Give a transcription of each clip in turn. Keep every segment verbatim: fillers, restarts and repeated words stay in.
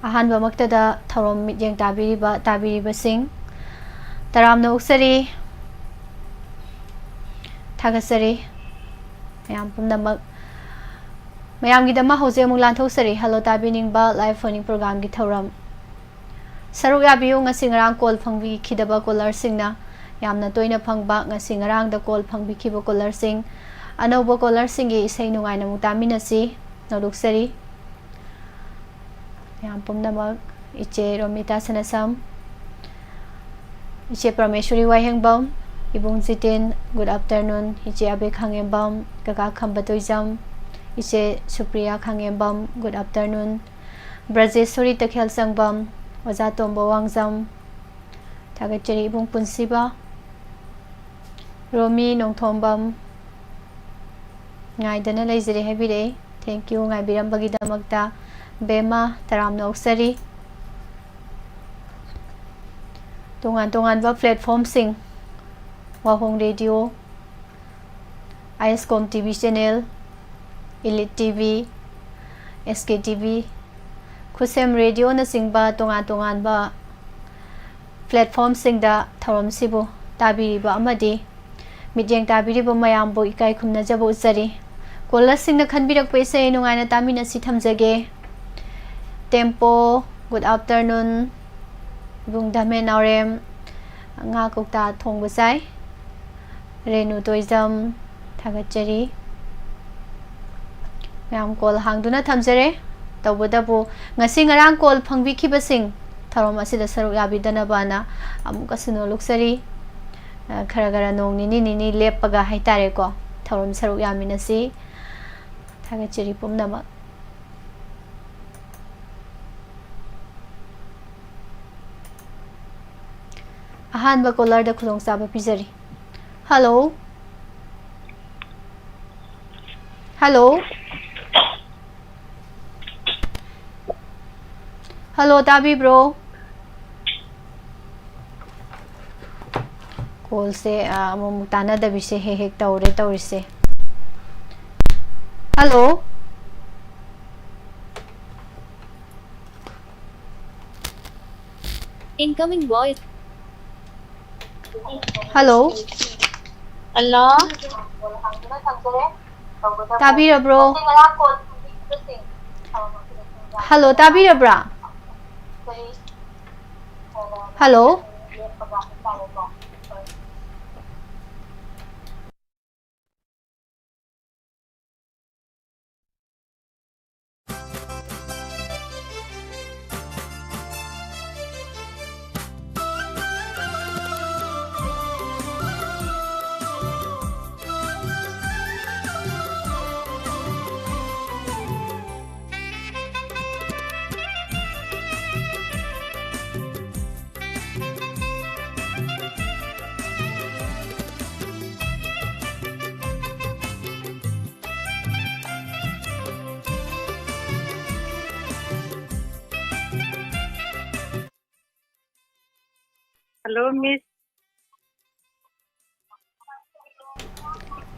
ꯑꯍꯥꯟꯕꯃꯛꯇꯗ ꯊꯧꯔꯝ ꯃꯤꯠꯌꯦꯡ ꯇꯥꯕꯤꯔꯤꯕ, ꯇꯥꯕꯤꯔꯤꯕꯁꯤꯡ ꯇꯔꯥꯝꯅ ꯑꯣꯛꯆꯔꯤ, ꯊꯥꯒꯠꯆꯔꯤ ꯃꯌꯥꯝ ꯄꯨꯝꯅꯃꯛ꯫ ꯃꯌꯥꯝꯒꯤꯗꯃꯛ ꯍꯧꯖꯤꯛ ꯑꯃꯨꯛ ꯂꯥꯟꯊꯣꯛꯆꯔꯤ Hello ꯇꯥꯕꯤꯅꯤꯡꯕ live phone-in program-ꯒꯤ ꯊꯧꯔꯝ꯫ ꯁꯔꯨꯛ ꯌꯥꯕꯤꯌꯨ꯫ ꯉꯁꯤ ꯉꯔꯥꯡ call ꯐꯪꯕꯤꯈꯤꯗꯕ caller-ꯁꯤꯡꯅ ꯌꯥꯝꯅ ꯇꯣꯏꯅ ꯐꯪꯕ, ꯉꯁꯤ ꯉꯔꯥꯡꯗ call ꯐꯪꯕꯤꯈꯤꯕ caller-ꯁꯤꯡ, ꯑꯅꯧꯕ caller-ꯁꯤꯡꯒꯤ ꯏꯁꯩ ꯅꯨꯡꯉꯥꯏꯅ ꯑꯃꯨꯛ ꯇꯥꯃꯤꯟꯅꯁꯤ꯫ ꯅꯣꯂꯨꯛꯆꯔꯤ ꯃꯌꯥꯝ ꯄꯨꯝꯅꯃꯛ꯫ ꯏꯆꯦ ꯔꯣꯃꯤꯇꯥ ꯁꯅꯥꯁꯝ, ꯏꯆꯦ ꯄ꯭ꯔꯃꯦꯁꯣꯔꯤ ꯋꯥꯍꯦꯡꯕꯝ, ꯏꯕꯨꯡ ꯖꯤꯇꯦꯟ, good afternoon꯫ ꯏꯆꯦ ꯑꯕꯦ ꯈꯥꯡꯉꯦꯝꯕꯝ, ꯀꯀꯥ ꯈꯝꯕ ꯇꯣꯏꯖꯝ, ꯏꯆꯦ ꯁꯨꯄ꯭ꯔꯤꯌꯥ ꯈꯥꯡꯉꯦꯝꯕꯝ, good afternoon꯫ ꯕ꯭ꯔꯖꯦꯁꯣꯔꯤ ꯇꯈꯦꯜꯁꯪꯕꯝ, ꯑꯣꯖꯥ ꯇꯣꯝꯕ ꯋꯥꯡꯖꯝ, ꯊꯥꯒꯠꯆꯔꯤ꯫ ꯏꯕꯨꯡ ꯄꯨꯟꯁꯤꯕ, ꯔꯣꯃꯤ ꯅꯣꯡꯊꯣꯝꯕꯝ, ꯉꯥꯏꯗꯅ ꯂꯩꯖꯔꯦ ꯍꯥꯏꯕꯤꯔꯛꯑꯦ꯫ Thank you ꯉꯥꯏꯕꯤꯔꯝꯕꯒꯤꯗꯃꯛꯇ꯫ ꯕꯦꯝꯃ, ꯇꯔꯥꯝꯅ ꯑꯣꯛꯆꯔꯤ꯫ ꯇꯣꯉꯥꯟ ꯇꯣꯉꯥꯟꯕ platform-ꯁꯤꯡ, ꯋꯥꯍꯣꯡ Radio, I S com T V channel, Elite T V, S K T V, ꯈꯨꯠꯁꯦꯝ Radio-ꯅꯆꯤꯡꯕ ꯇꯣꯉꯥꯟ ꯇꯣꯉꯥꯟꯕ platform-ꯁꯤꯡꯗ ꯊꯧꯔꯝꯁꯤꯕꯨ ꯇꯥꯕꯤꯔꯤꯕ ꯑꯃꯗꯤ ꯃꯤꯠꯌꯦꯡ ꯇꯥꯕꯤꯔꯤꯕ ꯃꯌꯥꯝꯕꯨ ꯏꯀꯥꯏ ꯈꯨꯝꯅꯖꯕ ꯎꯠꯆꯔꯤ꯫ Caller-ꯁꯤꯡꯅ ꯈꯟꯕꯤꯔꯛꯄ ꯏꯁꯩ ꯅꯨꯡꯉꯥꯏꯅ ꯇꯥꯃꯤꯟꯅꯁꯤ ꯊꯝꯖꯒꯦ꯫ Tempo, good afternoon꯫ ꯏꯕꯨꯡ ꯙꯃꯦ ꯅꯥꯎꯔꯦꯝ, ꯉꯥ ꯀꯧꯇꯥ ꯊꯣꯡꯕ ꯆꯥꯏ꯫ ꯔꯦꯅꯨ ꯇꯣꯏꯖꯝ, ꯊꯥꯒꯠꯆꯔꯤ꯫ ꯃꯌꯥꯝ call ꯍꯥꯡꯗꯨꯅ ꯊꯝꯖꯔꯦ꯫ ꯇꯧꯕꯇꯕꯨ ꯉꯁꯤ ꯉꯔꯥꯡ call ꯐꯪꯕꯤꯈꯤꯕꯁꯤꯡ ꯊꯧꯔꯝ ꯑꯁꯤꯗ ꯁꯔꯨꯛ ꯌꯥꯕꯤꯗꯅꯕꯅ ꯑꯃꯨꯛꯀꯁꯨ ꯅꯣꯂꯨꯛꯆꯔꯤ꯫ ꯑ, ꯈꯔ ꯈꯔ ꯅꯣꯡ ꯅꯤꯅꯤ ꯅꯤꯅꯤ ꯂꯦꯞꯄꯒ ꯍꯥꯏꯇꯥꯔꯦꯀꯣ, ꯊꯧꯔꯝ ꯁꯔꯨꯛ ꯌꯥꯃꯤꯟꯅꯁꯤ꯫ ꯊꯥꯒꯠꯆꯔꯤ ꯄꯨꯝꯅꯃꯛ꯫ ꯑꯍꯥꯟꯕ caller-ꯗ ꯈꯨꯗꯣꯡꯆꯥꯕ ꯄꯤꯖꯔꯤ꯫ Hello? Hello? Hello, ꯇꯥꯕꯤꯕ꯭ꯔꯣ? Call-ꯁꯦ, ꯑ, ꯑꯃꯨꯛꯃꯨꯛ ꯇꯥꯟꯅꯗꯕꯤꯁꯦ ꯍꯦꯛ ꯍꯦꯛ ꯇꯧꯔꯦ ꯇꯧꯔꯤꯁꯦ꯫ Hello? Incoming voice. Hello. Hello. ꯇꯥꯕꯤꯔꯕ꯭ꯔꯣ? Hello, ꯇꯥꯕꯤꯔꯕ꯭ꯔꯥ? Hello. Hello, Miss.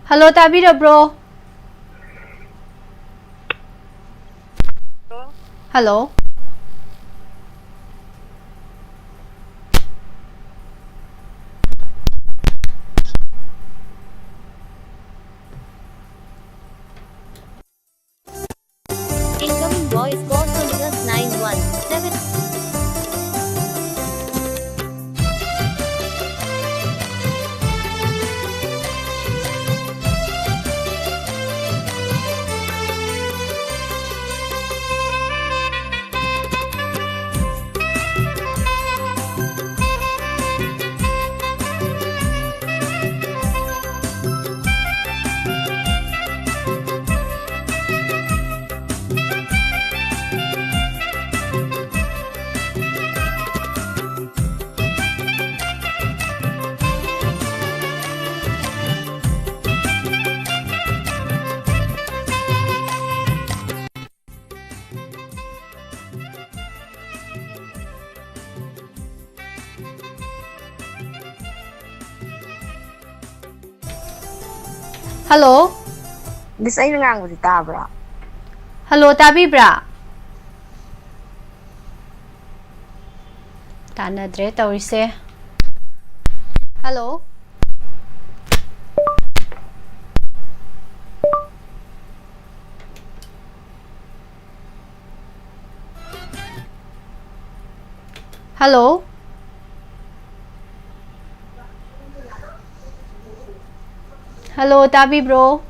Hello, ꯇꯥꯕꯤꯔꯕ꯭ꯔꯣ? Hello. Incoming voice call from plus nine one seven. Hello. Miss, ꯑꯩꯅ ꯉꯥꯡꯕꯗꯤ ꯇꯥꯕ꯭ꯔꯥ? Hello, ꯇꯥꯕꯤꯕ꯭ꯔꯥ? ꯇꯥꯟꯅꯗ꯭ꯔꯦ ꯇꯧꯔꯤꯁꯦ꯫ ꯍꯜꯂꯣ꯫ ꯍꯜꯂꯣ꯫ ꯍꯜꯂꯣ, ꯇꯥꯕꯤꯕ꯭ꯔꯣ?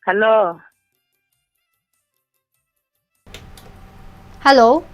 Hello. Hello.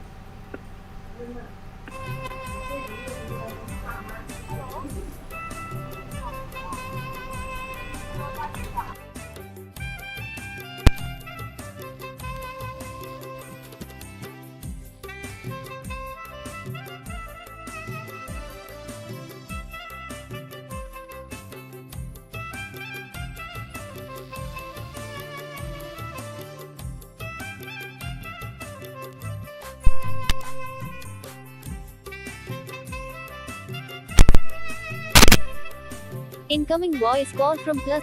Incoming voice call from plus.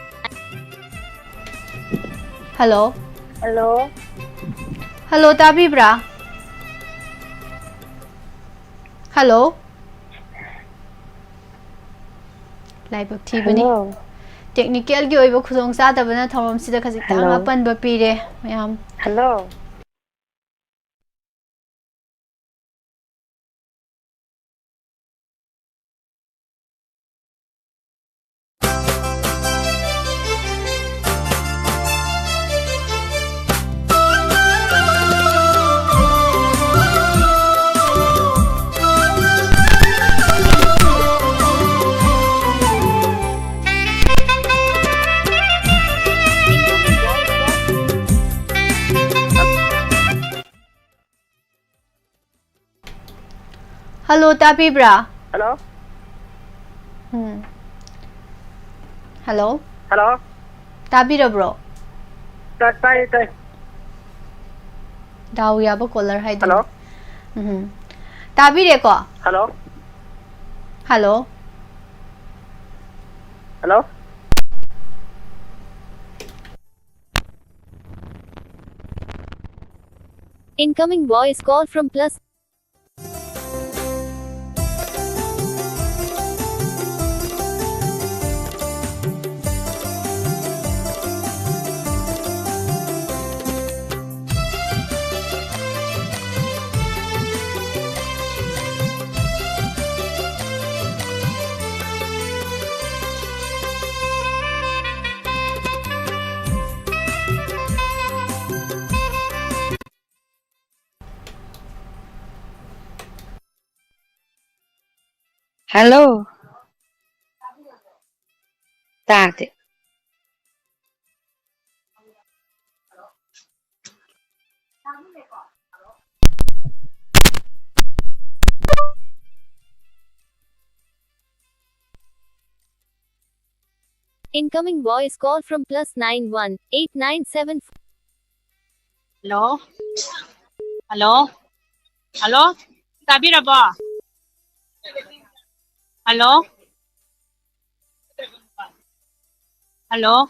Hello. Hello. Hello, ꯇꯥꯕꯤꯕ꯭ꯔꯥ? Hello. ꯂꯥꯏꯕꯛ ꯊꯤꯕꯅꯤ꯫ ꯍꯜꯂꯣ꯫ ꯇꯦꯛꯅꯤꯀꯦꯜꯒꯤ ꯑꯣꯏꯕ ꯈꯨꯗꯣꯡꯆꯥꯗꯕꯅ ꯊꯧꯔꯝꯁꯤꯗ ꯈꯖꯤꯛꯇꯪ ꯍꯜꯂꯣ꯫ ꯑꯄꯟꯕ ꯄꯤꯔꯦ ꯃꯌꯥꯝ꯫ ꯍꯜꯂꯣ꯫ ꯍꯜꯂꯣ, ꯇꯥꯕꯤꯕ꯭ꯔꯥ? ꯍꯜꯂꯣ꯫ ꯎꯝ꯫ ꯍꯜꯂꯣ꯫ ꯍꯜꯂꯣ꯫ ꯇꯥꯕꯤꯔꯕ꯭ꯔꯣ? ꯇꯥ-, ꯇꯥꯏ, ꯇꯥꯏ꯫ ꯗꯥꯎ ꯌꯥꯕ ꯀꯣꯂꯔ ꯍꯥꯏꯗꯨꯅꯤ꯫ ꯍꯜꯂꯣ꯫ ꯎꯝ꯫ ꯇꯥꯕꯤꯔꯦꯀꯣ? Hello. Hello. Hello. Incoming voice call from plus. Hello. ꯇꯥꯗꯦ꯫ Incoming voice call from plus nine one eight nine seven. Hello? Hello? Hello? ꯇꯥꯕꯤꯔꯕꯣ? Hello? Hello?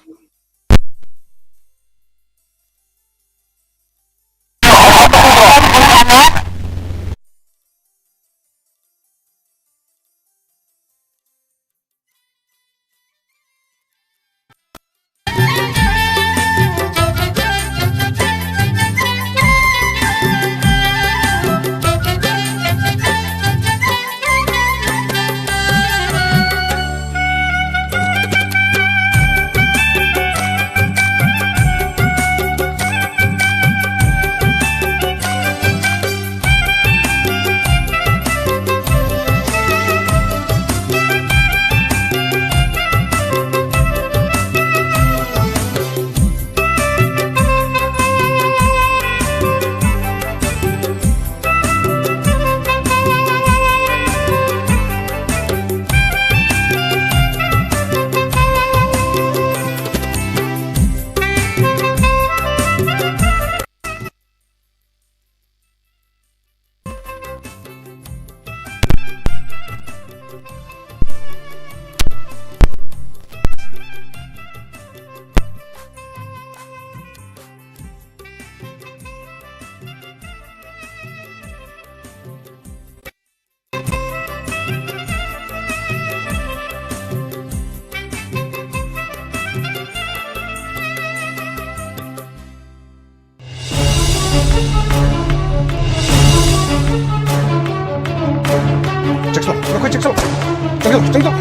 ꯆꯪꯉꯣ, ꯆꯪꯉꯣ꯫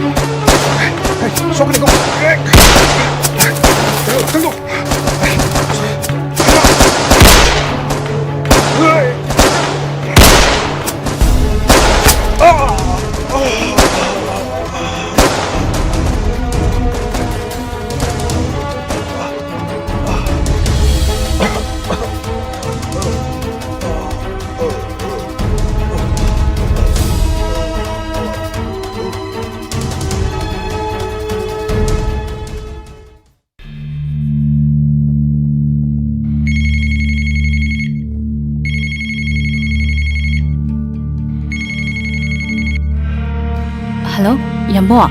ꯁꯣꯛꯀꯅꯤꯀꯣ꯫ ꯆꯪꯉꯣ, ꯆꯪꯉꯣ꯫ ꯍꯜꯂꯣ, ꯌꯥꯝꯕꯣ꯫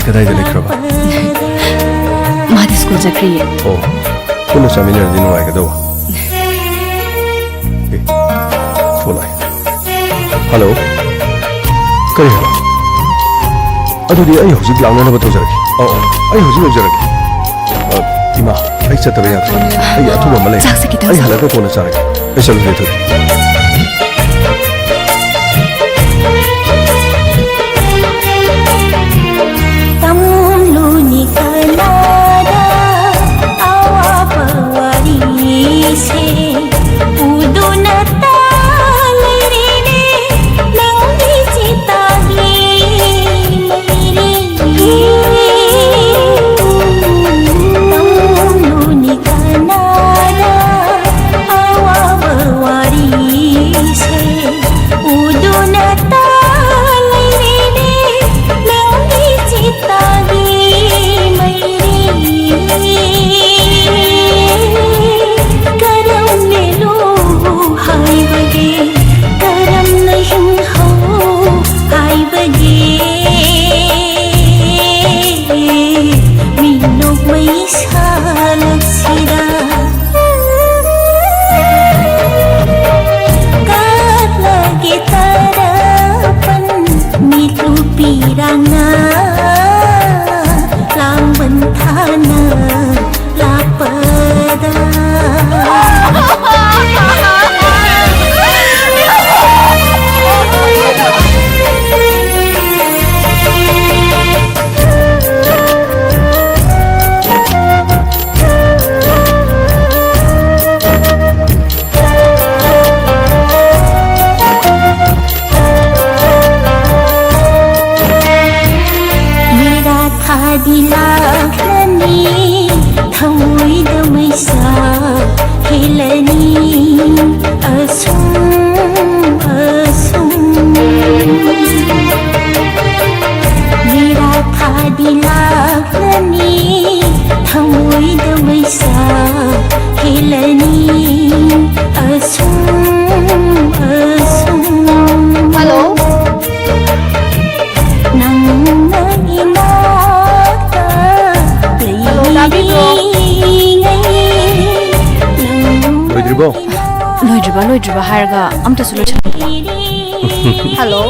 ꯀꯗꯥꯏꯗ ꯂꯩꯈ꯭ꯔꯕ? ꯃꯥꯗꯤ ꯁ꯭ꯀꯨꯜ ꯆꯠꯈ꯭ꯔꯤꯌꯦ꯫ ꯑꯣ, ꯄꯨꯟꯅ ꯆꯥꯃꯤꯟꯅꯔꯗꯤ ꯅꯨꯡꯉꯥꯏꯒꯗꯧꯕ꯫ ꯑꯦ, ꯐꯣꯟ ꯂꯥꯛꯑꯦ꯫ ꯍꯜꯂꯣ꯫ ꯀꯔꯤ ꯍꯥꯏꯕ? ꯑꯗꯨꯗꯤ ꯑꯩ ꯍꯧꯖꯤꯛ ꯂꯥꯛꯅꯅꯕ ꯇꯧꯖꯔꯒꯦ꯫ ꯑꯧ, ꯑꯧ, ꯑꯩ ꯍꯧꯖꯤꯛ ꯌꯧꯖꯔꯒꯦ꯫ ꯑ, ꯏꯃꯥ, ꯑꯩ ꯆꯠꯇꯕ ꯌꯥꯗ꯭ꯔꯦ꯫ ꯑꯩ ꯑꯊꯨꯕ ꯑꯃ ꯂꯩ꯫ ꯆꯥꯛꯁꯦ ꯈꯤꯇꯪ ꯑꯩ ꯆꯥ- ꯍꯜꯂꯛꯑꯒ ꯀꯣꯟꯅ ꯆꯥꯔꯒꯦ꯫ ꯑꯩ ꯆꯠꯂꯨꯒꯦ, ꯊꯣꯏꯕꯤ꯫ ꯇꯝꯂꯨꯅꯤ ꯀꯅꯥꯗ ꯑꯋꯥꯕ ꯋꯥꯔꯤꯁꯦ, ꯎꯗꯨꯅ ꯇꯥ ꯂꯩꯔꯦꯅꯦ, ꯅꯪꯒꯤ ꯆꯤꯇꯥꯒꯤ ꯃꯩꯔꯦꯅꯦ꯫ ꯇꯝꯂꯨꯅꯤ ꯀꯅꯥꯗ ꯑꯋꯥꯕ ꯋꯥꯔꯤ ꯂꯣꯏꯗ꯭ꯔꯤꯕ, ꯂꯣꯏꯗ꯭ꯔꯤꯕ ꯍꯥꯏꯔꯒ ꯑꯝꯇꯁꯨ ꯂꯣꯏꯁꯤꯜꯂꯛꯇꯕ꯫ ꯍꯜꯂꯣ꯫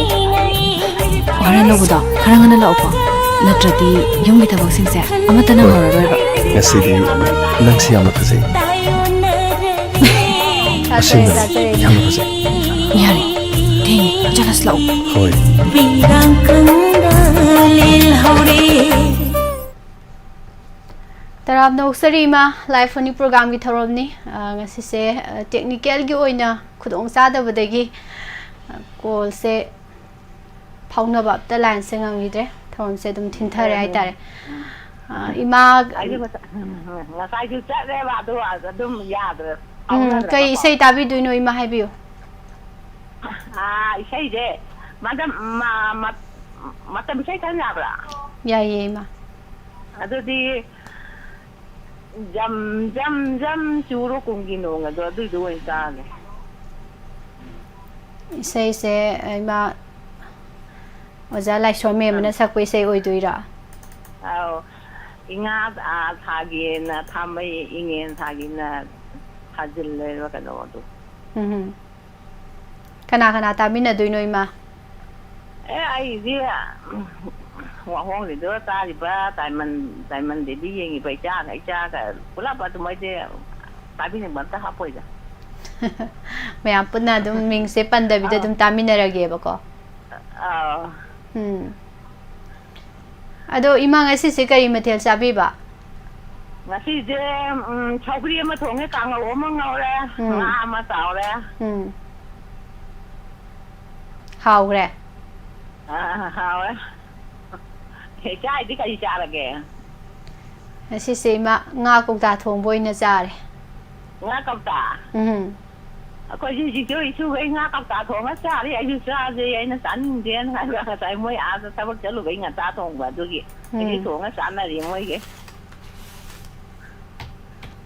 ꯋꯥꯔꯦꯟ ꯂꯧꯕꯗꯣ ꯈꯔ ꯉꯟꯅ ꯂꯥꯛꯎꯀꯣ, ꯅꯠꯇ꯭ꯔꯗꯤ ꯌꯨꯝꯒꯤ ꯊꯕꯛꯁꯤꯡꯁꯦ ꯑꯃꯠꯇ ꯅꯪꯍꯧꯔꯔꯣꯏꯕ꯫ ꯉꯁꯤꯗꯤ ꯅꯪꯁꯤ ꯌꯥꯝꯅ ꯐꯖꯩ꯫ ꯇꯥꯖꯔꯦ, ꯑꯁꯦꯡꯕꯅꯤ, ꯇꯥꯖꯔꯦ꯫ ꯌꯥꯝꯅ ꯐꯖꯩ꯫ ꯌꯥꯔꯦ, ꯊꯦꯡꯉꯦ, ꯆꯠꯂꯁꯤ ꯂꯥꯛꯎ꯫ ꯍꯣꯏ꯫ ꯇꯔꯥꯝꯅ ꯑꯣꯛꯆꯔꯤ ꯏꯃꯥ, Live Funny Programꯒꯤ ꯊꯧꯔꯝꯅꯤ꯫ ꯑ, ꯉꯁꯤꯁꯦ, ꯑ, technicalꯒꯤ ꯑꯣꯏꯅ ꯈꯨꯗꯣꯡ ꯆꯥꯗꯕꯗꯒꯤ, ꯑ, callꯁꯦ ꯐꯥꯎꯅꯕ ꯑꯝꯇ lineꯁꯦ ꯉꯝꯈꯤꯗ꯭ꯔꯦ꯫ ꯊꯧꯔꯝꯁꯦ ꯑꯗꯨꯝ ꯊꯤꯟꯊꯔꯦ ꯍꯣꯏ, ꯍꯣꯏ꯫ ꯍꯥꯏꯇꯥꯔꯦ꯫ ꯑ, ꯏꯃꯥ ꯑꯩꯁꯨ ꯉꯁꯥꯏ-, ꯎꯝ, ꯉꯁꯥꯏꯁꯨ ꯆꯠꯂꯦꯕ, ꯑꯗꯨ ꯑꯗꯨꯝ ꯌꯥꯗ꯭ꯔꯦ, ꯎꯝ, ꯀꯩ ꯐꯥꯎꯅꯗ꯭ꯔꯕꯀꯣ꯫ ꯏꯁꯩ ꯇꯥꯕꯤꯗꯣꯏꯅꯣ ꯏꯃꯥ ꯍꯥꯏꯕꯤꯌꯨ꯫ ꯑ, ꯏꯁꯩꯁꯦ, ꯃꯇꯝ, ꯃ-, ꯃ-, ꯃꯇꯝ ꯏꯁꯩ ꯈꯟ ꯌꯥꯕ꯭ꯔꯥ? ꯌꯥꯏꯌꯦ ꯏꯃꯥ꯫ ꯑꯗꯨꯗꯤ ꯖꯝ ꯖꯝ ꯖꯝ ꯆꯨꯔꯣ ꯀꯨꯝꯒꯤ ꯅꯣꯡ ꯑꯗꯣ, ꯑꯗꯨꯏꯗꯣ ꯑꯣꯏꯅ ꯇꯥꯒꯦ꯫ ꯏꯁꯩꯁꯦ ꯏꯃꯥ ꯑꯣꯖꯥ ꯂꯥꯏꯁ꯭ꯔꯝ ꯃꯦꯝꯅ ꯑꯥ꯫ ꯁꯛꯄ ꯏꯁꯩ ꯑꯣꯏꯗꯣꯏꯔꯥ? ꯑꯥꯎ꯫ ꯏꯉꯥ, ꯑꯥ, ꯊꯥꯒꯤꯅ ꯊꯥꯃꯩ, ꯏꯉꯦꯟ ꯊꯥꯒꯤꯅ ꯊꯥꯖꯤꯜꯂꯦꯕ ꯀꯩꯅꯣꯗꯣ꯫ ꯎꯝ꯫ ꯀꯅꯥ ꯀꯅꯥ ꯇꯥꯃꯤꯟꯅꯗꯣꯏꯅꯣ ꯏꯃꯥ? ꯑꯦ, ꯑꯩꯗꯤ, ꯎꯝ, ꯋꯥꯍꯣꯡꯒꯤꯗꯣ ꯇꯥꯔꯤꯕ, ꯇꯥꯏꯃꯟ, ꯇꯥꯏꯃꯟ ꯗꯦꯕꯤ ꯌꯦꯡꯉꯤꯕ ꯏꯆꯥꯒ, ꯏꯆꯥꯒ ꯄꯨꯂꯞ ꯑꯗꯨꯝ ꯑꯩꯗꯤ ꯇꯥꯕꯤꯅꯤꯡꯕ ꯑꯝꯇ ꯍꯥꯞꯄꯣꯏꯗ꯫ ꯃꯌꯥꯝ ꯄꯨꯟꯅ ꯑꯗꯨꯝ ꯃꯤꯡꯁꯦ ꯄꯟꯗꯕꯤꯗ ꯑꯥ꯫ ꯑꯗꯨꯝ ꯇꯥꯃꯤꯟꯅꯔꯒꯦꯕꯀꯣ꯫ ꯑꯥ꯫ ꯎꯝ꯫ ꯑꯗꯣ ꯏꯃꯥ ꯉꯁꯤꯁꯦ ꯀꯔꯤ ꯃꯊꯦꯜ ꯆꯥꯕꯤꯕ? ꯉꯁꯤꯁꯦ, ꯎꯝ, ꯁꯧꯒ꯭ꯔꯤ ꯑꯃ ꯊꯣꯡꯉꯦ, ꯀꯥꯡꯉꯧ ꯑꯃ ꯉꯧꯔꯦ, ꯎꯝ꯫ ꯉꯥ ꯑꯃ ꯇꯥꯎꯔꯦ꯫ ꯎꯝ꯫ ꯍꯥꯎꯈ꯭ꯔꯦ? ꯑꯥ, ꯍꯥꯎꯔꯦ꯫ ꯏꯆꯥꯏꯗꯤ ꯀꯔꯤ ꯆꯥꯔꯒꯦ? ꯉꯁꯤꯁꯦ ꯏꯃꯥ ꯉꯥ ꯀꯧꯇꯥ ꯊꯣꯡꯕ ꯑꯣꯏꯅ ꯆꯥꯔꯦ꯫ ꯉꯥ ꯀꯧꯇꯥ? ꯎꯝ꯫ ꯑꯩꯈꯣꯏꯁꯨ ꯍꯧꯖꯤꯛꯁꯨ ꯏꯁꯨꯈꯩ ꯉꯥ ꯀꯧꯇꯥ ꯊꯣꯡꯉ ꯆꯥꯔꯤ꯫ ꯑꯩꯁꯨ ꯆꯥꯁꯦ, ꯑꯩꯅ ꯆꯥꯅꯤꯡꯗꯦꯅ ꯍꯥꯏꯕ, ꯉꯁꯥꯏ ꯃꯣꯏ ꯑꯥꯗ ꯊꯕꯛ ꯆꯠꯂꯨꯕꯩ ꯉꯟꯇꯥ ꯊꯣꯡꯕ, ꯑꯗꯨꯒꯤ ꯉꯁꯤ ꯎꯝ꯫ ꯊꯣꯡꯉ ꯆꯥꯅꯔꯤ ꯃꯣꯏꯒꯩ꯫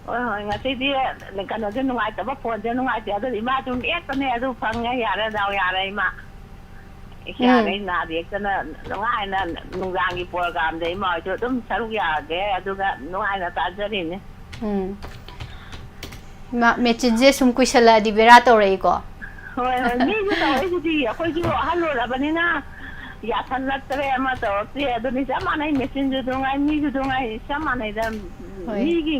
ꯍꯣꯏ, ꯍꯣꯏ, ꯉꯁꯤꯗꯤ ꯀꯩꯅꯣꯁꯦ ꯅꯨꯡꯉꯥꯏꯇꯕ, phoneꯁꯦ ꯅꯨꯡꯉꯥꯏꯇꯦ꯫ ꯑꯗꯨ ꯏꯃꯥꯁꯨ ꯃꯦꯠꯄꯅꯦ, ꯑꯗꯨ ꯐꯪꯉꯦ, ꯌꯥꯔꯦ, ꯗꯥꯎ ꯌꯥꯔꯦ ꯏꯃꯥ꯫ ꯎꯝ꯫ ꯏꯆꯥꯈꯩ ꯅꯥꯗ ꯌꯦꯛꯇꯅ ꯅꯨꯡꯉꯥꯏꯅ ꯅꯨꯡꯗꯥꯡꯒꯤ programꯗ ꯏꯃꯥ ꯍꯣꯏꯁꯨ ꯑꯗꯨꯝ ꯁꯔꯨꯛ ꯌꯥꯒꯦ, ꯑꯗꯨꯒ ꯅꯨꯡꯉꯥꯏꯅ ꯇꯥꯖꯔꯤꯅꯦ꯫ ꯎꯝ꯫ ꯃꯦꯆꯤꯟꯁꯦ ꯁꯨꯝ ꯀꯨꯏꯁꯜꯂꯛꯑꯗꯤ ꯕꯦꯔꯥ ꯇꯧꯔꯛꯏꯀꯣ? ꯍꯣꯏ ꯍꯣꯏ, ꯃꯤꯁꯨ ꯇꯧꯔꯛꯏꯁꯤꯗꯤ, ꯑꯩꯈꯣꯏꯁꯨ ꯑꯍꯜ ꯑꯣꯏꯔꯕꯅꯤꯅ ꯌꯥꯁꯜꯂꯛꯇ꯭ꯔꯦ, ꯑꯃ ꯇꯧꯔꯛꯇ꯭ꯔꯦ꯫ ꯑꯗꯨꯅꯤ, ꯆꯞ ꯃꯥꯟꯅꯩ, ꯃꯦꯆꯤꯟꯁꯨ ꯑꯗꯨ ꯉꯥꯏ, ꯃꯤꯁꯨ ꯑꯗꯨ ꯉꯥꯏ, ꯆꯞ ꯃꯥꯟꯅꯩꯗ꯫ ꯍꯣꯏ꯫ ꯃꯤꯒꯤ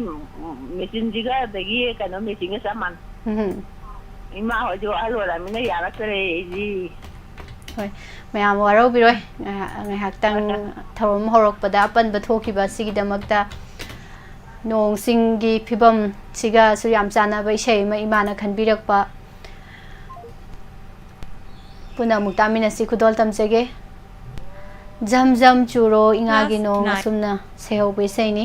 ꯃꯦꯆꯤꯟꯁꯤꯒ ꯑꯗꯒꯤ ꯀꯩꯅꯣ ꯃꯦꯆꯤꯟꯒ ꯆꯞ ꯃꯥꯟꯅꯩ꯫ ꯎꯝ꯫ ꯏꯃꯥ ꯍꯣꯏꯁꯨ ꯑꯍꯜ ꯑꯣꯏꯔꯕꯅꯤꯅ ꯌꯥꯔꯛꯇ꯭ꯔꯦ ꯑꯩꯗꯤ꯫ ꯍꯣꯏ, ꯃꯌꯥꯝ ꯋꯥꯔꯧꯕꯤꯔꯣꯏ꯫ ꯉꯥꯏꯍꯥꯛ-, ꯉꯥꯏꯍꯥꯛꯇꯪ ꯊꯧꯔꯝ ꯍꯧꯔꯛꯄꯗ ꯑꯄꯟꯕ ꯊꯣꯛꯈꯤꯕ ꯑꯁꯤꯒꯤꯗꯃꯛꯇ꯫ ꯅꯣꯡ ꯆꯤꯡꯒꯤ ꯐꯤꯕꯝꯁꯤꯒꯁꯨ ꯌꯥꯝ ꯆꯥꯟꯅꯕ ꯏꯁꯩ ꯑꯃ ꯏꯃꯥꯅ ꯈꯟꯕꯤꯔꯛꯄ꯫ ꯄꯨꯟꯅ ꯑꯃꯨꯛ ꯇꯥꯃꯤꯟꯅꯁꯤ, ꯈꯨꯗꯣꯜ ꯇꯝꯖꯒꯦ꯫ ꯖꯝ ꯖꯝ ꯆꯨꯔꯣ ꯏꯉꯥꯒꯤ ꯅꯣꯡ ꯑꯁꯨꯝꯅ ꯁꯩꯍꯧꯕ ꯏꯁꯩꯅꯤ꯫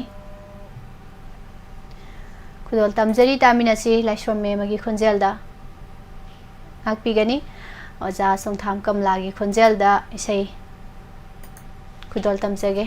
ꯈꯨꯗꯣꯜ ꯇꯝꯖꯔꯤ, ꯇꯥꯃꯤꯟꯅꯁꯤ ꯂꯥꯏꯁ꯭ꯔꯝ ꯃꯦꯝ ꯑꯃꯒꯤ ꯈꯣꯟꯖꯦꯜꯗ꯫ ꯉꯥꯛꯄꯤꯒꯅꯤ ꯑꯣꯖꯥ ꯁꯣꯡꯊꯥꯝ ꯀꯃꯂꯥꯒꯤ ꯈꯣꯟꯖꯦꯜꯗ ꯏꯁꯩ ꯈꯨꯗꯣꯜ ꯇꯝꯖꯒꯦ꯫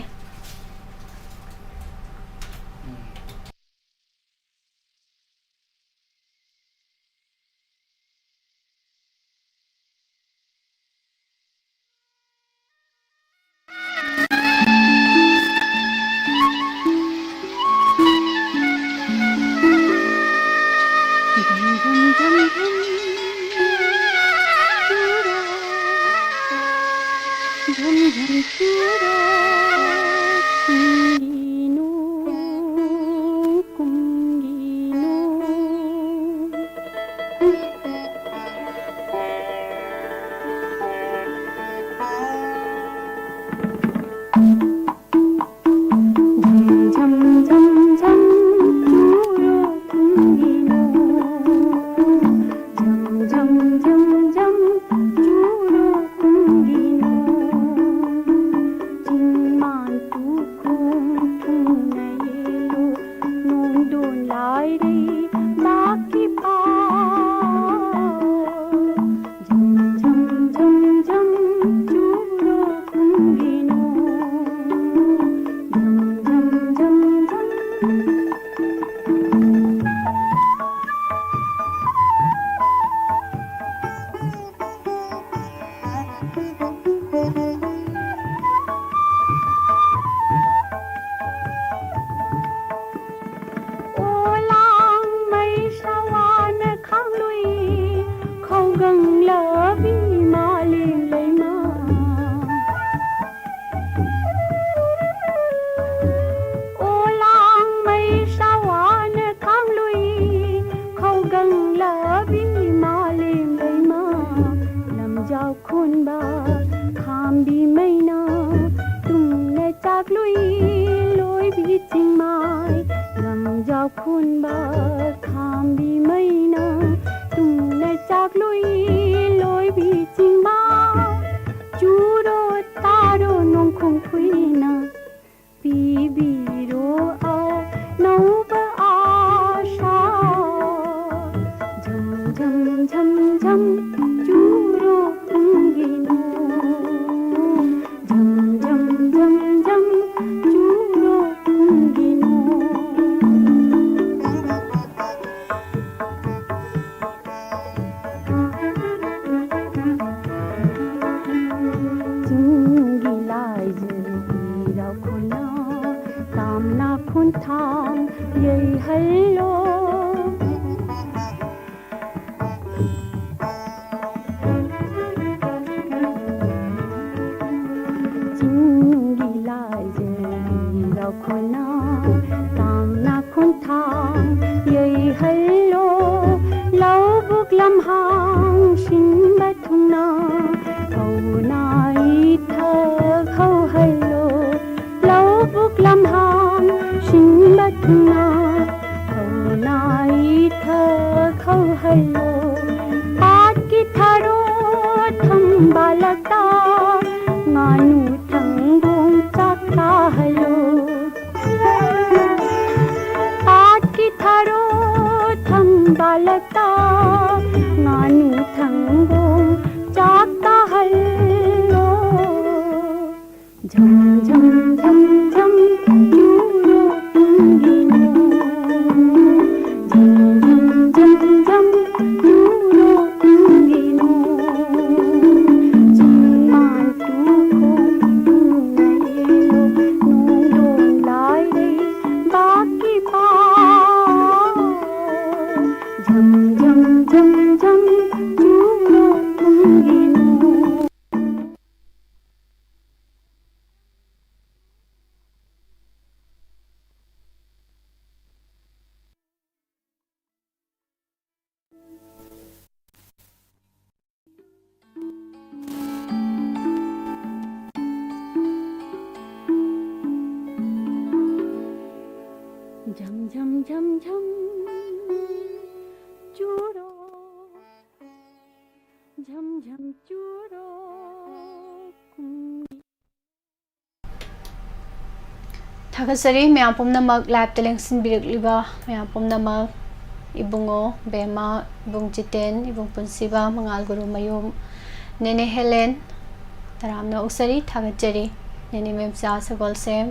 ꯑꯈꯣꯟꯕ ꯈꯥꯝꯕꯤ ꯃꯩꯅ ꯇꯨꯝꯅ ꯆꯥꯛꯂꯨꯏ ꯂꯣꯏꯕꯤ ꯆꯤꯡꯃꯥ ꯆꯨꯔꯣ ꯇꯥꯔꯣ ꯅꯣꯡꯈꯣꯡ ꯈꯨꯏꯅ ꯄꯤꯕꯤꯔꯣ ꯑꯅꯧꯕ ꯑꯥꯁꯥ꯫ ꯖꯝ ꯖꯝ ꯖꯝ ꯖꯝ ꯆꯨꯔꯣ ꯄꯨꯡꯒꯤ ꯅꯣꯡ꯫ ꯖꯝ ꯖꯝ ꯖꯝ ꯖꯝ ꯆꯨꯔꯣ ꯄꯨꯡꯒꯤ ꯅꯣꯡ꯫ ꯆꯤꯡꯒꯤ ꯂꯥꯏꯖ ꯏꯔꯥꯎ ꯈꯨꯅꯥ ꯇꯥꯝꯅ ꯈꯣꯟꯊꯥꯡ ꯌꯩꯍꯜꯂꯣ꯫ ꯆꯤꯡꯒꯤ ꯂꯥꯏꯖ ꯏꯔꯥꯎ ꯈꯨꯅꯥ ꯇꯥꯝꯅ ꯈꯣꯟꯊꯥꯡ ꯌꯩꯍꯜꯂꯣ꯫ ꯂꯧꯕꯨꯛ ꯂꯝꯍꯥꯡ ꯁꯤꯟꯕ ꯊꯨꯡꯅ ꯐꯧꯅ ꯏꯊꯛ ꯍꯧꯍꯜꯂꯣ꯫ ꯂꯧꯕꯨꯛ ꯂꯝꯍꯥꯡ ꯁꯤꯟꯕ ꯊꯨꯡꯅ ꯐꯧꯅ ꯏꯊꯛ ꯍꯧꯍꯜꯂꯣ꯫ ꯄꯥꯠꯀꯤ ꯊꯔꯣ ꯊꯝꯕꯥꯜꯂꯛꯇ ꯉꯥꯅꯨ ꯊꯪꯒꯣꯡ ꯆꯥꯛ ꯆꯥꯍꯜꯂꯣ꯫ ꯄꯥꯠꯀꯤ ꯊꯔꯣ ꯊꯝꯕꯥꯜꯂꯛꯇ ꯉꯥꯅꯨ ꯊꯪꯒꯣꯡ ꯆꯥꯛ ꯆꯥꯍꯜꯂꯣ꯫ ꯖꯝ ꯖꯝ ꯖꯝ ꯖꯝ ꯆꯨꯔꯣ ꯄꯨꯡꯒꯤ ꯅꯣꯡ꯫ ꯖꯝ ꯖꯝ ꯖꯝ ꯖꯝ ꯆꯨꯔꯣ ꯄꯨꯡꯒꯤ ꯅꯣꯡ꯫ ꯆꯤꯡꯃꯥꯟ ꯇꯨꯈꯣꯡ ꯇꯨꯡꯅ ꯌꯦꯡꯂꯣ ꯅꯣꯡꯗꯣꯟ ꯂꯥꯏꯔꯩꯕꯥꯛꯀꯤ ꯄꯥꯎ꯫ ꯖꯝ ꯖꯝ ꯖꯝ ꯖꯝ ꯆꯨꯔꯣ ꯄꯨꯡꯒꯤ ꯅꯣꯡ꯫ झम झम झम झम चूड़ो, झम झम चूड़ो कुंगी। ꯊꯥꯒꯠꯆꯔꯤ ꯃꯌꯥꯝ ꯄꯨꯝꯅꯃꯛ ꯂꯥꯏꯞꯇ ꯂꯦꯡꯁꯤꯟꯕꯤꯔꯛꯂꯤꯕ ꯃꯌꯥꯝ ꯄꯨꯝꯅꯃꯛ, ꯏꯕꯨꯡꯉꯣ ꯕꯦꯝꯃ, ꯏꯕꯨꯡ ꯖꯤꯇꯦꯟ, ꯏꯕꯨꯡ ꯄꯨꯟꯁꯤꯕ, ꯃꯉꯥꯜ ꯒꯨꯔꯨꯃꯌꯨꯝ, ꯅꯦꯅꯦ ꯍꯦꯂꯦꯟ, ꯇꯔꯥꯝꯅ ꯑꯣꯛꯆꯔꯤ, ꯊꯥꯒꯠꯆꯔꯤ꯫ ꯅꯦꯅꯦ ꯃꯦꯝꯆꯥ ꯁꯒꯣꯜꯁꯦꯝ,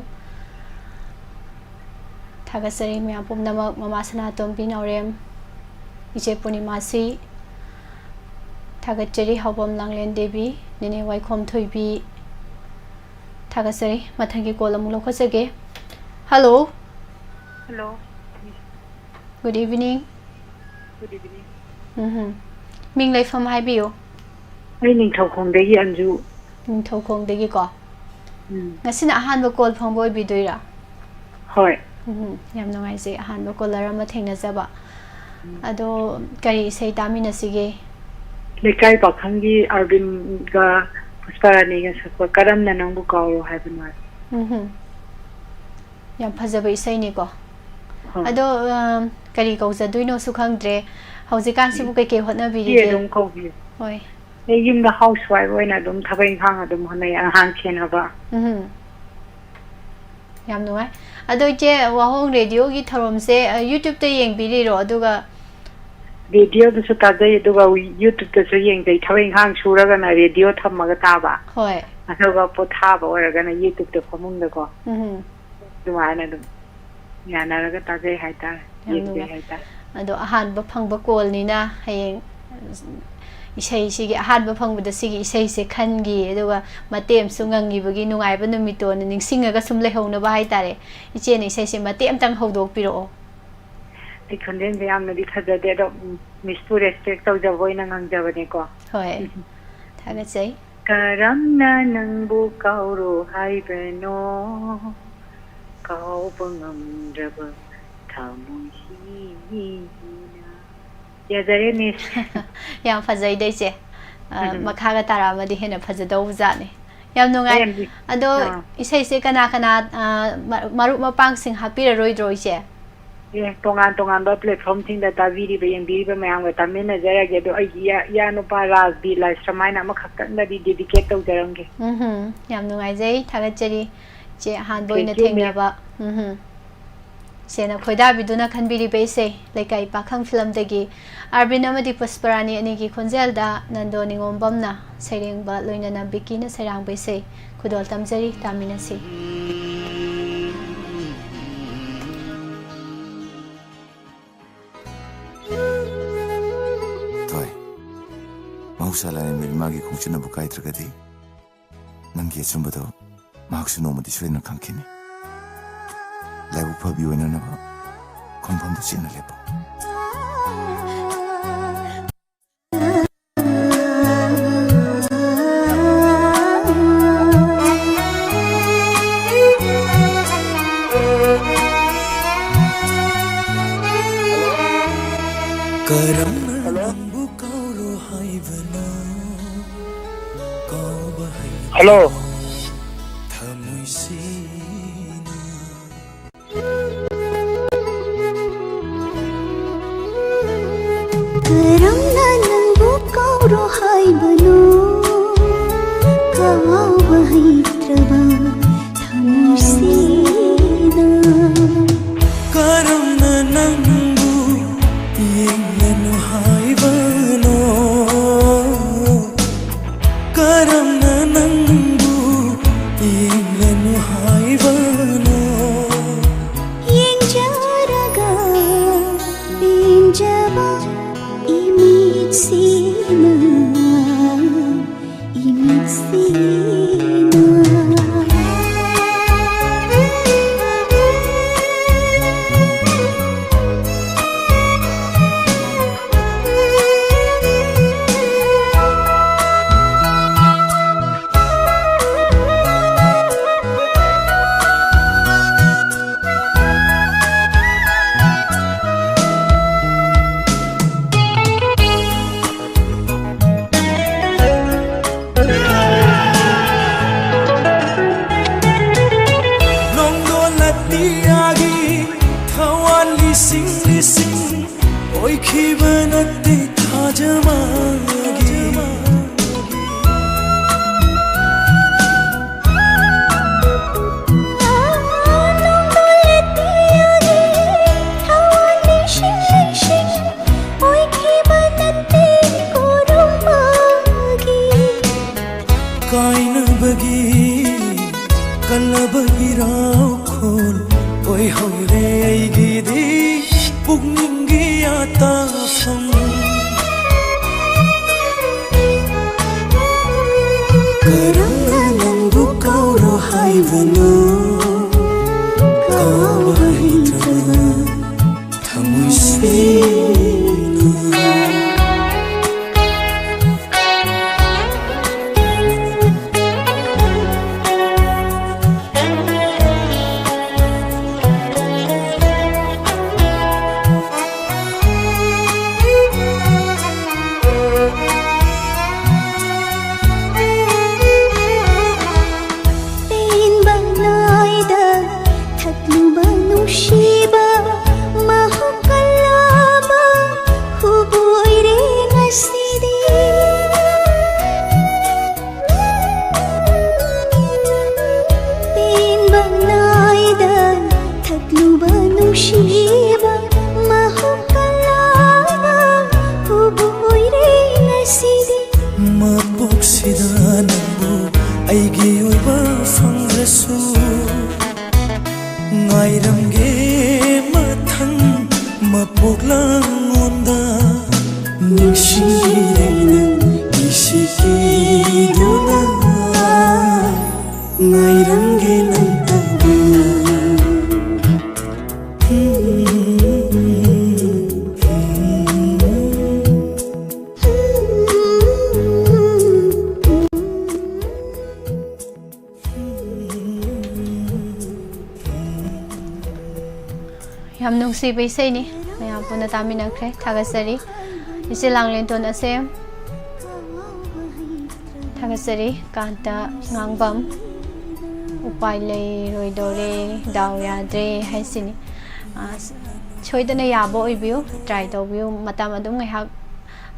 ꯊꯥꯒꯠꯆꯔꯤ ꯃꯌꯥꯝ ꯄꯨꯝꯅꯃꯛ꯫ ꯃꯃꯥ ꯁꯅꯥꯇꯣꯝꯕꯤ ꯅꯥꯎꯔꯦꯝ, ꯏꯆꯦ ꯄꯨꯔꯅꯤꯃꯥꯁꯤ, ꯊꯥꯒꯠꯆꯔꯤ꯫ ꯍꯥꯎꯕꯝ ꯂꯥꯡꯂꯦꯟ ꯗꯦꯕꯤ, ꯅꯦꯅꯦ ꯋꯥꯏꯈꯣꯝ ꯊꯣꯏꯕꯤ, ꯊꯥꯒꯠꯆꯔꯤ꯫ ꯃꯊꯪꯒꯤ ꯀꯣꯜ ꯑꯃꯨꯛ ꯂꯧꯈꯠꯆꯒꯦ꯫ Hello. Hello. Good evening. Good evening. ꯎꯝ꯫ ꯃꯤꯡ ꯂꯩꯐꯝ ꯍꯥꯏꯕꯤꯌꯨ꯫ ꯑꯩ ꯅꯤꯡꯊꯧꯈꯣꯡꯗꯒꯤ ꯑꯟꯖꯨ꯫ ꯅꯤꯡꯊꯧꯈꯣꯡꯗꯒꯤꯀꯣ꯫ ꯎꯝ꯫ ꯉꯁꯤꯅ ꯑꯍꯥꯟꯕ ꯀꯣꯜ ꯐꯪꯕ ꯑꯣꯏꯕꯤꯗꯣꯏꯔꯥ? ꯍꯣꯏ꯫ ꯎꯝ, ꯌꯥꯝ ꯅꯨꯡꯉꯥꯏꯖꯩ ꯑꯍꯥꯟꯕ ꯀꯣꯂꯔ ꯑꯃ ꯊꯦꯡꯅꯖꯕ꯫ ꯎꯝ꯫ ꯑꯗꯣ ꯀꯔꯤ ꯏꯁꯩ ꯇꯥꯃꯤꯟꯅꯁꯤꯒꯦ? ꯂꯩꯀꯥꯏ ꯄꯥꯈꯪꯒꯤ ꯑꯔꯕꯤꯟꯒ ꯄꯨꯁꯄꯥꯔꯥꯅꯤꯒ ꯁꯛꯄ ꯀꯔꯝꯅ ꯅꯪꯕꯨ ꯀꯥꯎꯔꯣ ꯍꯥꯏꯕꯅꯣ ꯍꯥꯏꯕ꯫ ꯎꯝ꯫ ꯌꯥꯝ ꯐꯖꯕ ꯏꯁꯩꯅꯤꯀꯣ꯫ ꯍꯣꯏ꯫ ꯑꯗꯣ, ꯑꯝ, ꯀꯔꯤ ꯀꯧꯖꯗꯣꯏꯅꯣꯁꯨ ꯈꯪꯗ꯭ꯔꯦ꯫ ꯍꯧꯖꯤꯛꯀꯥꯟꯁꯤꯕꯨ ꯀꯩꯀꯩ ꯁꯤ ꯍꯣꯠꯅꯕꯤꯔꯤꯒꯦ? ꯑꯗꯨꯝ ꯀꯧꯕꯤꯌꯨ꯫ ꯍꯣꯏ꯫ ꯑꯩ ꯌꯨꯝꯗ ꯍꯥꯎꯁ ꯋꯥꯏꯐ ꯑꯣꯏꯅ ꯑꯗꯨꯝ ꯊꯕꯛ ꯏꯪꯈꯥꯡ ꯑꯗꯨꯝ ꯍꯣꯠꯅꯩ, ꯑꯉꯥꯡ ꯁꯦꯟꯅꯕ꯫ ꯎꯝ꯫ ꯌꯥꯝ ꯅꯨꯡꯉꯥꯏ꯫ ꯑꯗꯣ ꯏꯆꯦ, ꯋꯥꯍꯣꯡ ꯔꯦꯗꯤꯑꯣꯒꯤ ꯊꯧꯔꯝꯁꯦ, ꯑ, YouTube-ꯇ ꯌꯦꯡꯕꯤꯔꯤꯔꯣ? ꯑꯗꯨꯒ ꯔꯦꯗꯤꯑꯣꯗꯁꯨ ꯇꯥꯖꯩ, ꯑꯗꯨꯒ YouTube-ꯇꯁꯨ ꯌꯦꯡꯖꯩ꯫ ꯊꯕꯛ ꯏꯪꯈꯥꯡ ꯁꯨꯔꯒꯅ ꯔꯦꯗꯤꯑꯣ ꯊꯝꯃꯒ ꯇꯥꯕ꯫ ꯍꯣꯏ꯫ ꯑꯗꯨꯒ ꯄꯣꯊꯥꯕ ꯑꯣꯏꯔꯒꯅ YouTube-ꯇ ꯐꯃꯨꯡꯗꯀꯣ꯫ ꯎꯝ꯫ ꯑꯗꯨꯃꯥꯏꯅ ꯑꯗꯨꯝ ꯌꯥꯅꯔꯒ ꯇꯥꯖꯩ ꯍꯥꯏꯇꯥꯔꯦ, ꯌꯥꯝ ꯌꯦꯡꯖꯩ ꯅꯨꯡꯉꯥꯏ꯫ ꯍꯥꯏꯇꯥꯔꯦ꯫ ꯑꯗꯣ ꯑꯍꯥꯟꯕ ꯐꯪꯕ ꯀꯣꯜꯅꯤꯅ ꯍꯌꯦꯡ ꯏꯁꯩꯁꯤꯒꯤ ꯑꯍꯥꯟꯕ ꯐꯪꯕꯗ ꯁꯤꯒꯤ ꯏꯁꯩꯁꯦ ꯈꯟꯈꯤ, ꯑꯗꯨꯒ ꯃꯇꯦꯛ ꯑꯃꯁꯨ ꯉꯪꯈꯤꯕꯒꯤ ꯅꯨꯡꯉꯥꯏꯕ ꯅꯨꯃꯤꯠꯇꯣꯅ ꯅꯤꯡꯁꯤꯡꯉꯒ ꯁꯨꯝ ꯂꯩꯍꯧꯅꯕ ꯍꯥꯏꯇꯥꯔꯦ꯫ ꯏꯆꯦꯅ ꯏꯁꯩꯁꯦ ꯃꯇꯦꯛ ꯑꯃꯇꯪ ꯍꯧꯗꯣꯛꯄꯤꯔꯛꯑꯣ꯫ ꯑꯩ ꯈꯣꯟꯖꯦꯜꯁꯦ ꯌꯥꯝꯅꯗꯤ ꯐꯖꯗꯦ, ꯑꯗꯣ, ꯎꯝ, ꯃꯤꯁꯄꯨ ꯔꯦꯁꯄꯦꯛ ꯇꯧꯖꯕ ꯑꯣꯏꯅ ꯉꯥꯡꯖꯕꯅꯦꯀꯣ꯫ ꯍꯣꯏ꯫ ꯊꯥꯒꯠꯆꯩ꯫ ꯀꯔꯝꯅ ꯅꯪꯕꯨ ꯀꯥꯎꯔꯣ ꯍꯥꯏꯕꯅꯣ? ꯀꯥꯎꯕ ꯉꯝꯗ꯭ꯔꯕ ꯊꯃꯣꯏꯁꯤꯅ꯫ ꯌꯥꯖꯔꯦ, ꯃꯤꯁ꯫ ꯌꯥꯝ ꯐꯖꯩꯗ, ꯏꯆꯦ꯫ ꯑ, ꯎꯝ꯫ ꯃꯈꯥꯒ ꯇꯥꯔꯛꯑꯝꯃꯗꯤ ꯍꯦꯟꯅ ꯐꯖꯗꯧꯕ ꯖꯥꯠꯅꯤ꯫ ꯌꯥꯝ ꯅꯨꯡꯉꯥꯏ꯫ ꯑꯩ ꯌꯥꯝ ꯑꯗꯣ ꯑꯥ꯫ ꯏꯁꯩꯁꯦ ꯀꯅꯥ ꯀꯅꯥ, ꯑ, ꯃꯔꯨꯞ ꯃꯄꯥꯡꯁꯤꯡ ꯍꯥꯞꯄꯤꯔꯔꯣꯏꯗ꯭ꯔꯣ, ꯏꯆꯦ? ꯑꯦ, ꯇꯣꯉꯥꯟ ꯇꯣꯉꯥꯟꯕ platformꯁꯤꯡꯗ ꯇꯥꯕꯤꯔꯤꯕ, ꯌꯦꯡꯕꯤꯔꯤꯕ ꯃꯌꯥꯝꯒ ꯇꯥꯃꯤꯟꯅꯖꯔꯒꯦ꯫ ꯑꯗꯣ ꯑꯩꯒꯤ ꯏꯌꯥ-, ꯏꯌꯥ ꯅꯨꯄꯥ ꯔꯥꯖꯕꯤꯔ ꯂꯥꯏꯁ꯭ꯔꯝ ꯍꯥꯏꯅ ꯑꯃꯈꯛꯇꯪꯗꯗꯤ dedicate ꯇꯧꯖꯔꯝꯒꯦ꯫ ꯎꯝꯍꯨꯝ, ꯌꯥꯝ ꯅꯨꯡꯉꯥꯏꯖꯩ, ꯊꯥꯒꯠꯆꯔꯤ꯫ ꯏꯆꯦ, ꯑꯍꯥꯟꯕ ꯑꯣꯏꯅ Thank you, ma'am. ꯊꯦꯡꯅꯕ, ꯎꯝꯍꯨꯝ꯫ ꯏꯆꯦꯅ ꯈꯣꯏꯗꯥꯕꯤꯗꯨꯅ ꯈꯟꯕꯤꯔꯤꯕ ꯏꯁꯩ ꯂꯩꯀꯥꯏ ꯄꯥꯈꯪ ꯐꯤꯂꯝꯗꯒꯤ ꯑꯥꯔꯕꯤꯟ ꯑꯃꯗꯤ ꯄꯨꯁꯄꯔꯥꯅꯤ ꯑꯅꯤꯒꯤ ꯈꯣꯟꯖꯦꯜꯗ ꯅꯟꯗꯣ ꯅꯤꯉꯣꯝꯕꯝꯅ ꯁꯩꯔꯦꯡꯕ, ꯂꯣꯏꯅꯅ ꯕꯤꯀꯤꯅ ꯁꯩꯔꯥꯡꯕ ꯏꯁꯩ ꯈꯨꯗꯣꯜ ꯇꯝꯖꯔꯤ, ꯇꯥꯃꯤꯟꯅꯁꯤ꯫ ꯊꯣꯏ, ꯃꯍꯧꯁꯥ ꯂꯥꯏꯔꯦꯝꯕꯤ ꯏꯃꯥꯒꯤ ꯈꯣꯡꯆꯠꯅꯕꯨ ꯀꯥꯏꯗ꯭ꯔꯒꯗꯤ, ꯅꯪꯒꯤ ꯑꯆꯨꯝꯕꯗꯣ ꯃꯍꯥꯛꯁꯨ ꯅꯣꯡꯃꯗꯤ ꯁꯣꯏꯗꯅ ꯈꯪꯈꯤꯅꯤ꯫ ꯂꯥꯏꯕꯛ ꯐꯕꯤ ꯑꯣꯏꯅꯅꯕ ꯈꯣꯡꯐꯝꯗ ꯆꯦꯠꯅ ꯂꯦꯞꯄꯨ꯫ ꯀꯔꯝꯅ ꯅꯪꯕꯨ ꯀꯥꯎꯔꯣ ꯍꯥꯏꯕꯅꯣ? ꯀꯥꯎꯕ ꯍꯩ ꯍꯜꯂꯣ꯫ ꯊꯃꯣꯏꯁꯤꯅ꯫ ꯀꯔꯝꯅ ꯅꯪꯕꯨ ꯀꯥꯎꯔꯣ ꯍꯥꯏꯕꯅꯣ? ꯀꯥꯎꯕ ꯍꯩꯇ꯭ꯔꯕ ꯊꯃꯣꯏꯁꯤꯅ꯫ ꯀꯔꯝꯅ ꯅꯪꯕꯨ ꯌꯦꯡꯂꯅꯨ ꯍꯥꯏꯕꯅꯣ? ꯀꯔꯝꯅ ꯅꯪꯕꯨ ꯌꯦꯡꯂꯅꯨ ꯍꯥꯏꯕꯅꯣ? ꯌꯦꯡꯖꯔꯒ ꯄꯦꯟꯖꯕ ꯏꯃꯤꯠꯁꯤꯅ, ꯏꯃꯤꯠꯁꯤꯅ꯫ ꯂꯤꯁꯤꯡ ꯂꯤꯁꯤꯡ ꯑꯣꯏꯈꯤꯕ ꯅꯠꯇꯦ ꯊꯥꯖ ꯃꯥꯒꯤ꯫ ꯀꯥꯏꯅꯕꯒꯤ ꯀꯜꯂꯕ ꯏꯔꯥꯎꯈꯣꯜ ꯑꯣꯏꯍꯧꯔꯦ ꯑꯩꯒꯤꯗꯤ ꯄꯨꯛꯅꯤꯡꯒꯤ ꯑꯇꯥꯐꯝ꯫ ꯀꯔꯝꯅ ꯅꯪꯕꯨ ꯀꯥꯎꯔꯣ ꯍꯥꯏꯕꯅꯣ? ꯀꯥꯎꯕ ꯍꯩꯇ꯭ꯔꯕ ꯊꯃꯣꯏꯁꯤꯅ꯫ ꯄꯦꯟꯕ ꯅꯥꯏꯗ ꯊꯛꯂꯨꯕ ꯅꯨꯡꯁꯤꯕ ꯃꯍꯨꯝ ꯀꯜꯂꯕ ꯍꯨꯕꯣꯏꯔꯦ ꯉꯁꯤꯗꯤ꯫ ꯄꯦꯟꯕ ꯅꯥꯏꯗ ꯊꯛꯂꯨꯕ ꯅꯨꯡꯁꯤꯕ ꯃꯍꯨꯝ ꯀꯜꯂꯕ ꯍꯨꯕꯣꯏꯔꯦ ꯉꯁꯤꯗꯤ꯫ ꯃꯄꯣꯛꯁꯤꯗ ꯅꯪꯕꯨ ꯑꯩꯒꯤ ꯑꯣꯏꯕ ꯐꯪꯗ꯭ꯔꯁꯨ ꯉꯥꯏꯔꯝꯒꯦ ꯃꯊꯪ ꯃꯄꯣꯛ ꯂꯥꯡꯉꯣꯟꯗ꯫ ꯅꯤꯡꯁꯤꯡꯂꯤꯔꯩ ꯅꯪ ꯏꯁꯤꯀꯤꯗꯨꯅ ꯉꯥꯏꯔꯝꯒꯦ ꯅꯪꯇꯕꯨ꯫ ꯌꯥꯝ ꯅꯨꯡꯁꯤꯕ ꯏꯁꯩꯅꯤ꯫ ꯃꯌꯥꯝ ꯄꯨꯟꯅ ꯇꯥꯃꯤꯟꯅꯈ꯭ꯔꯦ꯫ ꯊꯥꯒꯠꯆꯔꯤ꯫ ꯏꯆꯦ ꯂꯥꯡꯂꯦꯟꯊꯣꯟ ꯑꯁꯦꯝ꯫ ꯊꯥꯒꯠꯆꯔꯤ꯫ ꯀꯥꯟꯇ ꯉꯥꯡꯕꯝ꯫ ꯎꯄꯥꯏ ꯂꯩꯔꯣꯏꯗꯧꯔꯦ, ꯗꯥꯎ ꯌꯥꯗ꯭ꯔꯦ ꯍꯥꯏꯁꯤꯅꯤ꯫ ꯑ, ꯁꯣꯏꯗꯅ ꯌꯥꯕ ꯑꯣꯏꯕꯤꯌꯨ, try ꯇꯧꯕꯤꯌꯨ, ꯃꯇꯝ ꯑꯗꯨꯝ ꯉꯥꯏꯍꯥꯛ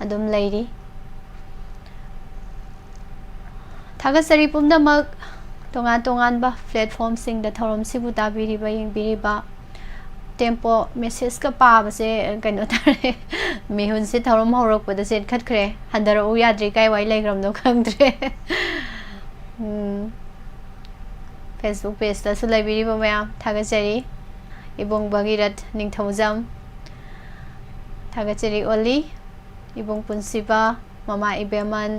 ꯑꯗꯨꯝ ꯂꯩꯔꯤ꯫ ꯊꯥꯒꯠꯆꯔꯤ ꯄꯨꯝꯅꯃꯛ, ꯇꯣꯉꯥꯟ ꯇꯣꯉꯥꯟꯕ platformꯁꯤꯡꯗ ꯊꯧꯔꯝꯁꯤꯕꯨ ꯇꯥꯕꯤꯔꯤꯕ, ꯌꯦꯡꯕꯤꯔꯤꯕ꯫ Tempo messageꯀ ꯄꯥꯕꯁꯦ ꯀꯩꯅꯣ ꯇꯧꯔꯦ, ꯃꯤꯍꯨꯟꯁꯦ ꯊꯧꯔꯝ ꯍꯧꯔꯛꯄꯗ ꯆꯦꯟꯈꯠꯈ꯭ꯔꯦ, ꯍꯟꯊꯔꯛꯎ ꯌꯥꯗ꯭ꯔꯤ, ꯀꯥꯏ ꯋꯥꯏ ꯂꯩꯈ꯭ꯔꯕꯅꯣ ꯈꯪꯗ꯭ꯔꯦ꯫ ꯎꯝ꯫ Facebook pageꯇꯁꯨ ꯂꯩꯕꯤꯔꯤꯕ ꯃꯌꯥꯝ ꯊꯥꯒꯠꯆꯔꯤ꯫ ꯏꯕꯨꯡ ꯚꯒꯤꯔꯠ ꯅꯤꯡꯊꯧꯖꯝ ꯊꯥꯒꯠꯆꯔꯤ꯫ ꯑꯣꯂꯤ, ꯏꯕꯨꯡ ꯄꯨꯟꯁꯤꯕ, ꯃꯃꯥ ꯏꯕꯦꯝꯃꯟ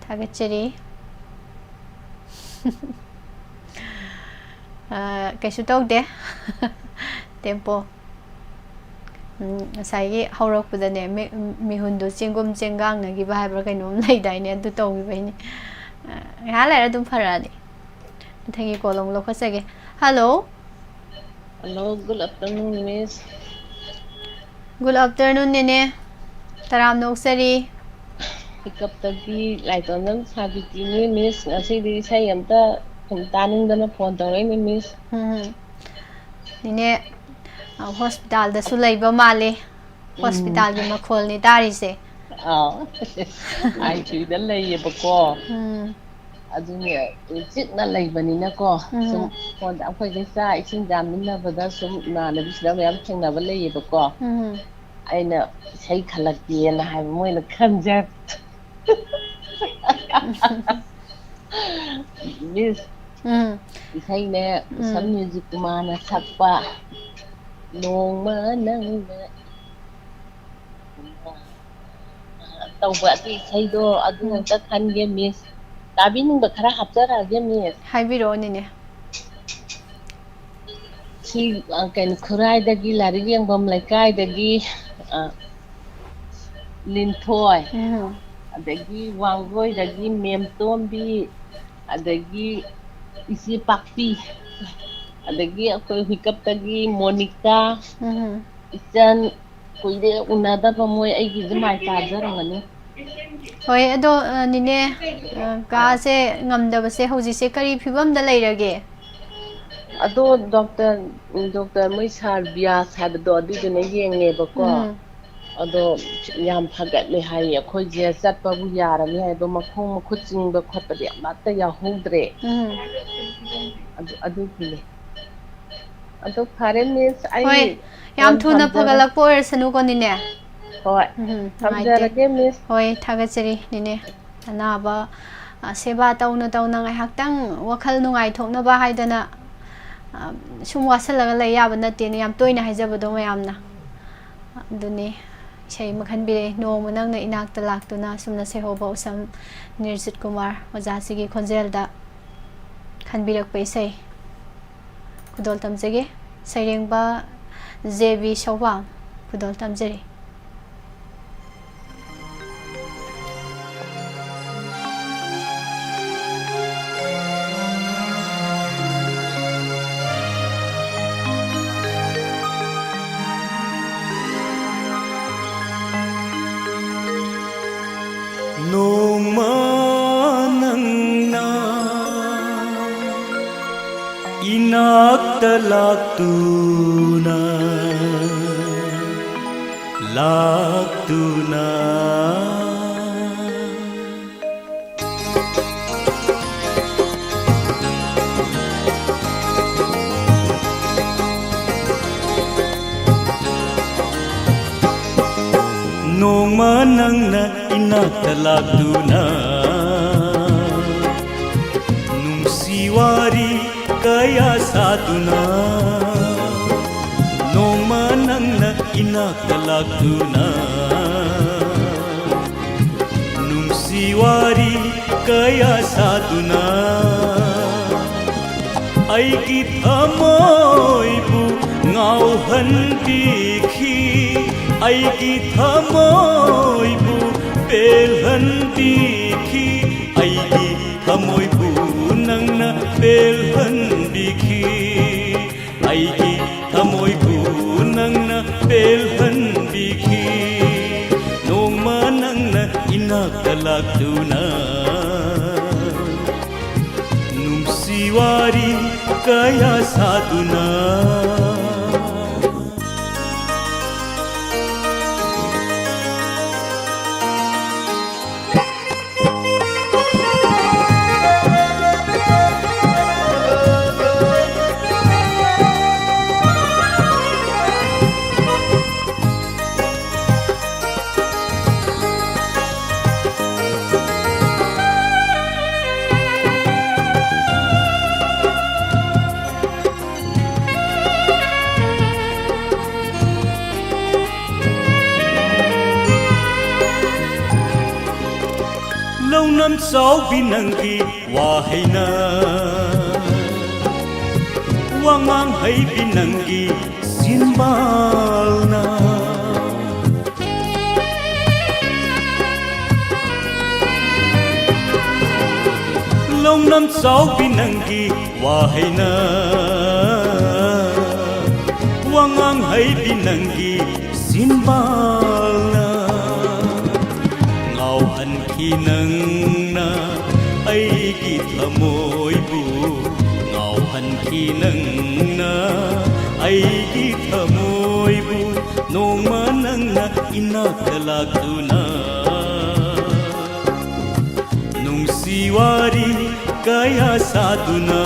ꯊꯥꯒꯠꯆꯔꯤ꯫ ꯑ, ꯀꯩꯁꯨ ꯇꯧꯗꯦ꯫ Tempo꯫ ꯎꯝ, ꯉꯁꯥꯏꯒꯤ ꯍꯧꯔꯛꯄꯗꯅꯦ, ꯃꯤ-, ꯃꯤꯍꯨꯟꯗꯣ ꯆꯦꯡꯒꯨꯝ ꯆꯦꯡꯒꯥꯡꯅꯈꯤꯕ ꯍꯥꯏꯕ꯭ꯔꯥ ꯀꯩꯅꯣꯝ ꯂꯩꯗꯥꯏꯅꯦ, ꯑꯗꯨ ꯇꯧꯈꯤꯕꯩꯅꯦ꯫ ꯑ, ꯉꯥꯏꯍꯥꯛ ꯂꯩꯔ ꯑꯗꯨꯝ ꯐꯔꯛꯑꯅꯤ꯫ ꯃꯊꯪꯒꯤ call ꯑꯃꯨꯛ ꯂꯧꯈꯠꯆꯒꯦ꯫ Hello꯫ Hello, good afternoon, Miss꯫ Good afternoon, ꯅꯦꯅꯦ꯫ ꯇꯔꯥꯝꯅ ꯑꯣꯛꯆꯔꯤ꯫ Hiccupꯇꯒꯤ ꯂꯥꯏꯇꯣꯟꯖꯝ ꯁꯥꯕꯤꯇꯤꯅꯤ, Miss꯫ ꯉꯁꯤꯗꯤ ꯏꯁꯩ ꯑꯝꯇ ꯁꯨꯝ ꯇꯥꯅꯤꯡꯗꯅ phone ꯇꯧꯔꯛꯏꯅꯤ, Miss꯫ ꯎꯝ꯫ ꯅꯦꯅꯦ, ꯑ, hospitalꯗꯁꯨ ꯂꯩꯕ ꯃꯥꯜꯂꯤ꯫ ꯎꯝ꯫ Hospitalꯒꯤ ꯃꯈꯣꯜꯅꯤ ꯇꯥꯔꯤꯁꯦ꯫ ꯑꯥꯎ꯫ ICUꯗ ꯂꯩꯌꯦꯕꯀꯣ꯫ ꯎꯝ꯫ ꯑꯗꯨꯅꯦ, ꯆꯤꯛꯅ ꯂꯩꯕꯅꯤꯅꯀꯣ, ꯎꯝ꯫ ꯁꯨꯝ phone, ꯑꯩꯈꯣꯏꯒꯤ ꯆꯥꯛ ꯏꯁꯤꯡ ꯆꯥꯃꯤꯟꯅꯕꯗ ꯁꯨꯝ ꯏꯃꯥꯟꯅꯕꯤꯁꯤꯗ ꯃꯌꯥꯝ ꯊꯦꯡꯅꯕ ꯂꯩꯌꯦꯕꯀꯣ꯫ ꯎꯝ꯫ ꯑꯩꯅ ꯏꯁꯩ ꯈꯜꯂꯛꯀꯦꯅ ꯍꯥꯏꯕ, ꯃꯣꯏꯅ ꯈꯟꯖ-, Miss, ꯎꯝ꯫ ꯏꯁꯩꯅꯦ, ꯎꯝ꯫ Sun Music ꯀꯨꯃꯥꯔꯅ ꯁꯛꯄ, "ꯅꯣꯡꯃ ꯅꯪꯅ" ꯇꯧꯕ ꯑꯗꯨ ꯏꯁꯩꯗꯣ, ꯑꯗꯨ ꯎꯝ꯫ ꯑꯝꯇ ꯈꯟꯒꯦ, Miss꯫ ꯇꯥꯕꯤꯅꯤꯡꯕ ꯈꯔ ꯍꯥꯞꯆꯔꯛꯑꯒꯦ, Miss꯫ ꯍꯥꯏꯕꯤꯔꯛꯑꯣ, ꯅꯦꯅꯦ꯫ ꯁꯤ, ꯑ, ꯀꯩꯅꯣ, ꯈꯨꯔꯥꯏꯗꯒꯤ, ꯂꯥꯏꯔꯤꯛ ꯌꯦꯡꯐꯝ ꯂꯩꯀꯥꯏꯗꯒꯤ, ꯑ, ꯂꯤꯟꯊꯣꯏ, ꯎꯝ꯫ ꯑꯗꯒꯤ ꯋꯥꯡꯒꯣꯏꯗꯒꯤ ꯃꯦꯝꯇꯣꯝꯕꯤ, ꯑꯗꯒꯤ ꯏꯆꯦ ꯄꯥꯛꯄꯤ, ꯑꯗꯒꯤ ꯑꯩꯈꯣꯏ ꯍꯨꯏꯀꯞꯇꯒꯤ ꯃꯣꯅꯤꯀꯥ, ꯎꯝ꯫ ꯏꯆꯟ, ꯀꯨꯏꯔꯦ ꯎꯅꯗꯕ, ꯃꯣꯏ ꯑꯩꯒꯤꯗꯤ ꯃꯥꯏ ꯇꯥꯖꯔꯝꯒꯅꯤ꯫ ꯍꯣꯏ, ꯑꯗꯣ, ꯑ, ꯅꯦꯅꯦ, ꯑ, ꯑꯥ꯫ ꯀꯥꯁꯦ ꯉꯝꯗꯕꯁꯦ ꯍꯧꯖꯤꯛꯁꯦ ꯀꯔꯤ ꯐꯤꯕꯝꯗ ꯂꯩꯔꯒꯦ? ꯑꯗꯣ ꯗꯣꯛꯇꯔ, ꯗꯣꯛꯇꯔ, ꯃꯣꯏ ꯁꯥꯔ ꯕꯤꯌꯥꯁ ꯍꯥꯏꯕꯗꯣ, ꯑꯗꯨꯏꯗꯨꯅ ꯌꯦꯡꯉꯦꯕꯀꯣ꯫ ꯎꯝ꯫ ꯑꯗꯣ ꯌꯥꯝ ꯐꯒꯠꯂꯦ ꯍꯥꯏꯌꯦ꯫ ꯑꯩꯈꯣꯏꯁꯦ ꯆꯠꯄꯕꯨ ꯌꯥꯔꯅꯤ ꯍꯥꯏꯕ, ꯃꯈꯣꯡ ꯃꯈꯨꯠ ꯆꯤꯡꯕ ꯈꯣꯠꯄꯗꯤ ꯑꯃꯠꯇ ꯌꯥꯎꯍꯧꯗ꯭ꯔꯦ꯫ ꯎꯝ꯫ ꯑꯗꯨ, ꯑꯗꯨꯒꯤꯅꯦ꯫ ꯑꯗꯣ ꯐꯔꯦ ꯃꯤꯁ, ꯑꯩ ꯍꯣꯏ, ꯌꯥꯝ ꯐꯣꯟ ꯊꯨꯅ ꯊꯝꯖꯔꯦ꯫ ꯐꯒꯠꯂꯛꯄ ꯑꯣꯏꯔꯁꯅꯨꯀꯣ, ꯅꯤꯅꯦ꯫ ꯍꯣꯏ꯫ ꯎꯝ, ꯅꯨꯡꯉꯥꯏꯇꯦ꯫ ꯊꯝꯖꯔꯒꯦ ꯃꯤꯁ꯫ ꯍꯣꯏ, ꯊꯥꯒꯠꯆꯔꯤ, ꯅꯤꯅꯦ꯫ ꯑꯅꯥꯕ, ꯑ, ꯁꯦꯕꯥ ꯇꯧꯅ ꯇꯧꯅ ꯉꯥꯏꯍꯥꯛꯇꯪ ꯋꯥꯈꯜ ꯅꯨꯡꯉꯥꯏꯊꯣꯛꯅꯕ ꯍꯥꯏꯗꯅ, ꯑ, ꯁꯨꯝ ꯋꯥꯁꯜꯂꯒ ꯂꯩ ꯌꯥꯕ ꯅꯠꯇꯦꯅꯦ, ꯌꯥꯝ ꯇꯣꯏꯅ ꯍꯥꯏꯖꯕꯗꯣ ꯃꯌꯥꯝꯅ꯫ ꯑꯗꯨꯅꯤ, ꯏꯁꯩ ꯑꯃ ꯈꯟꯕꯤꯔꯦ, "ꯅꯣꯡꯃ ꯅꯪꯅ ꯏꯅꯥꯛꯇ ꯂꯥꯛꯇꯨꯅ", ꯁꯨꯝꯅ ꯁꯩꯍꯧꯕ ꯎꯁꯝ ꯅꯤꯔꯖꯤꯠ ꯀꯨꯃꯥꯔ ꯑꯣꯖꯥꯁꯤꯒꯤ ꯈꯣꯟꯖꯦꯜꯗ ꯈꯟꯕꯤꯔꯛꯄ ꯏꯁꯩ꯫ ꯈꯨꯗꯣꯜ ꯇꯝꯖꯒꯦ꯫ ꯁꯩꯔꯦꯡꯕ ꯖꯦ ꯕꯤ ꯁꯧꯕꯥꯝ꯫ ꯈꯨꯗꯣꯜ ꯇꯝꯖꯔꯤ꯫ ꯅꯣꯡꯃ ꯅꯪꯅ ꯏꯅꯥꯛꯇ ꯂꯥꯛꯇꯨꯅ, ꯂꯥꯛꯇꯨꯅ꯫ ꯅꯣꯡꯃ ꯅꯪꯅ ꯏꯅꯥꯛꯇ ꯂꯥꯛꯇꯨꯅ, ꯅꯨꯡꯁꯤ ꯋꯥꯔꯤ ꯀꯌꯥ ꯁꯥꯗꯨꯅ, ꯅꯣꯡꯃ ꯅꯪꯅ ꯏꯅꯥꯛꯇ ꯂꯥꯛꯇꯨꯅ, ꯅꯨꯡꯁꯤ ꯋꯥꯔꯤ ꯀꯌꯥ ꯁꯥꯗꯨꯅ, ꯑꯩꯒꯤ ꯊꯃꯣꯏꯕꯨ ꯉꯥꯎꯍꯟꯕꯤꯈꯤ, ꯑꯩꯒꯤ ꯊꯃꯣꯏꯕꯨ ꯄꯦꯜꯍꯟꯕꯤꯈꯤ, ꯑꯩꯒꯤ ꯊꯃꯣꯏꯕꯨ ꯅꯪꯅ ꯄꯦꯜꯍꯟꯕꯤꯈꯤ, ꯑꯩꯒꯤ ꯊꯃꯣꯏꯕꯨ ꯅꯪꯅ ꯄꯦꯜꯍꯟꯕꯤꯈꯤ꯫ ꯅꯣꯡꯃ ꯅꯪꯅ ꯏꯅꯥꯛꯇ ꯂꯥꯛꯇꯨꯅ, ꯅꯨꯡꯁꯤ ꯋꯥꯔꯤ ꯀꯌꯥ ꯁꯥꯗꯨꯅ꯫ ꯂꯧꯅꯝ ꯆꯥꯎꯕꯤ ꯅꯪꯒꯤ ꯋꯥꯍꯩꯅ, ꯋꯥꯉꯥꯡ ꯍꯩꯕꯤ ꯅꯪꯒꯤ ꯆꯤꯟꯕꯥꯜꯅ꯫ ꯂꯧꯅꯝ ꯆꯥꯎꯕꯤ ꯅꯪꯒꯤ ꯋꯥꯍꯩꯅ, ꯋꯥꯉꯥꯡ ꯍꯩꯕꯤ ꯅꯪꯒꯤ ꯆꯤꯟꯕꯥꯜꯅ ꯉꯥꯎꯍꯟꯈꯤ ꯅꯪꯅ ꯑꯩꯒꯤ ꯊꯃꯣꯏꯕꯨ, ꯉꯥꯎꯍꯟꯈꯤ ꯅꯪꯅ ꯑꯩꯒꯤ ꯊꯃꯣꯏꯕꯨ꯫ ꯅꯣꯡꯃ ꯅꯪꯅ ꯏꯅꯥꯛꯇ ꯂꯥꯛꯇꯨꯅ ꯅꯨꯡꯁꯤ ꯋꯥꯔꯤ ꯀꯌꯥ ꯁꯥꯗꯨꯅ꯫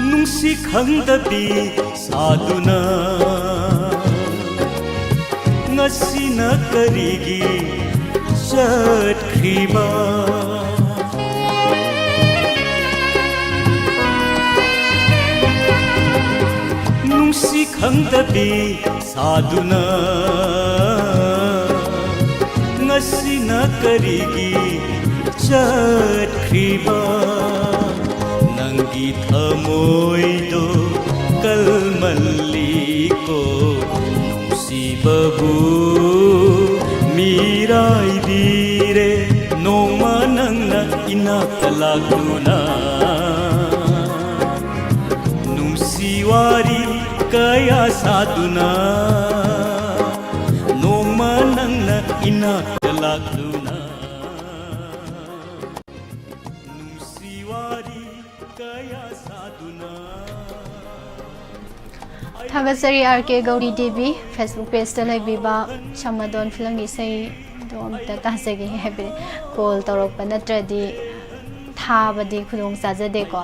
ꯅꯨꯡꯁꯤ ꯈꯪꯗꯕꯤ ꯁꯥꯗꯨꯅ ꯉꯁꯤꯅ ꯀꯔꯤꯒꯤ ꯆꯠꯈ꯭ꯔꯤꯕ? ꯅꯨꯡꯁꯤ ꯈꯪꯗꯕꯤ ꯁꯥꯗꯨꯅ ꯁꯤꯅ ꯀꯔꯤꯒꯤ ꯆꯠꯈ꯭ꯔꯤꯕ? ꯅꯪꯒꯤ ꯊꯃꯣꯏꯗꯣ ꯀꯜꯃꯜꯂꯤꯀꯣ, ꯅꯨꯡꯁꯤꯕꯕꯨ ꯃꯤꯔꯥꯏꯕꯤꯔꯦ꯫ ꯅꯣꯡꯃ ꯅꯪꯅ ꯏꯅꯥꯛꯇ ꯂꯥꯛꯇꯨꯅ, ꯅꯨꯡꯁꯤ ꯋꯥꯔꯤ ꯀꯌꯥ ꯁꯥꯗꯨꯅ, ꯅꯣꯡꯃ ꯅꯪꯅ ꯏꯅꯥꯛꯇ ꯂꯥꯛꯇꯨꯅ, ꯅꯨꯡꯁꯤ ꯋꯥꯔꯤ ꯀꯌꯥ ꯁꯥꯗꯨꯅ꯫ ꯊꯥꯒꯠꯆꯔꯤ ꯑꯥꯔ ꯀꯦ ꯒꯧꯔꯤ ꯗꯦꯕꯤ, Facebook pageꯇ ꯂꯩꯕꯤꯕ ꯁꯃꯥꯗꯣꯟ ꯐꯤꯂꯝꯒꯤ ꯏꯁꯩꯗꯣ ꯑꯝꯇ ꯇꯥꯖꯒꯦ ꯍꯥꯏꯕꯗꯤ, ꯀꯣꯜ ꯇꯧꯔꯛꯄ ꯅꯠꯇ꯭ꯔꯗꯤ ꯊꯥꯕꯗꯤ ꯈꯨꯗꯣꯡ ꯆꯥꯖꯗꯦꯀꯣ꯫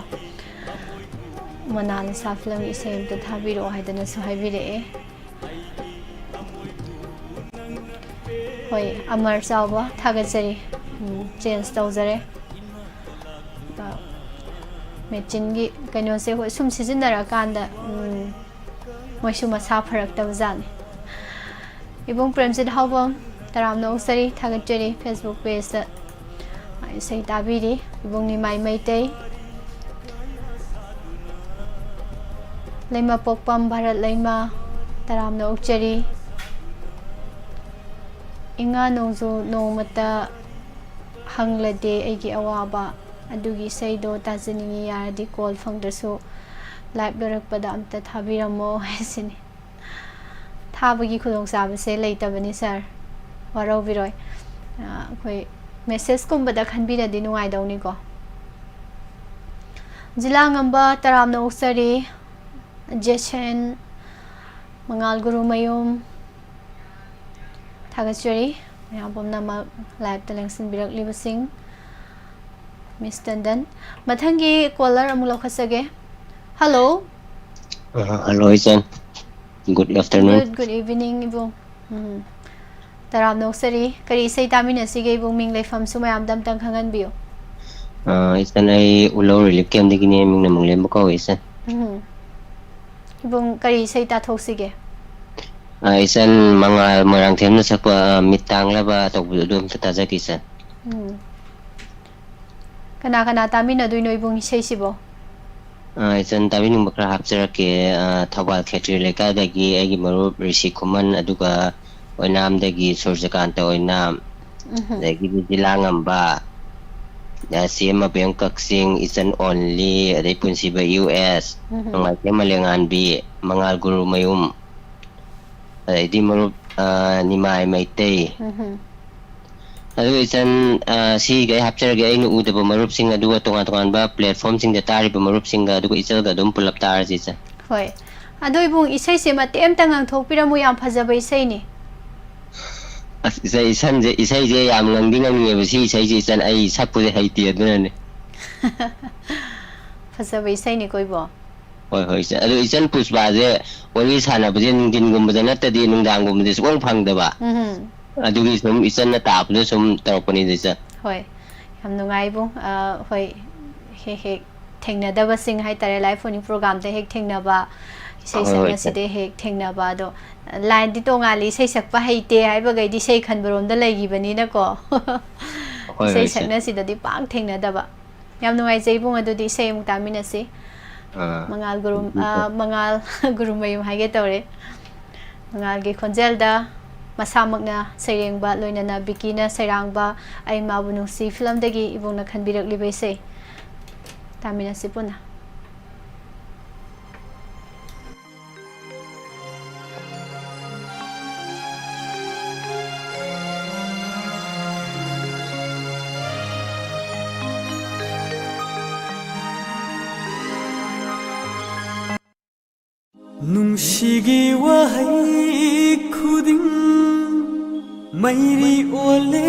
ꯃꯣꯅꯥꯂꯤꯁꯥ ꯐꯤꯂꯝꯒꯤ ꯏꯁꯩ ꯑꯝꯇ ꯊꯥꯕꯤꯔꯛꯑꯣ ꯍꯥꯏꯗꯅꯁꯨ ꯍꯥꯏꯕꯤꯔꯛꯑꯦ꯫ ꯍꯣꯏ, ꯑꯃꯔ ꯆꯥꯎꯕ, ꯊꯥꯒꯠꯆꯔꯤ꯫ ꯎꯝ, change ꯇꯧꯖꯔꯦ꯫ ꯑ, ꯃꯦꯆꯤꯟꯒꯤ ꯀꯩꯅꯣꯁꯦ ꯍꯣꯏ ꯁꯨꯝ ꯁꯤꯖꯤꯟꯅꯔꯀꯥꯟꯗ, ꯎꯝ, ꯃꯣꯏꯁꯨ ꯃꯁꯥ ꯐꯔꯛꯇꯕ ꯖꯥꯠꯅꯤ꯫ ꯏꯕꯨꯡ ꯄ꯭ꯔꯦꯝꯖꯤꯠ ꯍꯥꯎꯕꯝ, ꯇꯔꯥꯝꯅ ꯑꯣꯛꯆꯔꯤ, ꯊꯥꯒꯠꯆꯔꯤ꯫ Facebook pageꯇ ꯏꯁꯩ ꯇꯥꯕꯤꯔꯤ ꯏꯕꯨꯡ ꯅꯤꯃꯥꯏ ꯃꯩꯇꯩ꯫ ꯂꯩꯃꯄꯣꯛꯄꯝ ꯚꯥꯔꯠ ꯂꯩꯃ, ꯇꯔꯥꯝꯅ ꯑꯣꯛꯆꯔꯤ꯫ ꯏꯉꯥ ꯅꯣꯡꯖꯨ ꯅꯣꯡꯃꯇ ꯍꯪꯂꯗꯦ ꯑꯩꯒꯤ ꯑꯋꯥꯕ, ꯑꯗꯨꯒꯤ ꯏꯁꯩꯗꯣ ꯇꯥꯖꯅꯤꯡꯉꯤ, ꯌꯥꯔꯗꯤ ꯀꯣꯜ ꯐꯪꯗ꯭ꯔꯁꯨ live ꯂꯣꯏꯔꯛꯄꯗ ꯑꯝꯇ ꯊꯥꯕꯤꯔꯝꯃꯣ ꯍꯥꯏꯁꯤꯅꯤ꯫ ꯊꯥꯕꯒꯤ ꯈꯨꯗꯣꯡꯆꯥꯕꯁꯦ ꯂꯩꯇꯕꯅꯤ ꯁꯥꯔ, ꯋꯥꯔꯧꯕꯤꯔꯣꯏ꯫ ꯑ, ꯑꯩꯈꯣꯏ messageꯀꯨꯝꯕꯗ ꯈꯟꯕꯤꯔꯗꯤ ꯅꯨꯡꯉꯥꯏꯗꯧꯅꯤꯀꯣ꯫ ꯖꯤꯂꯥ ꯉꯝꯕ ꯇꯔꯥꯝꯅ ꯑꯣꯛꯆꯔꯤ꯫ ꯖꯦꯁꯟ, ꯃꯉꯥꯜ ꯒꯨꯔꯨꯃꯌꯨꯝ, ꯊꯥꯒꯠꯆꯔꯤ ꯃꯌꯥꯝ ꯄꯨꯝꯅꯃꯛ liveꯇ ꯂꯦꯡꯁꯤꯟꯕꯤꯔꯛꯂꯤꯕꯁꯤꯡ꯫ ꯃꯤꯁ ꯇꯟꯗꯟ, ꯃꯊꯪꯒꯤ caller ꯑꯃꯨꯛ ꯂꯧꯈꯠꯆꯒꯦ꯫ Hello꯫ ꯑ, hello, ꯏꯆꯟ꯫ Good afternoon꯫ Good, good evening, ꯏꯕꯨꯡ꯫ ꯎꯝ꯫ ꯇꯔꯥꯝꯅ ꯑꯣꯛꯆꯔꯤ꯫ ꯀꯔꯤ ꯏꯁꯩ ꯇꯥꯃꯤꯟꯅꯁꯤꯒꯦ, ꯏꯕꯨꯡ? ꯃꯤꯡ ꯂꯩꯐꯝꯁꯨ ꯃꯌꯥꯝꯗ ꯑꯝꯇꯪ ꯈꯪꯍꯟꯕꯤꯌꯨ꯫ ꯑ, ꯏꯆꯟ, ꯑꯩ ꯎꯂꯧ relief campꯗꯒꯤꯅꯦ, ꯃꯤꯡꯅ ꯃꯨꯡꯂꯦꯝꯕ ꯀꯧꯋꯦ, ꯏꯆꯟ꯫ ꯎꯝ꯫ ꯏꯕꯨꯡ, ꯀꯔꯤ ꯏꯁꯩ ꯇꯥꯊꯣꯛꯁꯤꯒꯦ? ꯑ, ꯏꯆꯟ ꯃꯉꯥꯜ ꯃꯣꯏꯔꯥꯡꯊꯦꯝꯅ ꯁꯛꯄ, ꯑ, ꯃꯤꯠ ꯇꯥꯡꯂꯕ ꯇꯧꯕꯗꯣ ꯑꯗꯨ ꯑꯝꯇ ꯇꯥꯖꯒꯦ, ꯏꯆꯟ꯫ ꯎꯝ꯫ ꯀꯅꯥ ꯀꯅꯥ ꯇꯥꯃꯤꯟꯅꯗꯣꯏꯅꯣ ꯏꯕꯨꯡ ꯏꯁꯩꯁꯤꯕꯣ? ꯑ, ꯏꯆꯟ, ꯇꯥꯕꯤꯅꯤꯡꯕ ꯈꯔ ꯍꯥꯞꯆꯔꯛꯀꯦ꯫ ꯑ, ꯊꯧꯕꯥꯜ ꯈꯦꯇ꯭ꯔꯤ ꯂꯩꯀꯥꯏꯗꯒꯤ ꯑꯩꯒꯤ ꯃꯔꯨꯞ ꯔꯤꯁꯤ ꯈꯨꯃꯟ, ꯑꯗꯨꯒ ꯑꯣꯏꯅꯥꯝꯗꯒꯤ ꯁꯨꯔꯖꯀꯥꯟꯇ ꯑꯣꯏꯅꯥꯝ, ꯎꯝꯍꯨꯝ꯫ ꯑꯗꯒꯤꯗꯤ ꯖꯤꯂꯥ ꯉꯝꯕ, ꯑ, ꯁꯤ ꯑꯦꯝ ꯑꯕꯦꯝ ꯀꯛꯆꯤꯡ, ꯏꯆꯟ ꯑꯣꯟꯂꯤ, ꯑꯗꯩ ꯄꯨꯟꯁꯤꯕ ꯌꯨ ꯑꯦꯁ, ꯎꯝꯍꯨꯝ꯫ ꯅꯣꯡꯃꯥꯏꯊꯦꯝ ꯃꯂꯦꯉꯥꯟꯕꯤ, ꯃꯉꯥꯜ ꯒꯨꯔꯨꯃꯌꯨꯝ, ꯑꯗꯩꯗꯤ ꯃꯔꯨꯞ, ꯑ, ꯅꯤꯃꯥꯏ ꯃꯩꯇꯩ꯫ ꯎꯝꯍꯨꯝ꯫ ꯑꯗꯨ ꯏꯆꯟ, ꯑ, ꯁꯤꯒꯩ ꯍꯥꯞꯆꯔꯒꯦ, ꯑꯩꯅ ꯎꯗꯕ ꯃꯔꯨꯞꯁꯤꯡ, ꯑꯗꯨꯒ ꯇꯣꯉꯥꯟ ꯇꯣꯉꯥꯟꯕ platformꯁꯤꯡꯗ ꯇꯥꯔꯤꯕ ꯃꯔꯨꯞꯁꯤꯡꯒ, ꯑꯗꯨꯒ ꯏꯆꯜꯒ ꯑꯗꯨꯝ ꯄꯨꯂꯞ ꯇꯥꯔꯁꯤ, ꯏꯆꯟ꯫ ꯍꯣꯏ꯫ ꯑꯗꯣ ꯏꯕꯨꯡ, ꯏꯁꯩꯁꯦ ꯃꯇꯦꯛ ꯑꯝꯇ ꯉꯪꯊꯣꯛꯄꯤꯔꯝꯃꯨ, ꯌꯥꯝ ꯐꯖꯕ ꯏꯁꯩꯅꯤ꯫ ꯑꯁ, ꯏꯆꯟ, ꯏꯁꯩꯁꯦ, ꯏꯁꯩꯁꯦ ꯌꯥꯝ ꯉꯪꯗꯤ ꯉꯪꯅꯤꯡꯉꯦꯕ ꯁꯤ ꯏꯁꯩꯁꯦ, ꯏꯆꯟ, ꯑꯩ ꯁꯛꯄꯁꯦ ꯍꯩꯇꯦ, ꯑꯗꯨꯅꯅꯦ꯫ ꯐꯖꯕ ꯏꯁꯩꯅꯤꯀꯣ, ꯏꯕꯣ꯫ ꯍꯣꯏ, ꯍꯣꯏ, ꯏꯆꯟ꯫ ꯑꯗꯣ ꯏꯆꯟ ꯄꯨꯁꯄꯥꯁꯦ ꯋꯥꯔꯤ ꯁꯥꯟꯅꯕꯁꯦ ꯅꯨꯡꯊꯤꯟꯒꯨꯝꯕꯗ ꯅꯠꯇꯗꯤ ꯅꯨꯡꯗꯥꯡꯒꯨꯝꯕꯗꯤ ꯁꯨꯡꯐꯪ ꯐꯪꯗꯕ꯫ ꯎꯝꯍꯨꯝ꯫ ꯑꯗꯨꯒꯤ ꯁꯨꯝ ꯏꯆꯟꯅ ꯇꯥꯕꯗ ꯁꯨꯝ ꯇꯧꯔꯛꯄꯅꯤꯗ, ꯏꯆꯟ꯫ ꯍꯣꯏ, ꯌꯥꯝ ꯅꯨꯡꯉꯥꯏ ꯏꯕꯨꯡ꯫ ꯑ, ꯍꯣꯏ, ꯍꯦꯛ ꯍꯦꯛ ꯊꯦꯡꯅꯗꯕꯁꯤꯡ ꯍꯥꯏꯇꯥꯔꯦ, live phone-ing programꯗ ꯍꯦꯛ ꯊꯦꯡꯅꯕ, ꯏꯁꯩ ꯍꯣꯏ, ꯍꯣꯏ, ꯏꯆꯟ꯫ ꯁꯛꯅꯁꯤꯗ ꯍꯦꯛ ꯊꯦꯡꯅꯕ, ꯑꯗꯣ lineꯗꯤ ꯇꯣꯡꯉꯥꯜꯂꯤ, ꯏꯁꯩ ꯁꯛꯄ ꯍꯩꯇꯦ ꯍꯥꯏꯕꯈꯩꯗꯤ ꯏꯁꯩ ꯈꯟꯕꯔꯣꯝꯗ ꯂꯩꯈꯤꯕꯅꯤꯅꯀꯣ꯫ ꯍꯣꯏ, ꯍꯣꯏ, ꯏꯁꯩ ꯏꯆꯟ꯫ ꯁꯛꯅꯁꯤꯗꯗꯤ ꯄꯥꯛ ꯊꯦꯡꯅꯗꯕ꯫ ꯌꯥꯝ ꯅꯨꯡꯉꯥꯏꯖꯩ ꯏꯕꯨꯡ, ꯑꯗꯨꯗꯤ ꯏꯁꯩ ꯑꯃꯨꯛ ꯇꯥꯃꯤꯟꯅꯁꯤ꯫ ꯑꯥ, ꯃꯉꯥꯜ ꯒꯨꯔꯨ-, ꯎꯝ, ꯎꯝ, ꯑꯥ, ꯎꯝ꯫ ꯃꯉꯥꯜ ꯒꯨꯔꯨꯃꯌꯨꯝ ꯍꯥꯏꯒꯦ ꯇꯧꯔꯦ꯫ ꯃꯉꯥꯜꯒꯤ ꯈꯣꯟꯖꯦꯜꯗ ꯃꯁꯥꯃꯛꯅ ꯁꯩꯔꯦꯡꯕ, ꯂꯣꯏꯅꯅ ꯕꯤꯀꯤꯅ ꯁꯩꯔꯥꯡꯕ ꯑꯩ ꯃꯥꯕꯨ ꯅꯨꯡꯁꯤ ꯐꯤꯂꯝꯗꯒꯤ ꯏꯕꯨꯡꯅ ꯈꯟꯕꯤꯔꯛꯂꯤꯕ ꯏꯁꯩ ꯇꯥꯃꯤꯟꯅꯁꯤ ꯄꯨꯟꯅ꯫ ꯅꯨꯡꯁꯤꯒꯤ ꯋꯥꯍꯩ ꯈꯨꯗꯤꯡ ꯃꯩꯔꯤ ꯑꯣꯜꯂꯦ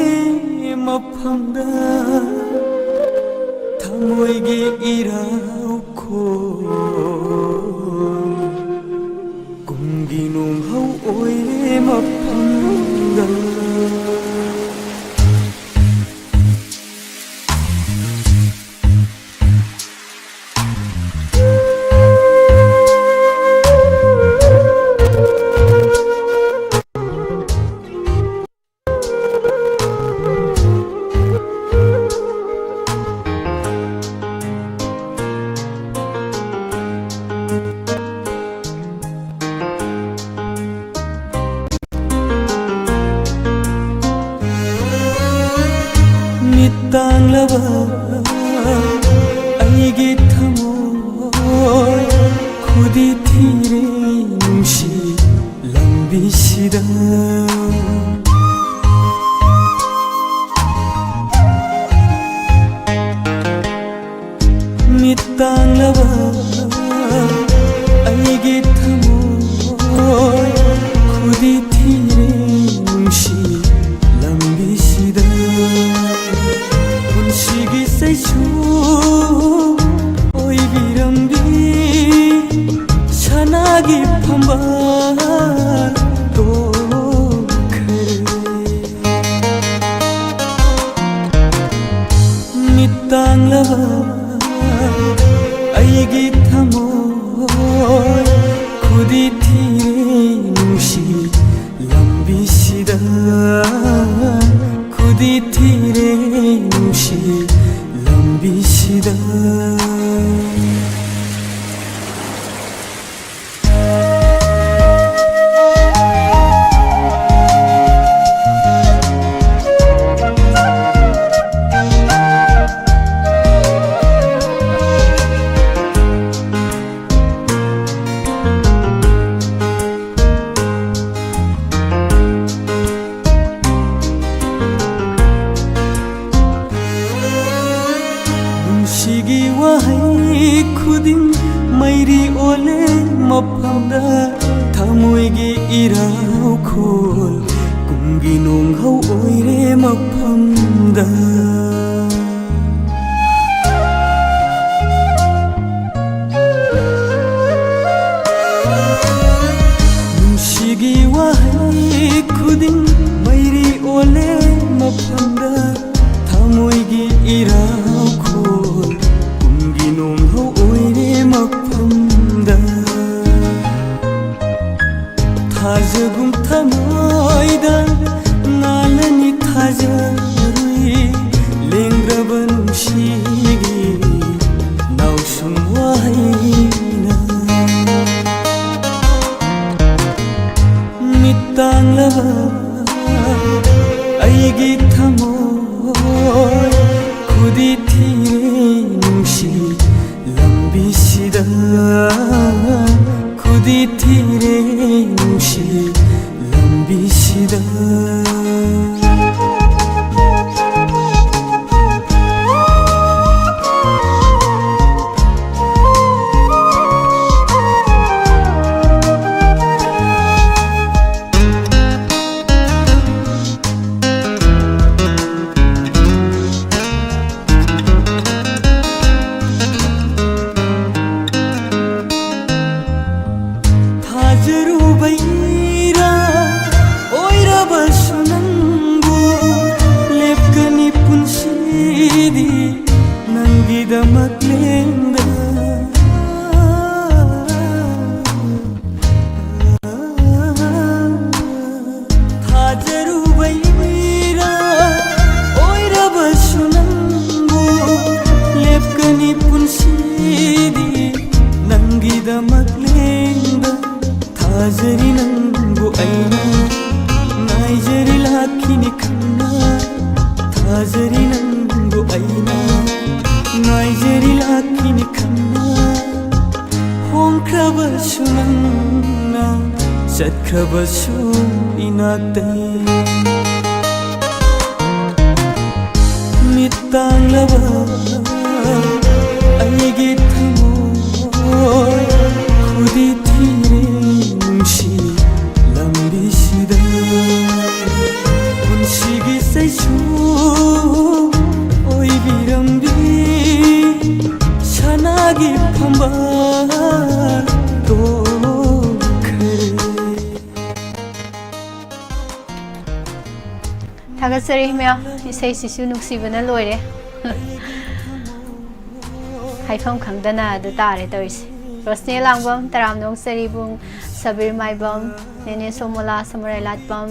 ꯃꯐꯝꯗ, ꯊꯃꯣꯏꯒꯤ ꯏꯔꯥꯎ ꯈꯣꯟ ꯀꯨꯝꯒꯤ ꯅꯣꯡꯍꯧ ꯑꯣꯏꯔꯦ ꯃꯐꯝꯗ꯫ ꯇꯥꯡꯂꯕ ꯑꯩꯒꯤ ꯊꯃꯣꯏ ꯈꯨꯗꯤ ꯊꯤꯔꯦ ꯅꯨꯡꯁꯤ ꯂꯝꯕꯤꯁꯤꯗ꯫ ꯃꯤꯠ ꯇꯥꯡꯂꯕ ꯑꯩꯒꯤ ꯊꯃꯣꯏ ꯈꯨꯗꯤ ꯊꯤꯔꯦ ꯅꯨꯡꯁꯤ ꯂꯝꯕꯤꯁꯤꯗ꯫ ꯄꯨꯟꯁꯤꯒꯤ ꯆꯩꯁꯨ ꯑꯣꯏꯕꯤꯔꯝꯕꯤ ꯁꯅꯥꯒꯤ ꯐꯝꯕꯥꯜ ꯇꯣꯛꯈ꯭ꯔꯦ꯫ ꯃꯤꯠ ꯇꯥꯡꯂꯕ ꯑꯩꯒꯤ ꯊꯃꯣꯏ ꯈꯨꯗꯤ ꯊꯤꯔꯦ ꯅꯨꯡꯁꯤ ꯂꯝꯕꯤꯁꯤꯗ꯫ ꯈꯨꯗꯤ ꯊꯤꯔꯦ ꯅꯨꯡꯁꯤ ꯂꯝꯕꯤꯁꯤꯗ꯫ ꯅꯨꯡꯁꯤꯒꯤ ꯋꯥꯍꯩ ꯈꯨꯗꯤꯡ ꯃꯩꯔꯤ ꯑꯣꯜꯂꯦ ꯃꯐꯝꯗ꯫ ꯊꯃꯣꯏꯒꯤ ꯏꯔꯥꯎꯈꯣꯜ ꯀꯨꯝꯒꯤ ꯅꯣꯡꯍꯧ ꯑꯣꯏꯔꯦ ꯃꯐꯝꯗ꯫ ꯅꯨꯡꯁꯤꯒꯤ ꯋꯥꯍꯩ ꯈꯨꯗꯤꯡ ꯃꯩꯔꯤ ꯑꯣꯜꯂꯦ ꯃꯐꯝꯗ꯫ ꯊꯃꯣꯏꯒꯤ ꯏꯔꯥꯎꯈꯣꯜ ꯀꯨꯝꯒꯤ ꯅꯣꯡꯍꯧ ꯑꯣꯏꯔꯦ ꯃꯐꯝꯗ꯫ ꯊꯥꯖꯒꯨꯝ ꯊꯃꯣꯏꯗ ꯉꯥꯜꯂꯅꯤ ꯊꯥꯖꯔꯨꯏ꯫ ꯄꯨꯟꯁꯤꯗꯤ ꯅꯪꯒꯤꯗꯃꯛ ꯂꯦꯡꯗ꯫ ꯊꯥꯖꯔꯨꯕꯩꯔꯥ ꯑꯣꯏꯔꯕꯁꯨ ꯅꯪꯕꯨ ꯂꯦꯞꯀꯅꯤ ꯄꯨꯟꯁꯤꯗꯤ ꯅꯪꯒꯤꯗꯃꯛ ꯂꯦꯡꯗ꯫ ꯊꯥꯖꯔꯤ ꯅꯪꯕꯨ ꯑꯩꯅ ꯉꯥꯏꯖꯔꯤ ꯂꯥꯛꯈꯤꯅꯤ ꯈꯟꯅ꯫ ꯊꯥꯖꯔꯤ ꯅꯪꯕꯨ ꯑꯩꯅ ꯉꯥꯏꯖꯔꯤ ꯂꯥꯛꯈꯤꯅꯤ ꯈꯟꯅ꯫ ꯍꯣꯡꯈ꯭ꯔꯕꯁꯨ ꯅꯪꯅ ꯆꯠꯈ꯭ꯔꯕꯁꯨ ꯏꯅꯥꯛꯇꯩ꯫ ꯃꯤꯠ ꯇꯥꯡꯂꯕ ꯑꯩꯒꯤ ꯊꯃꯣꯏ ꯈꯨꯗꯤ ꯊꯤꯔꯦ ꯅꯨꯡꯁꯤ ꯂꯝꯕꯤꯁꯤꯗ꯫ ꯄꯨꯟꯁꯤꯒꯤ ꯆꯩꯁꯨ ꯑꯣꯏꯕꯤꯔꯝꯕꯤ ꯁꯅꯥꯒꯤ ꯐꯝꯕꯥꯜ ꯇꯣꯛꯈ꯭ꯔꯦ꯫ ꯊꯥꯒꯠꯆꯔꯤ ꯃꯌꯥꯝ, ꯏꯁꯩꯁꯤꯁꯨ ꯅꯨꯡꯁꯤꯕꯅ ꯂꯣꯏꯔꯦ꯫ ꯍꯥꯏꯐꯝ ꯈꯪꯗꯅ ꯑꯗꯨ ꯇꯥꯔꯦ ꯇꯧꯔꯤꯁꯦ꯫ ꯔꯣꯁꯅꯦ ꯂꯥꯡꯕꯝ, ꯇꯔꯥꯝꯅ ꯑꯣꯛꯆꯔꯤ ꯏꯕꯨꯡ ꯁꯕꯤꯔ ꯃꯥꯏꯕꯝ, ꯅꯦꯅꯦ ꯁꯣꯃꯣꯂꯥ, ꯁꯃꯨꯔꯥꯏ ꯂꯥꯠꯄꯝ꯫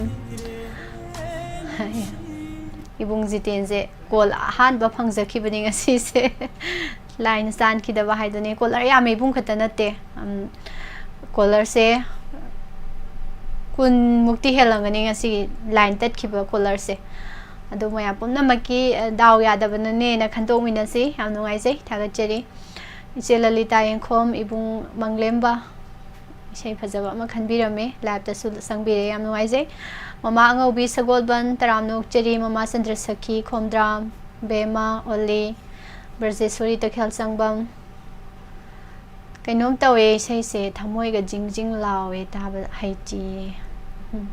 ꯏꯕꯨꯡ ꯖꯤꯇꯦꯟꯁꯦ ꯀꯣꯜ ꯑꯍꯥꯟꯕ ꯐꯪꯖꯈꯤꯕꯅꯤ ꯉꯁꯤꯁꯦ꯫ ꯂꯥꯏꯅ ꯆꯥꯟꯈꯤꯗꯕ ꯍꯥꯏꯗꯨꯅꯤ꯫ ꯀꯣꯂꯔ ꯌꯥꯝꯃꯦ, ꯏꯕꯨꯡ ꯈꯛꯇ ꯅꯠꯇꯦ꯫ ꯎꯝ, ꯀꯣꯂꯔꯁꯦ ꯀꯨꯟꯃꯨꯛꯇꯤ ꯍꯦꯜꯂꯝꯒꯅꯤ ꯉꯁꯤ ꯂꯥꯏꯟ ꯇꯠꯈꯤꯕ ꯀꯣꯂꯔꯁꯦ꯫ ꯑꯗꯣ ꯃꯌꯥꯝ ꯄꯨꯝꯅꯃꯛꯀꯤ, ꯑ, ꯗꯥꯎ ꯌꯥꯗꯕꯅꯅꯦꯅ ꯈꯟꯗꯣꯛꯃꯤꯟꯅꯁꯤ꯫ ꯌꯥꯝ ꯅꯨꯡꯉꯥꯏꯖꯩ, ꯊꯥꯒꯠꯆꯔꯤ꯫ ꯏꯆꯦ ꯂꯂꯤꯇꯥ ꯌꯦꯡꯈꯣꯝ, ꯏꯕꯨꯡ ꯃꯪꯂꯦꯝꯕ, ꯏꯁꯩ ꯐꯖꯕ ꯑꯃ ꯈꯟꯕꯤꯔꯝꯃꯦ, ꯂꯥꯏꯞꯇꯁꯨ ꯆꯪꯕꯤꯔꯦ, ꯌꯥꯝ ꯅꯨꯡꯉꯥꯏꯖꯩ꯫ ꯃꯃꯥ ꯑꯉꯧꯕꯤ ꯁꯒꯣꯜꯕꯟ, ꯇꯔꯥꯝꯅ ꯑꯣꯛꯆꯔꯤ꯫ ꯃꯃꯥ ꯆꯟꯗ꯭ꯔꯁꯈꯤ ꯈꯣꯝꯗ꯭ꯔꯥꯝ, ꯕꯦꯝꯃ, ꯑꯣꯂꯤ, ꯕ꯭ꯔꯖꯦꯁꯣꯔꯤ ꯇꯈꯦꯜ ꯆꯪꯕꯝ꯫ ꯀꯩꯅꯣꯝ ꯇꯧꯋꯦ, ꯏꯁꯩꯁꯦ ꯊꯃꯣꯏꯒ ꯖꯤꯡ ꯖꯤꯡ ꯂꯥꯎꯋꯦ, ꯇꯥꯕ ꯍꯩꯇꯤꯌꯦ꯫ ꯎꯝ꯫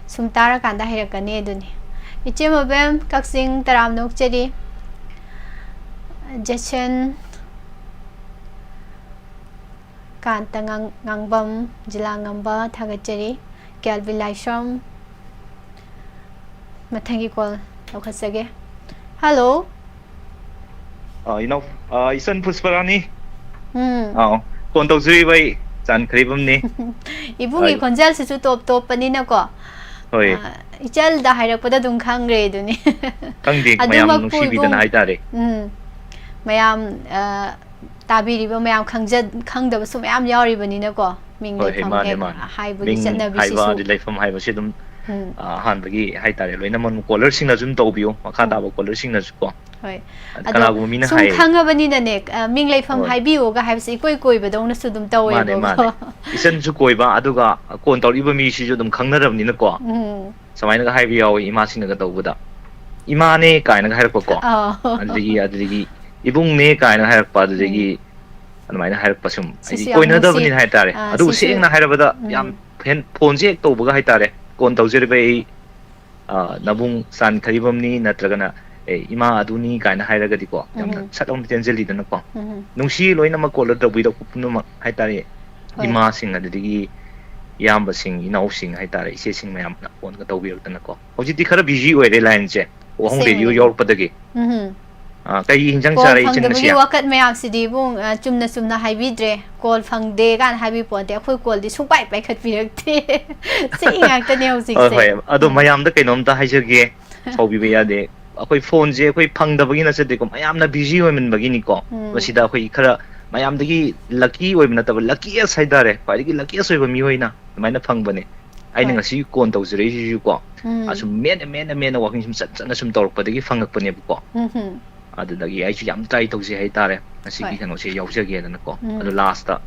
ꯁꯨꯝ ꯇꯥꯔꯀꯥꯟꯗ ꯍꯩꯔꯛꯀꯅꯤ ꯑꯗꯨꯅꯤ꯫ ꯏꯆꯦ ꯃꯕꯦꯝ, ꯀꯛꯆꯤꯡ, ꯇꯔꯥꯝꯅ ꯑꯣꯛꯆꯔꯤ꯫ ꯖꯦꯁꯟ ꯀꯥꯟꯇ ꯉꯥꯡ-, ꯉꯥꯡꯕꯝ, ꯖꯤꯂꯥ ꯉꯝꯕ, ꯊꯥꯒꯠꯆꯔꯤ꯫ ꯀꯦꯜꯕꯤ ꯂꯥꯏꯁ꯭ꯔꯝ, ꯃꯊꯪꯒꯤ ꯀꯣꯜ ꯂꯧꯈꯠꯆꯒꯦ꯫ ꯍꯜꯂꯣ꯫ ꯑ, ꯏꯅꯥꯎ, ꯑ, ꯏꯆꯟ ꯄꯨꯁꯄꯔꯥꯅꯤ꯫ ꯎꯝ꯫ ꯑꯥꯎ, ꯐꯣꯟ ꯇꯧꯖꯔꯤꯕ ꯑꯩ ꯆꯥꯟꯈ꯭ꯔꯤꯕꯝꯅꯤ꯫ ꯏꯕꯨꯡꯒꯤ ꯑꯩ- ꯈꯣꯟꯖꯦꯜꯁꯤꯁꯨ ꯇꯣꯞ ꯇꯣꯞꯄꯅꯤꯅꯀꯣ꯫ ꯍꯣꯏ꯫ ꯑ, ꯏꯆꯜꯗ ꯍꯥꯏꯔꯛꯄꯗ ꯑꯗꯨꯝ ꯈꯪꯈ꯭ꯔꯦ ꯑꯗꯨꯅꯤ꯫ ꯈꯪꯗꯦ, ꯃꯌꯥꯝ ꯑꯗꯨꯃꯛꯄꯨ ꯅꯨꯡꯁꯤꯕꯤꯗꯅ ꯏꯕꯨꯡ-, ꯍꯥꯏꯇꯥꯔꯦ꯫ ꯎꯝ꯫ ꯃꯌꯥꯝ, ꯑ, ꯇꯥꯕꯤꯔꯤꯕ ꯃꯌꯥꯝ ꯈꯪꯖ-, ꯈꯪꯗꯕꯁꯨ ꯃꯌꯥꯝ ꯌꯥꯎꯔꯤꯕꯅꯤꯅꯀꯣ꯫ ꯃꯤꯡ ꯍꯣꯏ, ꯍꯣꯏ, ꯂꯩꯐꯝ ꯃꯥꯅꯦ, ꯍꯦꯛ ꯃꯥꯅꯦ꯫ ꯍꯥꯏꯕꯒꯤ ꯃꯤꯡ ꯍꯥꯏꯕ, ꯆꯠꯅꯕꯤꯁꯤꯁꯨ꯫ ꯑꯗꯩ ꯂꯩꯐꯝ ꯍꯥꯏꯕꯁꯤ ꯑꯗꯨꯝ, ꯎꯝ꯫ ꯑ, ꯑꯍꯥꯟꯕꯒꯤ ꯍꯥꯏꯇꯥꯔꯦ, ꯂꯣꯏꯅꯃꯛ ꯀꯣꯂꯔꯁꯤꯡꯅꯁꯨ ꯑꯗꯨꯝ ꯇꯧꯕꯤꯌꯨ, ꯃꯈꯥ ꯎꯝ꯫ ꯇꯥꯕ ꯀꯣꯂꯔꯁꯤꯡꯅꯁꯨ ꯀꯣ꯫ ꯍꯣꯏ꯫ ꯑꯗ ꯑꯗꯣ ꯀꯅꯥꯒꯨꯝꯕ ꯃꯤꯅ ꯁꯨꯝ ꯍꯥꯏꯌꯦ꯫ ꯈꯪꯉꯕꯅꯤꯅꯅꯦ, ꯑ, ꯃꯤꯡ ꯂꯩꯐꯝ ꯍꯣꯏ꯫ ꯍꯥꯏꯕꯤꯌꯣꯒ ꯍꯥꯏꯕꯁꯦ ꯏꯀꯣꯏ ꯀꯣꯏꯕꯗꯧꯅꯁꯨ ꯑꯗꯨꯝ ꯃꯥꯅꯦ, ꯇꯧꯋꯦꯕꯀꯣ꯫ ꯃꯥꯅꯦ꯫ ꯏꯆꯟꯁꯨ ꯀꯣꯏꯕ, ꯑꯗꯨꯒ ꯀꯣꯟ ꯇꯧꯔꯛꯏꯕ ꯃꯤꯁꯤꯁꯨ ꯑꯗꯨꯝ ꯈꯪꯅꯔꯕꯅꯤꯅꯀꯣ꯫ ꯎꯝ꯫ ꯁꯨꯃꯥꯏꯅꯒ ꯍꯥꯏꯕ ꯌꯥꯎꯋꯤ, ꯏꯃꯥꯁꯤꯡꯅꯒ ꯇꯧꯕꯗ, "ꯏꯃꯥꯅꯦ" ꯀꯥꯏꯅꯒ ꯍꯥꯏꯔꯛꯄꯀꯣ꯫ ꯑꯥ꯫ ꯑꯗꯨꯗꯒꯤ, ꯑꯗꯨꯗꯒꯤ "ꯏꯕꯨꯡꯅꯦ" ꯀꯥꯏꯅ ꯍꯥꯏꯔꯛꯄ, ꯑꯗꯨꯗꯒꯤ ꯎꯝ꯫ ꯑꯗꯨꯃꯥꯏꯅ ꯍꯥꯏꯔꯛꯄ ꯁꯨꯝ, ꯍꯥꯏꯗꯤ ꯁꯤꯁꯨ ꯌꯥꯝ ꯀꯣꯏꯅꯗꯕꯅꯤꯅ ꯅꯨꯡꯁꯤ-, ꯍꯥꯏꯇꯥꯔꯦ꯫ ꯑꯥ, ꯑꯗꯨꯕꯨ ꯁꯤꯁꯨ, ꯁꯦꯡꯅ ꯍꯥꯏꯔꯕꯗ ꯎꯝ꯫ ꯌꯥꯝ ꯐꯦꯟ-, ꯐꯣꯟꯁꯦ ꯍꯦꯛ ꯇꯧꯕꯒ ꯍꯥꯏꯇꯥꯔꯦ, ꯀꯣꯟ ꯇꯧꯖꯔꯤꯕ ꯑꯩ, ꯑ, "ꯅꯕꯨꯡ ꯆꯥꯟꯈ꯭ꯔꯤꯕꯝꯅꯤ" ꯅꯠꯇ꯭ꯔꯒꯅ "ꯑꯦ, ꯏꯃꯥ ꯑꯗꯨꯅꯤ" ꯀꯥꯏꯅ ꯍꯥꯏꯔꯒꯗꯤꯀꯣ, ꯌꯥꯝꯅ ꯎꯝ꯫ ꯁꯠ ꯑꯃ ꯆꯦꯟꯁꯤꯜꯂꯤꯗꯅꯀꯣ꯫ ꯎꯝ꯫ ꯅꯨꯡꯁꯤ ꯂꯣꯏꯅꯃꯛ ꯀꯣꯜꯗ ꯇꯧꯕꯤꯔꯛꯄ ꯄꯨꯝꯅꯃꯛ ꯍꯥꯏꯇꯥꯔꯦ, ꯍꯣꯏ꯫ ꯏꯃꯥꯁꯤꯡ, ꯑꯗꯨꯗꯒꯤ ꯏꯌꯥꯝꯕꯁꯤꯡ, ꯏꯅꯥꯎꯁꯤꯡ ꯍꯥꯏꯇꯥꯔꯦ, ꯏꯆꯦꯁꯤꯡ ꯃꯌꯥꯝꯅ ꯐꯣꯟꯒ ꯇꯧꯕꯤꯔꯛꯇꯅꯀꯣ꯫ ꯍꯧꯖꯤꯛꯇꯤ ꯈꯔ ꯕꯤꯖꯤ ꯑꯣꯏꯔꯦ ꯂꯥꯏꯟꯁꯦ, ꯋꯥꯍꯪ ꯔꯦꯗꯤꯑꯣ ꯑꯁꯦꯡꯕꯅꯦ꯫ ꯌꯥꯎꯔꯛꯄꯗꯒꯤ꯫ ꯎꯝ꯫ ꯑ, ꯀꯩ ꯏꯟꯖꯥꯡ ꯀꯣꯜ ꯆꯥꯔꯦ ꯏꯆꯟ ꯐꯪꯗꯕꯒꯤ ꯉꯁꯤ? ꯋꯥꯀꯠ ꯃꯌꯥꯝꯁꯤꯗꯤ ꯏꯕꯨꯡ, ꯑ, ꯆꯨꯝꯅ ꯆꯨꯝꯅ ꯍꯥꯏꯕꯤꯗ꯭ꯔꯦ꯫ ꯀꯣꯜ ꯐꯪꯗꯦ ꯀꯥꯏꯅ ꯍꯥꯏꯕꯤ ꯄꯣꯟꯇꯦ꯫ ꯑꯩꯈꯣꯏ ꯀꯣꯜꯗꯤ ꯁꯨꯡꯄꯥꯏ ꯄꯥꯏꯈꯠꯄꯤꯔꯛꯇꯦ꯫ ꯁꯤ ꯉꯥꯛꯇꯅꯦ ꯍꯧꯖꯤꯛꯁꯦ꯫ ꯍꯣꯏ, ꯍꯣꯏ꯫ ꯑꯗꯣ ꯎꯝ꯫ ꯃꯌꯥꯝꯗ ꯀꯩꯅꯣꯝꯇ ꯍꯥꯏꯖꯒꯦ, ꯁꯥꯎꯕꯤꯕ ꯌꯥꯗꯦ꯫ ꯑꯩꯈꯣꯏ ꯐꯣꯟꯁꯦ ꯑꯩꯈꯣꯏ ꯐꯪꯗꯕꯒꯤ ꯅꯠꯆꯗꯦꯀꯣ, ꯃꯌꯥꯝꯅ ꯕꯤꯖꯤ ꯑꯣꯏꯃꯟꯕꯒꯤꯅꯤꯀꯣ꯫ ꯎꯝ꯫ ꯃꯁꯤꯗ ꯑꯩꯈꯣꯏ ꯈꯔ ꯃꯌꯥꯝꯗꯒꯤ ꯂꯛꯀꯤ ꯑꯣꯏꯕ ꯅꯠꯇꯕ, ꯂꯛꯀꯤꯌꯦꯁ ꯍꯥꯏꯇꯥꯔꯦ, ꯈ꯭ꯋꯥꯏꯗꯒꯤ ꯂꯛꯀꯤꯌꯦꯁ ꯑꯣꯏꯕ ꯃꯤꯑꯣꯏꯅ ꯑꯗꯨꯃꯥꯏꯅ ꯐꯪꯕꯅꯦ꯫ ꯑꯩꯅ ꯍꯣꯏ꯫ ꯉꯁꯤ ꯀꯣꯟ ꯇꯧꯖꯔꯛꯏꯁꯤꯁꯨꯀꯣ, ꯎꯝ꯫ ꯑꯁꯨꯝ ꯃꯦꯟꯅ, ꯃꯦꯟꯅ, ꯃꯦꯟꯅ ꯋꯥꯀꯤꯡ ꯁꯨꯝ ꯆꯠ ꯆꯠꯅ ꯁꯨꯝ ꯇꯧꯔꯛꯄꯗꯒꯤ ꯐꯪꯉꯛꯄꯅꯦꯕꯀꯣ꯫ ꯎꯝ ꯍꯨꯝ꯫ ꯑꯗꯨꯗꯒꯤ ꯑꯩꯁꯨ ꯌꯥꯝ ꯇ꯭ꯔꯥꯏ ꯇꯧꯖꯩ ꯍꯥꯏꯇꯥꯔꯦ, ꯉꯁꯤꯒꯤ ꯍꯣꯏ꯫ ꯀꯩꯅꯣꯁꯦ ꯌꯥꯎꯖꯒꯦꯗꯅꯀꯣ꯫ ꯎꯝ꯫ ꯑꯗꯣ ꯂꯥꯁꯇ,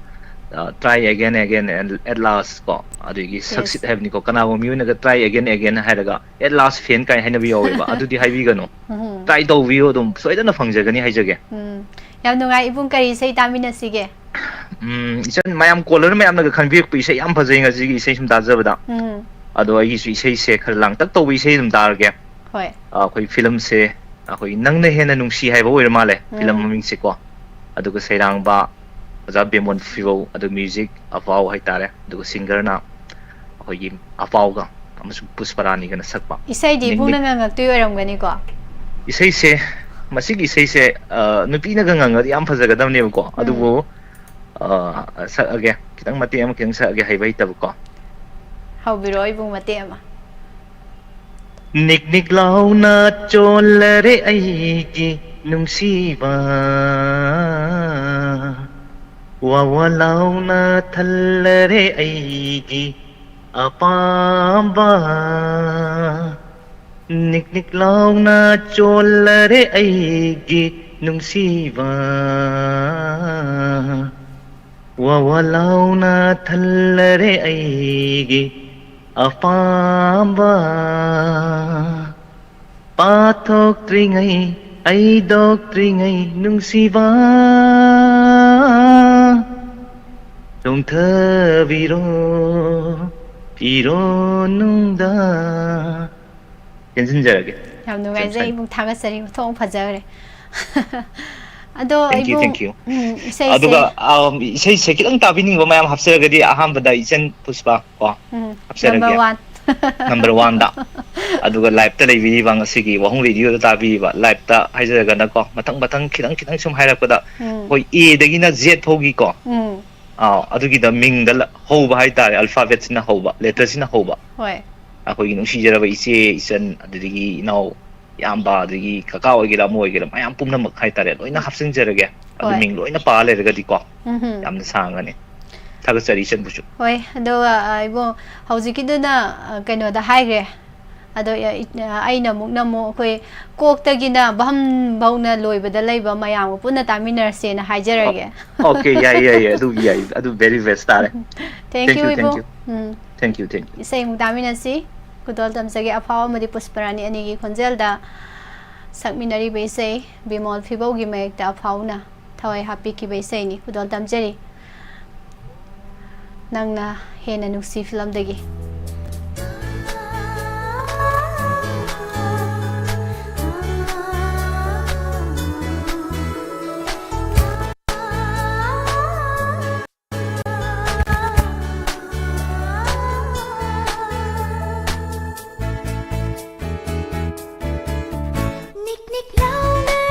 ꯑ, "Try again, again, and at last" ꯀꯣ, ꯑꯗꯨꯒꯤ Yes. ꯁꯛꯁꯤꯠ ꯍꯥꯏꯕꯅꯤꯀꯣ꯫ ꯀꯅꯥꯒꯨꯝꯕ ꯃꯤꯑꯣꯏꯅꯒ "Try again, again" ꯍꯥꯏꯔꯒ "At last ꯐꯦꯟ" ꯀꯥꯏꯅ ꯍꯥꯏꯅꯕ ꯌꯥꯎꯋꯦꯕ꯫ ꯑꯗꯨꯗꯤ ꯍꯥꯏꯕꯤꯒꯅꯨ꯫ ꯎꯝ꯫ ꯇ꯭ꯔꯥꯏ ꯇꯧꯕꯤꯌꯨ, ꯑꯗꯨꯝ ꯁꯣꯏꯗꯅ ꯐꯪꯖꯒꯅꯤ ꯍꯥꯏꯖꯒꯦ꯫ ꯎꯝ꯫ ꯌꯥꯝ ꯅꯨꯡꯉꯥꯏ꯫ ꯏꯕꯨꯡ, ꯀꯔꯤ ꯏꯁꯩ ꯇꯥꯃꯤꯟꯅꯁꯤꯒꯦ? ꯎꯝ, ꯏꯆꯟ, ꯃꯌꯥꯝ ꯀꯣꯂꯔ ꯃꯌꯥꯝꯅꯒ ꯈꯟꯕꯤꯔꯛꯄ ꯏꯁꯩ ꯌꯥꯝ ꯐꯖꯩ ꯉꯁꯤꯒꯤ ꯏꯁꯩ ꯁꯨꯝ ꯇꯥꯖꯕꯗ꯫ ꯎꯝ꯫ ꯑꯗꯣ ꯑꯩꯒꯤꯁꯨ ꯏꯁꯩꯁꯦ ꯈꯔ ꯂꯥꯡꯇꯛ ꯇꯧꯕ ꯏꯁꯩ ꯑꯗꯨꯝ ꯇꯥꯔꯒꯦ꯫ ꯍꯣꯏ꯫ ꯑ, ꯑꯩꯈꯣꯏ ꯐꯤꯂꯝꯁꯦ, ꯑꯩꯈꯣꯏ "ꯅꯪꯅ ꯍꯦꯟꯅ ꯅꯨꯡꯁꯤ" ꯍꯥꯏꯕ ꯑꯣꯏꯔ ꯃꯥꯜꯂꯦ ꯐꯤꯂꯝ ꯎꯝ꯫ ꯃꯃꯤꯡꯁꯦꯀꯣ꯫ ꯑꯗꯨꯒ ꯁꯩꯔꯥꯡꯕ ꯑꯣꯖꯥ ꯕꯦꯃꯣꯟ ꯐꯤꯔꯧ, ꯑꯗꯨ ꯃ꯭ꯌꯨꯖꯤꯛ ꯑꯄꯥꯎ ꯍꯥꯏꯇꯥꯔꯦ, ꯑꯗꯨꯒ ꯁꯤꯡꯒꯔꯅ ꯑꯩꯈꯣꯏꯒꯤ ꯑꯄꯥꯎꯒ ꯑꯃꯁꯨꯡ ꯄꯨꯁꯄꯔꯥꯅꯤꯒꯅ ꯁꯛꯄ꯫ ꯏꯁꯩꯗꯤ ꯅꯤꯡ-, ꯏꯕꯨꯡꯅ ꯅꯤꯡ-, ꯉꯪꯉꯛꯇꯣꯏ ꯑꯣꯏꯔꯝꯒꯅꯤꯀꯣ? ꯏꯁꯩꯁꯦ, ꯃꯁꯤꯒꯤ ꯏꯁꯩꯁꯦ, ꯑ, ꯅꯨꯄꯤꯅꯒ ꯉꯪꯉꯗꯤ ꯌꯥꯝ ꯐꯖꯒꯗꯕꯅꯦꯕꯀꯣ, ꯎꯝ꯫ ꯑꯗꯨꯕꯨ, ꯑ, ꯁꯛꯑꯒꯦ, ꯈꯤꯇꯪ ꯃꯇꯦꯛ ꯑꯃ ꯈꯤꯇꯪ ꯁꯛꯑꯒꯦ, ꯍꯩꯕ ꯍꯩꯇꯕꯀꯣ꯫ ꯍꯧꯕꯤꯔꯛꯑꯣ, ꯏꯕꯨꯡ, ꯃꯇꯦꯛ ꯑꯃ꯫ ꯅꯤꯛ ꯅꯤꯛ ꯂꯥꯎꯅ ꯆꯣꯜꯂꯔꯦ ꯑꯩꯒꯤ ꯅꯨꯡꯁꯤꯕ, ꯋꯥ ꯋꯥ ꯂꯥꯎꯅ ꯊꯜꯂꯔꯦ ꯑꯩꯒꯤ ꯑꯄꯥꯝꯕ꯫ ꯅꯤꯛ ꯅꯤꯛ ꯂꯥꯎꯅ ꯆꯣꯜꯂꯔꯦ ꯑꯩꯒꯤ ꯅꯨꯡꯁꯤꯕ, ꯋꯥ ꯋꯥ ꯂꯥꯎꯅ ꯊꯜꯂꯔꯦ ꯑꯩꯒꯤ ꯑꯄꯥꯝꯕ꯫ ꯄꯥꯊꯣꯛꯇ꯭ꯔꯤꯉꯩ, ꯑꯩꯗꯣꯛꯇ꯭ꯔꯤꯉꯩ ꯅꯨꯡꯁꯤꯕ, ꯆꯣꯡꯊꯕꯤꯔꯣ ꯐꯤꯔꯣꯟꯅꯨꯡꯗ꯫ ꯇꯦꯟꯁꯤꯟꯖꯔꯒꯦ꯫ ꯌꯥꯝ ꯅꯨꯡꯉꯥꯏꯖꯩ, ꯁꯨꯃꯥꯏꯅ꯫ ꯏꯕꯨꯡ, ꯊꯥꯒꯠꯆꯔꯤ, ꯑꯣꯟꯊꯣꯛꯅ ꯐꯖꯈ꯭ꯔꯦ꯫ ꯑꯗꯣ, Thank you, ꯏꯕꯨꯡ, thank you. ꯎꯝ, ꯏꯁꯩꯁꯦ ꯑꯗꯨꯒ, ꯑꯝ, ꯏꯁꯩꯁꯦ ꯈꯤꯇꯪ ꯇꯥꯕꯤꯅꯤꯡꯕ ꯃꯌꯥꯝ ꯍꯥꯞꯆꯔꯒꯗꯤ, ꯑꯍꯥꯟꯕꯗ ꯏꯆꯟ ꯄꯨꯁꯄꯥ ꯀꯣ, ꯎꯝ, ꯍꯥꯞꯆꯔꯒꯦ꯫ Number one꯫ Number one ꯗ꯫ ꯑꯗꯨꯒ live ꯇ ꯂꯩꯕꯤꯔꯤꯕ, ꯉꯁꯤꯒꯤ ꯋꯥꯍꯨꯝ ꯔꯦꯗꯤꯑꯣꯗ ꯇꯥꯕꯤꯔꯤꯕ, live ꯇ ꯍꯥꯏꯖꯔꯒꯅꯀꯣ, ꯃꯊꯪ ꯃꯊꯪ ꯈꯤꯇꯪ ꯈꯤꯇꯪ ꯁꯨꯝ ꯍꯥꯏꯔꯛꯄꯗ, ꯎꯝ꯫ ꯑꯩꯈꯣꯏ A ꯗꯒꯤꯅ Z ꯐꯥꯎꯒꯤꯀꯣ, ꯎꯝ꯫ ꯑꯥꯎ, ꯑꯗꯨꯒꯤꯗ ꯃꯤꯡꯗ ꯂ-, ꯍꯧꯕ ꯍꯥꯏꯇꯥꯔꯦ, alphabet ꯁꯤꯅ ꯍꯧꯕ, letter ꯁꯤꯅ ꯍꯧꯕ꯫ ꯍꯣꯏ꯫ ꯑꯩꯈꯣꯏꯒꯤ ꯅꯨꯡꯁꯤꯖꯔꯕ ꯏꯆꯦ, ꯏꯆꯟ, ꯑꯗꯨꯗꯒꯤ ꯏꯅꯥꯎ, ꯏꯌꯥꯝꯕ, ꯑꯗꯒꯤ ꯀꯀꯥ ꯑꯣꯏꯒꯦꯔꯥ, ꯑꯃ ꯑꯣꯏꯒꯦꯔꯥ, ꯃꯌꯥꯝ ꯄꯨꯝꯅꯃꯛ ꯍꯥꯏꯇꯥꯔꯦ, ꯂꯣꯏꯅ ꯎꯝ꯫ ꯍꯥꯞꯆꯤꯟꯖꯔꯒꯦ꯫ ꯑꯗꯨ ꯍꯣꯏ꯫ ꯃꯤꯡ ꯂꯣꯏꯅ ꯄꯥ ꯂꯩꯔꯒꯗꯤꯀꯣ, ꯎꯝꯍꯨꯝ꯫ ꯌꯥꯝꯅ ꯁꯥꯡꯒꯅꯤ꯫ ꯊꯥꯒꯠꯆꯔꯤ ꯏꯆꯟꯕꯨꯁꯨ꯫ ꯍꯣꯏ, ꯑꯗꯨꯒ, ꯑ, ꯏꯕꯨꯡ, ꯍꯧꯖꯤꯛꯀꯤꯗꯨꯅ, ꯑ, ꯀꯩꯅꯣꯗ ꯍꯥꯏꯈ꯭ꯔꯦ꯫ ꯑꯗꯣ, ꯑ, ꯏ-, ꯑ, ꯑꯩꯅ ꯑꯃꯨꯛꯅ ꯑꯃꯨꯛ ꯑꯩꯈꯣꯏ ꯀꯣꯛꯇꯒꯤꯅ ꯚꯝ ꯐꯥꯎꯅ ꯂꯣꯏꯕꯗ ꯂꯩꯕ ꯃꯌꯥꯝꯒ ꯄꯨꯟꯅ ꯇꯥꯃꯤꯟꯅꯔꯁꯦꯅ ꯍꯥꯏꯖꯔꯒꯦ꯫ ꯑꯣ, okay, ꯌꯥꯏꯌꯦ, ꯌꯥꯏꯌꯦ, ꯑꯗꯨꯒꯤ ꯌꯥꯏꯌꯦ, ꯑꯗꯨ very best ꯇꯥꯔꯦ꯫ Thank Thank you, you, thank ꯏꯕꯨꯡ꯫ You. Um. Thank you, thank you. ꯏꯁꯩ ꯑꯃꯨꯛ ꯇꯥꯃꯤꯟꯅꯁꯤ꯫ ꯈꯨꯗꯣꯜ ꯇꯝꯖꯒꯦ, ꯑꯐꯥꯎ ꯑꯃꯗꯤ ꯄꯨꯁꯄꯔꯥꯅꯤ ꯑꯅꯤꯒꯤ ꯈꯣꯟꯖꯦꯜꯗ ꯁꯛꯃꯤꯟꯅꯔꯤꯕ ꯏꯁꯩ, ꯕꯤꯃꯣꯜ ꯐꯤꯕꯧꯒꯤ ꯃꯌꯦꯛꯇ ꯑꯐꯥꯎꯅ ꯊꯋꯥꯏ ꯍꯥꯞꯄꯤꯈꯤꯕ ꯏꯁꯩꯅꯤ꯫ ꯈꯨꯗꯣꯜ ꯇꯝꯖꯔꯤ꯫ ꯅꯪꯅ ꯍꯦꯟꯅ ꯅꯨꯡꯁꯤ ꯐꯤꯂꯝꯗꯒꯤ꯫ ꯅꯤꯛ ꯅꯤꯛ ꯂꯥꯎꯅ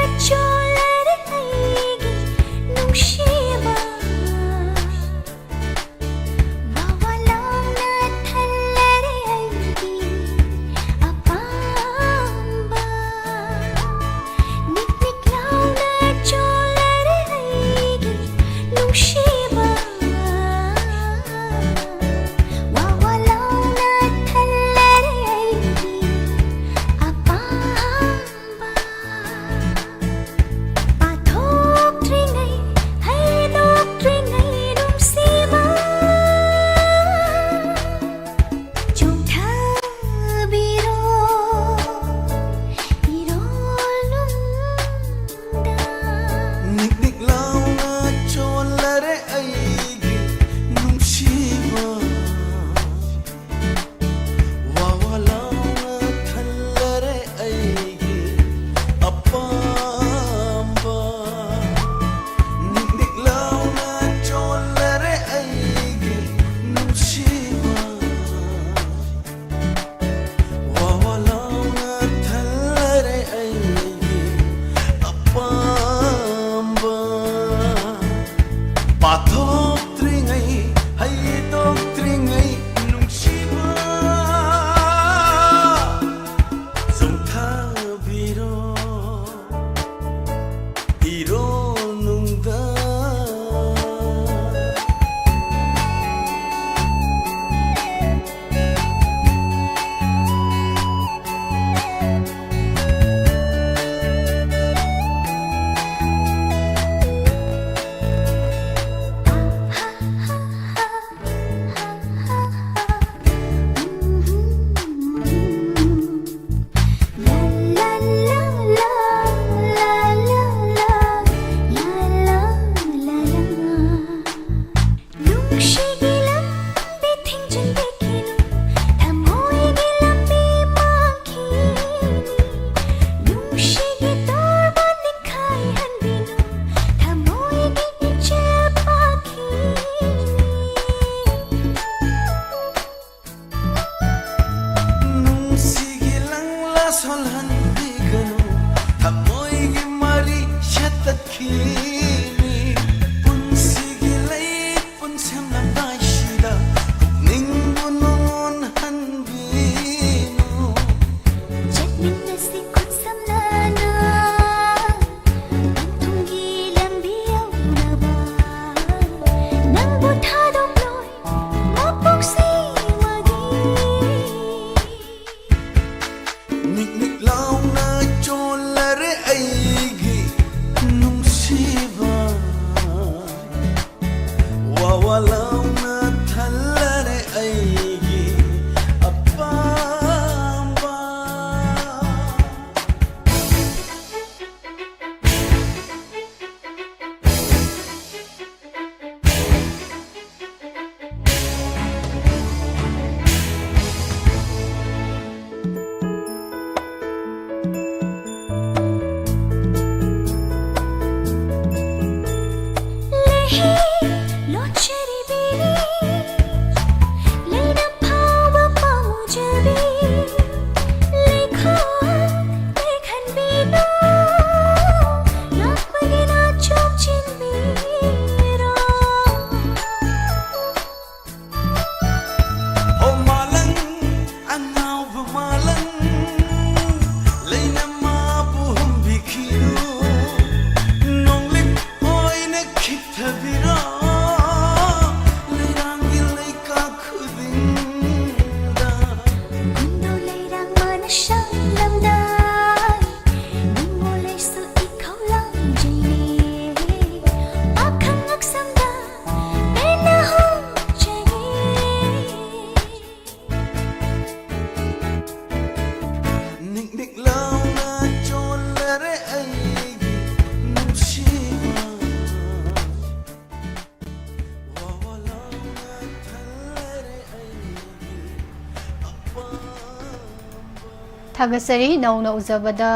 ꯊꯥꯒꯠꯆꯔꯤ, ꯅꯧꯅ ꯎꯖꯕꯗ꯫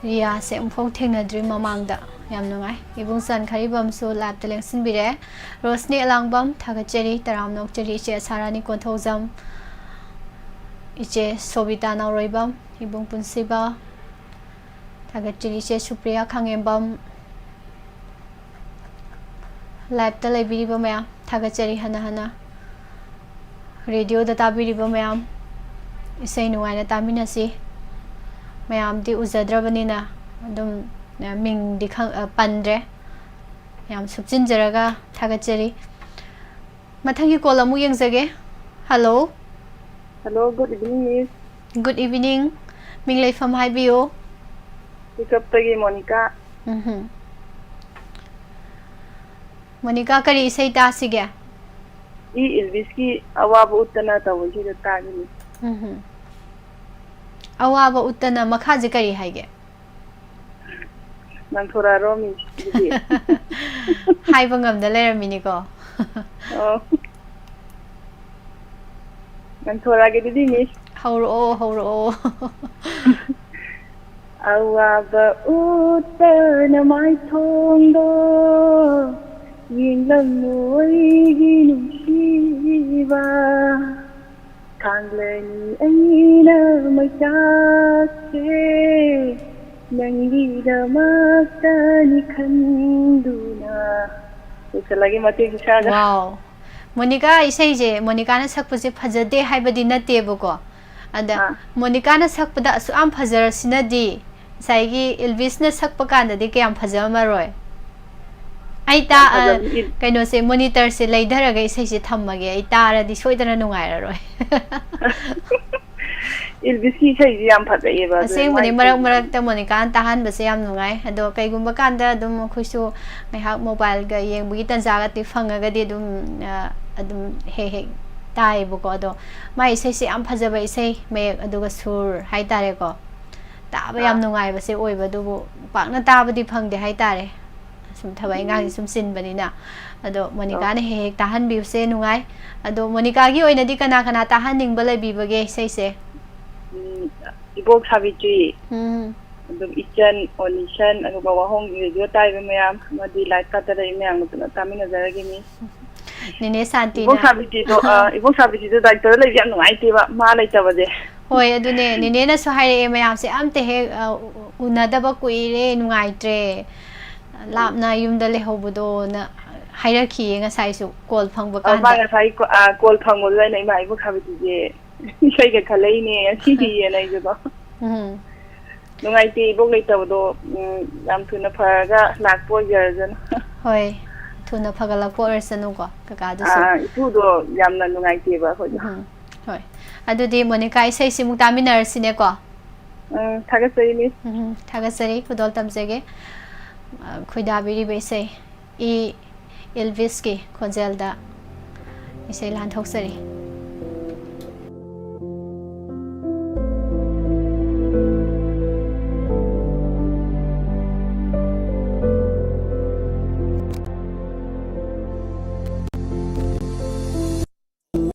ꯔꯤꯌꯥꯁꯦ ꯑꯃꯨꯛꯐꯥꯎ ꯊꯦꯡꯅꯗ꯭ꯔꯤ ꯃꯃꯥꯡꯗ꯫ ꯌꯥꯝ ꯅꯨꯡꯉꯥꯏ꯫ ꯏꯕꯨꯡ ꯆꯟꯈꯔꯤꯕꯝꯁꯨ liveꯇ ꯂꯦꯡꯁꯤꯟꯕꯤꯔꯦ꯫ ꯔꯣꯁꯅꯤ ꯑꯂꯥꯡꯕꯝ, ꯊꯥꯒꯠꯆꯔꯤ꯫ ꯇꯔꯥꯝꯅ ꯑꯣꯛꯆꯔꯤ ꯏꯆꯦ ꯑꯁꯥꯔꯥꯅꯤ ꯀꯣꯟꯊꯧꯖꯝ, ꯏꯆꯦ ꯁꯣꯕꯤꯇꯥ ꯅꯥꯎꯔꯣꯏꯕꯝ, ꯏꯕꯨꯡ ꯄꯨꯟꯁꯤꯕ, ꯊꯥꯒꯠꯆꯔꯤ ꯏꯆꯦ ꯁꯨꯄ꯭ꯔꯤꯌꯥ ꯈꯥꯉꯦꯝꯕꯝ꯫ Liveꯇ ꯂꯩꯕꯤꯔꯤꯕ ꯃꯌꯥꯝ, ꯊꯥꯒꯠꯆꯔꯤ ꯍꯟꯅ ꯍꯟꯅ꯫ ꯔꯦꯗꯤꯑꯣꯗ ꯇꯥꯕꯤꯔꯤꯕ ꯃꯌꯥꯝ, ꯏꯁꯩ ꯅꯨꯡꯉꯥꯏꯅ ꯇꯥꯃꯤꯟꯅꯁꯤ꯫ ꯃꯌꯥꯝꯗꯤ ꯎꯖꯗ꯭ꯔꯕꯅꯤꯅ ꯑꯗꯨꯝ, ꯑ, ꯃꯤꯡꯗꯤ ꯈꯪ-, ꯑ, ꯄꯟꯗ꯭ꯔꯦ꯫ ꯌꯥꯝ ꯁꯨꯞꯆꯤꯟꯖꯔꯒ ꯊꯥꯒꯠꯆꯔꯤ꯫ ꯃꯊꯪꯒꯤ call ꯑꯃꯨꯛ ꯌꯦꯡꯖꯒꯦ꯫ Hello꯫ Hello, good evening, Miss꯫ Good evening꯫ ꯃꯤꯡ ꯂꯩꯐꯝ ꯍꯥꯏꯕꯤꯌꯨ꯫ ꯄꯤꯀꯞꯇꯒꯤ ꯃꯣꯅꯤꯀꯥ꯫ ꯎꯝꯍꯨꯝ꯫ ꯃꯣꯅꯤꯀꯥ, ꯀꯔꯤ ꯏꯁꯩ ꯇꯥꯁꯤꯒꯦ? ꯏ ꯏꯜꯕꯤꯁꯀꯤ ꯑꯋꯥꯕ ꯎꯠꯇꯅ ꯇꯧꯕꯒꯤꯗꯣ ꯇꯥꯒꯦ, Miss꯫ ꯎꯝꯍꯨꯝ꯫ ꯑꯋꯥꯕ ꯎꯠꯇꯅ ꯃꯈꯥꯁꯦ ꯀꯔꯤ ꯍꯥꯏꯒꯦ? ꯉꯥꯡꯊꯣꯔꯛꯑꯔꯣ, Miss, ꯑꯗꯨꯗꯤ꯫ ꯍꯥꯏꯕ ꯉꯝꯗ ꯂꯩꯔꯝꯃꯤꯅꯤꯀꯣ꯫ ꯑꯣ꯫ ꯉꯥꯡꯊꯣꯔꯛꯑꯒꯦ ꯑꯗꯨꯗꯤ, Miss꯫ ꯍꯧꯔꯛꯑꯣ, ꯍꯧꯔꯛꯑꯣ꯫ ꯑꯋꯥꯕ ꯎꯠꯇꯅ ꯃꯥꯏꯊꯣꯡꯗꯣ ꯌꯦꯡꯂꯝꯃꯨ ꯑꯩꯒꯤ ꯅꯨꯡꯁꯤꯕ꯫ ꯈꯥꯡꯂꯅꯤ ꯑꯩꯅ ꯃꯩꯆꯥꯛꯁꯦ, ꯅꯪꯒꯤꯗꯃꯛꯇꯅꯤ ꯈꯟꯗꯨꯅ꯫ ꯂꯣꯏꯁꯤꯜꯂꯒꯦ ꯃꯇꯦꯛ ꯏꯁꯥꯒ꯫ Wow꯫ ꯃꯣꯅꯤꯀꯥ, ꯏꯁꯩꯁꯦ ꯃꯣꯅꯤꯀꯥꯅ ꯁꯛꯄꯁꯦ ꯐꯖꯗꯦ ꯍꯥꯏꯕꯗꯤ ꯅꯠꯇꯦꯕꯀꯣ꯫ ꯑꯗ ꯑꯥ꯫ ꯃꯣꯅꯤꯀꯥꯅ ꯁꯛꯄꯗ ꯑꯁꯨꯛ ꯌꯥꯝ ꯐꯖꯔꯁꯤꯅꯗꯤ ꯉꯁꯥꯏꯒꯤ ꯏꯜꯕꯤꯁꯅ ꯁꯛꯄ ꯀꯥꯟꯗꯗꯤ ꯀꯌꯥꯝ ꯐꯖꯔꯝꯃꯔꯣꯏ꯫ ꯑꯩ ꯇꯥ-, ꯌꯥꯝ ꯐꯖꯕꯅꯤ꯫ ꯑ, ꯀꯩꯅꯣꯁꯦ, monitorꯁꯦ ꯂꯩꯊꯔꯒ ꯏꯁꯩꯁꯦ ꯊꯝꯃꯒꯦ꯫ ꯑꯩ ꯇꯥꯔꯗꯤ ꯁꯣꯏꯗꯅ ꯅꯨꯡꯉꯥꯏꯔꯔꯣꯏ꯫ ꯏꯜꯕꯤꯁꯀꯤ ꯏꯁꯩꯁꯤ ꯌꯥꯝ ꯐꯖꯩꯌꯦꯕ, ꯑꯗꯨ ꯑꯁꯦꯡꯕꯅꯤ, ꯃꯥꯒꯤ ꯃꯔꯛ ꯏꯁꯩꯁꯤ ꯌꯥꯝ ꯃꯔꯛꯇ ꯃꯣꯅꯤꯀꯥꯅ ꯇꯥꯍꯟꯕꯁꯦ ꯌꯥꯝ ꯅꯨꯡꯉꯥꯏ꯫ ꯑꯗꯣ ꯀꯩꯒꯨꯝꯕ ꯀꯥꯟꯗ ꯑꯗꯨꯝ ꯑꯩꯈꯣꯏꯁꯨ ꯉꯥꯏꯍꯥꯛ mobileꯒ ꯌꯦꯡꯕꯒꯤ ꯇꯟꯖꯥꯒꯗꯤ ꯐꯪꯉꯒꯗꯤ ꯑꯗꯨꯝ, ꯑ, ꯑꯗꯨꯝ ꯍꯦꯛ ꯍꯦꯛ ꯇꯥꯏꯌꯦꯕꯀꯣ꯫ ꯑꯗꯣ ꯃꯥꯏ ꯏꯁꯩꯁꯦ ꯌꯥꯝ ꯐꯖꯕ ꯏꯁꯩ, ꯃꯌꯦꯛ ꯑꯗꯨꯒ ꯁꯨꯔ ꯍꯥꯏꯇꯥꯔꯦꯀꯣ꯫ ꯇꯥꯕ ꯌꯥꯝ ꯑꯥ꯫ ꯅꯨꯡꯉꯥꯏꯕꯁꯦ ꯑꯣꯏꯕ, ꯑꯗꯨꯕꯨ ꯄꯥꯛꯅ ꯇꯥꯕꯗꯤ ꯐꯪꯗꯦ ꯍꯥꯏꯇꯥꯔꯦ꯫ ꯁꯨꯝ ꯊꯕꯛ ꯏꯪꯈꯥꯡꯁꯦ ꯁꯨꯝ ꯆꯤꯟꯕꯅꯤꯅ꯫ ꯑꯗꯣ ꯃꯣꯅꯤꯀꯥꯅ ꯍꯦꯛ ꯍꯦꯛ ꯇꯥꯍꯟꯕꯤꯕꯁꯦ ꯅꯨꯡꯉꯥꯏ꯫ ꯑꯗꯣ ꯃꯣꯅꯤꯀꯥꯒꯤ ꯑꯣꯏꯅꯗꯤ ꯀꯅꯥ ꯀꯅꯥ ꯇꯥꯍꯟꯅꯤꯡꯕ ꯂꯩꯕꯤꯕꯒꯦ ꯏꯁꯩꯁꯦ? ꯎꯝ, ꯏꯕꯣꯛ ꯁꯥꯕꯤꯇ꯭ꯔꯤ, ꯎꯝ꯫ ꯑꯗꯨꯝ ꯏꯆꯟ, ꯑꯣꯅꯤꯁꯟ, ꯑꯗꯨꯒ ꯋꯥꯍꯣꯡꯒꯤ ꯔꯦꯗꯤꯑꯣ ꯇꯥꯔꯤꯕ ꯃꯌꯥꯝ ꯑꯃꯗꯤ ꯂꯥꯏꯚ ꯀꯥꯠꯇꯗ ꯃꯌꯥꯝꯒ ꯄꯨꯟꯅ ꯇꯥꯃꯤꯟꯅꯖꯔꯒꯦ꯫ ꯃꯤ ꯅꯦꯅꯦ ꯁꯥꯟꯇꯤꯅ꯫ ꯏꯕꯣꯛ ꯁꯥꯕꯤꯇ꯭ꯔꯤꯗꯣ, ꯑ, ꯏꯕꯣꯛ ꯁꯥꯕꯤꯇ꯭ꯔꯤꯗꯣ ꯗꯥꯏꯔꯦꯛꯇꯔꯗ ꯂꯩꯕ ꯌꯥꯝ ꯅꯨꯡꯉꯥꯏꯇꯦꯕ, ꯃꯥ ꯂꯩꯇꯕꯁꯦ꯫ ꯍꯣꯏ, ꯑꯗꯨꯅꯦ, ꯅꯦꯅꯦꯅꯁꯨ ꯍꯥꯏꯔꯛꯑꯦ, ꯃꯌꯥꯝꯁꯦ ꯑꯝꯇ ꯍꯦꯛ, ꯑ, ꯎꯅꯗꯕ ꯀꯨꯏꯔꯦ, ꯅꯨꯡꯉꯥꯏꯇ꯭ꯔꯦ, ꯂꯥꯞꯅ ꯌꯨꯝꯗ ꯂꯩꯍꯧꯕꯗꯣꯅ ꯍꯥꯏꯔꯛꯈꯤꯌꯦ ꯉꯁꯥꯏꯁꯨ, ꯀꯣꯜ ꯐꯪꯕ ꯑ, ꯃꯥ ꯀꯥꯟꯗ꯫ ꯉꯁꯥꯏ ꯀꯣ-, ꯑ, ꯀꯣꯜ ꯐꯪꯕꯗꯨꯗ ꯑꯩꯅ, "ꯏꯃꯥ, ꯏꯕꯣꯛ ꯁꯥꯕꯤꯇ꯭ꯔꯤꯁꯦ ꯏꯁꯩꯒ ꯈꯜꯂꯛꯏꯅꯦ ꯉꯁꯤꯗꯤꯅ" ꯑꯩꯁꯨꯀꯣ꯫ ꯎꯝ꯫ ꯅꯨꯡꯉꯥꯏꯇꯦ ꯏꯕꯣꯛ ꯂꯩꯇꯕꯗꯣ, ꯎꯝ, ꯌꯥꯝ ꯊꯨꯅ ꯐꯔꯒ ꯂꯥꯛꯄ ꯑꯣꯏꯖꯔꯖꯅꯨ꯫ ꯍꯣꯏ, ꯊꯨꯅ ꯐꯒꯠꯂꯛꯄ ꯑꯣꯏꯔꯁꯅꯨꯀꯣ, ꯀꯀꯥꯗꯨꯁꯨ꯫ ꯑꯥ, ꯏꯄꯨꯗꯣ ꯌꯥꯝꯅ ꯅꯨꯡꯉꯥꯏꯇꯦꯕ ꯑꯩꯈꯣꯏꯗꯣ꯫ ꯎꯝ, ꯍꯣꯏ꯫ ꯑꯗꯨꯗꯤ ꯃꯣꯅꯤꯀꯥ, ꯏꯁꯩꯁꯤꯃꯨꯛ ꯇꯥꯃꯤꯟꯅꯔꯁꯤꯅꯦꯀꯣ꯫ ꯎꯝ, ꯊꯥꯒꯠꯆꯔꯤꯅꯤ꯫ ꯎꯝ, ꯊꯥꯒꯠꯆꯔꯤ, ꯈꯨꯗꯣꯜ ꯇꯝꯖꯒꯦ꯫ ꯑ, ꯈꯣꯏꯗꯥꯕꯤꯔꯤꯕ ꯏꯁꯩ꯫ ꯏ ꯏꯜꯚꯤꯁꯀꯤ ꯈꯣꯟꯖꯦꯜꯗ ꯏꯁꯩ ꯂꯥꯟꯊꯣꯛꯆꯔꯤ꯫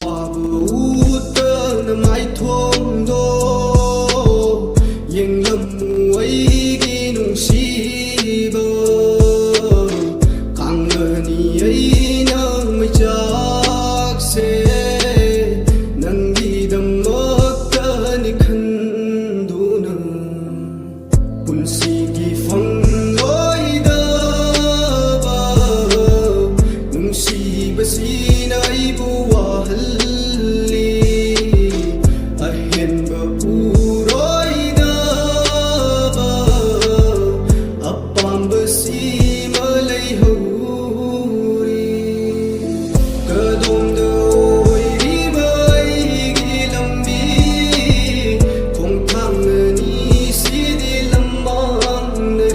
ꯋꯥꯕ ꯎꯠꯇꯅ ꯃꯥꯏꯊꯣꯡꯗꯣ ꯌꯦꯡꯂꯝꯃꯨ ꯑꯩꯒꯤ ꯅꯨꯡꯁꯤꯕ꯫ ꯀꯥꯡꯂꯅꯤ ꯑꯩꯅ ꯃꯩꯆꯥꯛꯁꯦ ꯅꯪꯒꯤꯗꯃꯛꯇꯅꯤ ꯈꯟꯗꯨꯅ꯫ ꯄꯨꯟꯁꯤꯒꯤ ꯐꯪꯂꯣꯏꯗꯕ ꯅꯨꯡꯁꯤꯕꯁꯤꯅ ꯑꯩꯕꯨ ꯋꯥꯍꯜꯂꯤ꯫ ꯑꯍꯦꯟꯕ ꯎꯔꯣꯏꯗꯕ ꯑꯄꯥꯝꯕꯁꯤꯃ ꯂꯩꯍꯧꯔꯤ꯫ ꯀꯗꯣꯝꯗ ꯑꯣꯏꯔꯤꯕ ꯑꯩꯒꯤ ꯂꯝꯕꯤ? ꯈꯣꯡꯊꯥꯡ ꯑꯅꯤꯁꯤꯗꯤ ꯂꯝꯃꯥꯡꯅ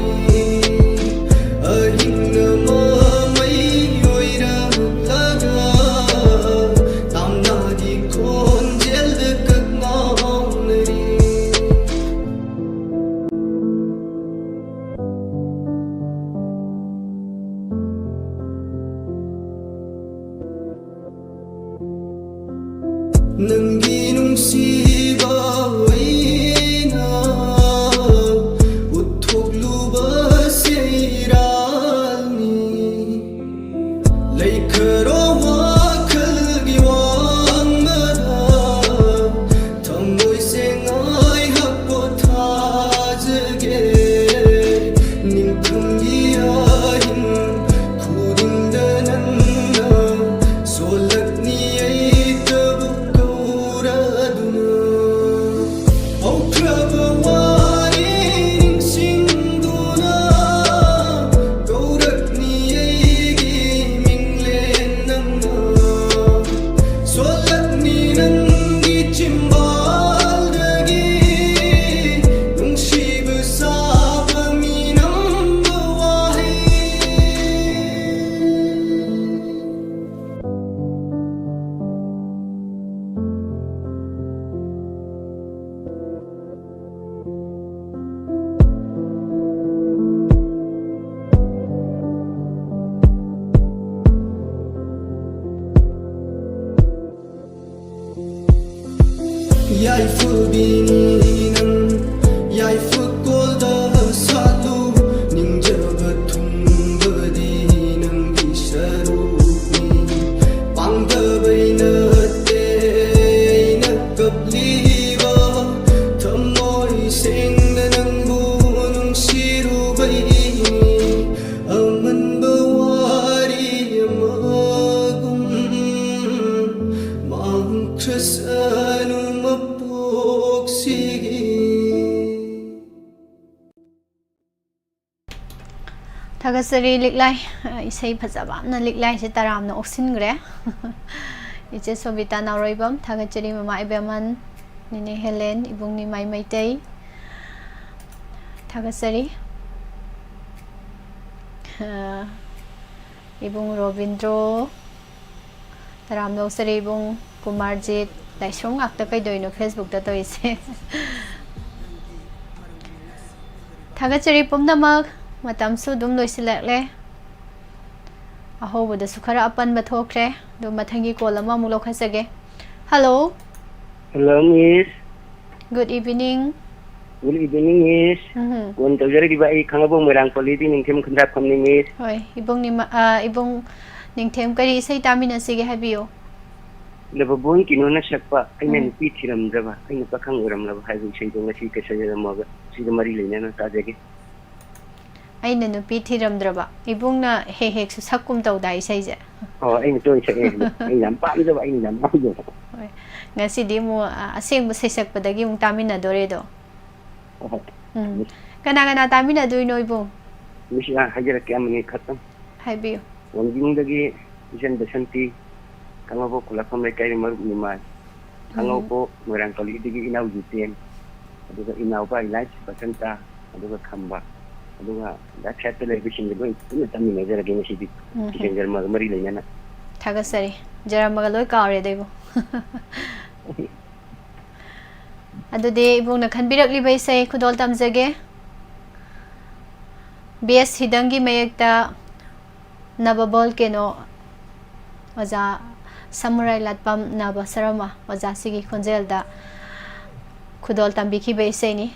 ꯊꯥꯒꯠꯆꯔꯤ ꯂꯤꯛꯂꯥꯏ, ꯑ, ꯏꯁꯩ ꯐꯖꯕ ꯑꯃꯅ ꯂꯤꯛꯂꯥꯏꯁꯦ ꯇꯔꯥꯝꯅ ꯑꯣꯛꯁꯤꯟꯈ꯭ꯔꯦ꯫ ꯏꯆꯦ ꯁꯣꯕꯤꯇꯥ ꯅꯥꯎꯔꯣꯏꯕꯝ, ꯊꯥꯒꯠꯆꯔꯤ ꯃꯃꯥ ꯏꯕꯦꯝꯃꯟ, ꯅꯤꯅꯦ ꯍꯦꯂꯦꯟ, ꯏꯕꯨꯡ ꯅꯤꯃꯥꯏ ꯃꯩꯇꯩ, ꯊꯥꯒꯠꯆꯔꯤ꯫ ꯑ, ꯏꯕꯨꯡ ꯔꯣꯕꯤꯟꯗ꯭ꯔꯣ, ꯇꯔꯥꯝꯅ ꯑꯣꯛꯆꯔꯤ ꯏꯕꯨꯡ ꯀꯨꯃꯥꯔꯖꯤꯠ, ꯂꯥꯏꯁ꯭ꯔꯝ ꯉꯥꯛꯇ ꯀꯩꯗꯧꯔꯤꯅꯣ Facebook-ꯇ ꯇꯧꯔꯤꯁꯦ? ꯊꯥꯒꯠꯆꯔꯤ ꯄꯨꯝꯅꯃꯛ, ꯃꯇꯝꯁꯨ ꯑꯗꯨꯝ ꯂꯣꯏꯁꯤꯜꯂꯛꯂꯦ꯫ ꯑꯍꯧꯕꯗꯁꯨ ꯈꯔ ꯑꯄꯟꯕ ꯊꯣꯛꯈ꯭ꯔꯦ, ꯑꯗꯨ ꯃꯊꯪꯒꯤ call ꯑꯃ ꯑꯃꯨꯛ ꯂꯧꯈꯠꯆꯒꯦ꯫ Hello꯫ Hello, miss. Good evening꯫ Good evening, miss꯫ ꯎꯝ꯫ Call ꯇꯧꯖꯔꯛꯂꯤꯕ ꯑꯩ ꯈꯥꯡꯉꯕꯣꯛ ꯃꯣꯏꯔꯥꯡ ꯄꯜꯂꯤꯗꯒꯤ ꯅꯤꯡꯊꯦꯝ ꯈꯨꯟꯗ꯭ꯔꯥꯛꯄꯝꯅꯤ, miss꯫ ꯍꯣꯏ, ꯏꯕꯨꯡ ꯅꯤꯃ-, ꯑ, ꯏꯕꯨꯡ ꯅꯤꯡꯊꯦꯝ, ꯀꯔꯤ ꯏꯁꯩ ꯇꯥꯃꯤꯟꯅꯁꯤꯒꯦ ꯍꯥꯏꯕꯤꯌꯨ꯫ ꯂꯕꯕꯣꯟ ꯀꯤꯅꯣꯅ ꯁꯛꯄ ꯑꯩꯅ ꯎꯝ꯫ ꯅꯨꯄꯤ ꯊꯤꯔꯝꯗ꯭ꯔꯕ, ꯑꯩꯅ ꯄꯥꯈꯪ ꯑꯣꯏꯔꯝꯂꯕ ꯍꯥꯏꯕ ꯏꯁꯩꯗꯣ ꯉꯁꯤ ꯀꯩꯁꯜ ꯖꯔꯃꯒ ꯁꯤꯒ ꯃꯔꯤ ꯂꯩꯅꯅ ꯇꯥꯖꯒꯦ꯫ ꯑꯩꯅ ꯅꯨꯄꯤ ꯊꯤꯔꯝꯗ꯭ꯔꯕ꯫ ꯏꯕꯨꯡꯅ ꯍꯦꯛ ꯍꯦꯛꯁꯨ ꯁꯛꯀꯨꯝ ꯇꯧꯗꯥꯏ ꯏꯁꯩꯁꯦ? ꯑꯣ, ꯑꯩꯅ ꯇꯣꯏꯅ ꯁꯛꯑꯦ ꯑꯗꯣ꯫ ꯑꯩꯅ ꯌꯥꯝ ꯄꯥꯝꯖꯕ, ꯑꯩꯅ ꯌꯥꯝ ꯄꯥꯝꯖꯕ꯫ ꯍꯣꯏ꯫ ꯉꯁꯤꯗꯤ ꯑꯃꯨꯛ, ꯑ, ꯑꯁꯦꯡꯕ ꯁꯩꯁꯛꯄꯗꯒꯤ ꯑꯃꯨꯛ ꯇꯥꯃꯤꯟꯅꯗꯣꯔꯦꯗꯣ꯫ ꯍꯣꯏ, ꯍꯣꯏ꯫ ꯎꯝ꯫ ꯃꯤꯁ꯫ ꯀꯅꯥ ꯀꯅꯥ ꯇꯥꯃꯤꯟꯅꯗꯣꯏꯅꯣ ꯏꯕꯨꯡ? ꯃꯤꯁ, ꯑ, ꯍꯥꯏꯖꯔꯛꯀꯦ ꯑꯃꯅꯤ ꯈꯛꯇꯪ꯫ ꯍꯥꯏꯕꯤꯌꯨ꯫ ꯋꯥꯡꯖꯤꯡꯗꯒꯤ ꯏꯆꯟ ꯕꯁꯟꯇꯤ, ꯈꯥꯡꯉꯕꯣꯛ ꯈꯨꯂꯥꯛꯐꯝ ꯂꯩꯀꯥꯏꯒꯤ ꯃꯔꯨꯞ ꯅꯤꯃꯥꯏ, ꯎꯝ꯫ ꯈꯥꯡꯉꯕꯣꯛ ꯃꯣꯏꯔꯥꯡ ꯄꯜꯂꯤꯗꯒꯤ ꯏꯅꯥꯎ ꯖꯤꯇꯦꯟ, ꯑꯗꯨꯒ ꯏꯅꯥꯎꯄꯥ ꯏꯂꯥꯏꯁ ꯕꯁꯟꯇ, ꯑꯗꯨꯒ ꯈꯝꯕ, ꯑꯗꯨꯒ ꯂꯦꯐ ꯁꯥꯏꯠꯇ ꯂꯩꯕꯁꯤꯡꯒ ꯂꯣꯏ ꯄꯨꯟꯅ ꯇꯥꯃꯤꯟꯅꯖꯔꯒꯦ ꯉꯁꯤꯗꯤ꯫ ꯎꯝ꯫ ꯀꯤꯁꯟ ꯖꯔꯃꯒ ꯃꯔꯤ ꯂꯩꯅꯅ꯫ ꯊꯥꯒꯠꯆꯔꯤ꯫ ꯖꯔꯃꯒ ꯂꯣꯏ ꯀꯥꯎꯔꯦꯗ ꯏꯕꯨꯡ꯫ ꯑꯗꯨꯗꯤ ꯏꯕꯨꯡꯅ ꯈꯟꯕꯤꯔꯛꯂꯤꯕ ꯏꯁꯩ ꯈꯨꯗꯣꯜ ꯇꯝꯖꯒꯦ꯫ ꯕꯤ ꯑꯦꯁ ꯍꯤꯗꯪꯒꯤ ꯃꯌꯦꯛꯇ ꯅꯕ ꯚꯣꯜꯀꯦꯅꯣ ꯑꯣꯖꯥ ꯁꯃꯨꯔꯥꯏ ꯂꯥꯠꯄꯝ ꯅꯕ ꯁꯔꯃ ꯑꯣꯖꯥꯁꯤꯒꯤ ꯈꯣꯟꯖꯦꯜꯗ ꯈꯨꯗꯣꯜ ꯇꯝꯕꯤꯈꯤꯕ ꯏꯁꯩꯅꯤ꯫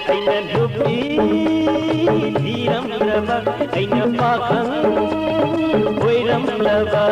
ꯑꯩꯅ ꯅꯨꯄꯤ ꯊꯤꯔꯝꯂꯕ, ꯑꯩꯅ ꯄꯥꯈꯪ ꯑꯣꯏꯔꯝꯂꯕ꯫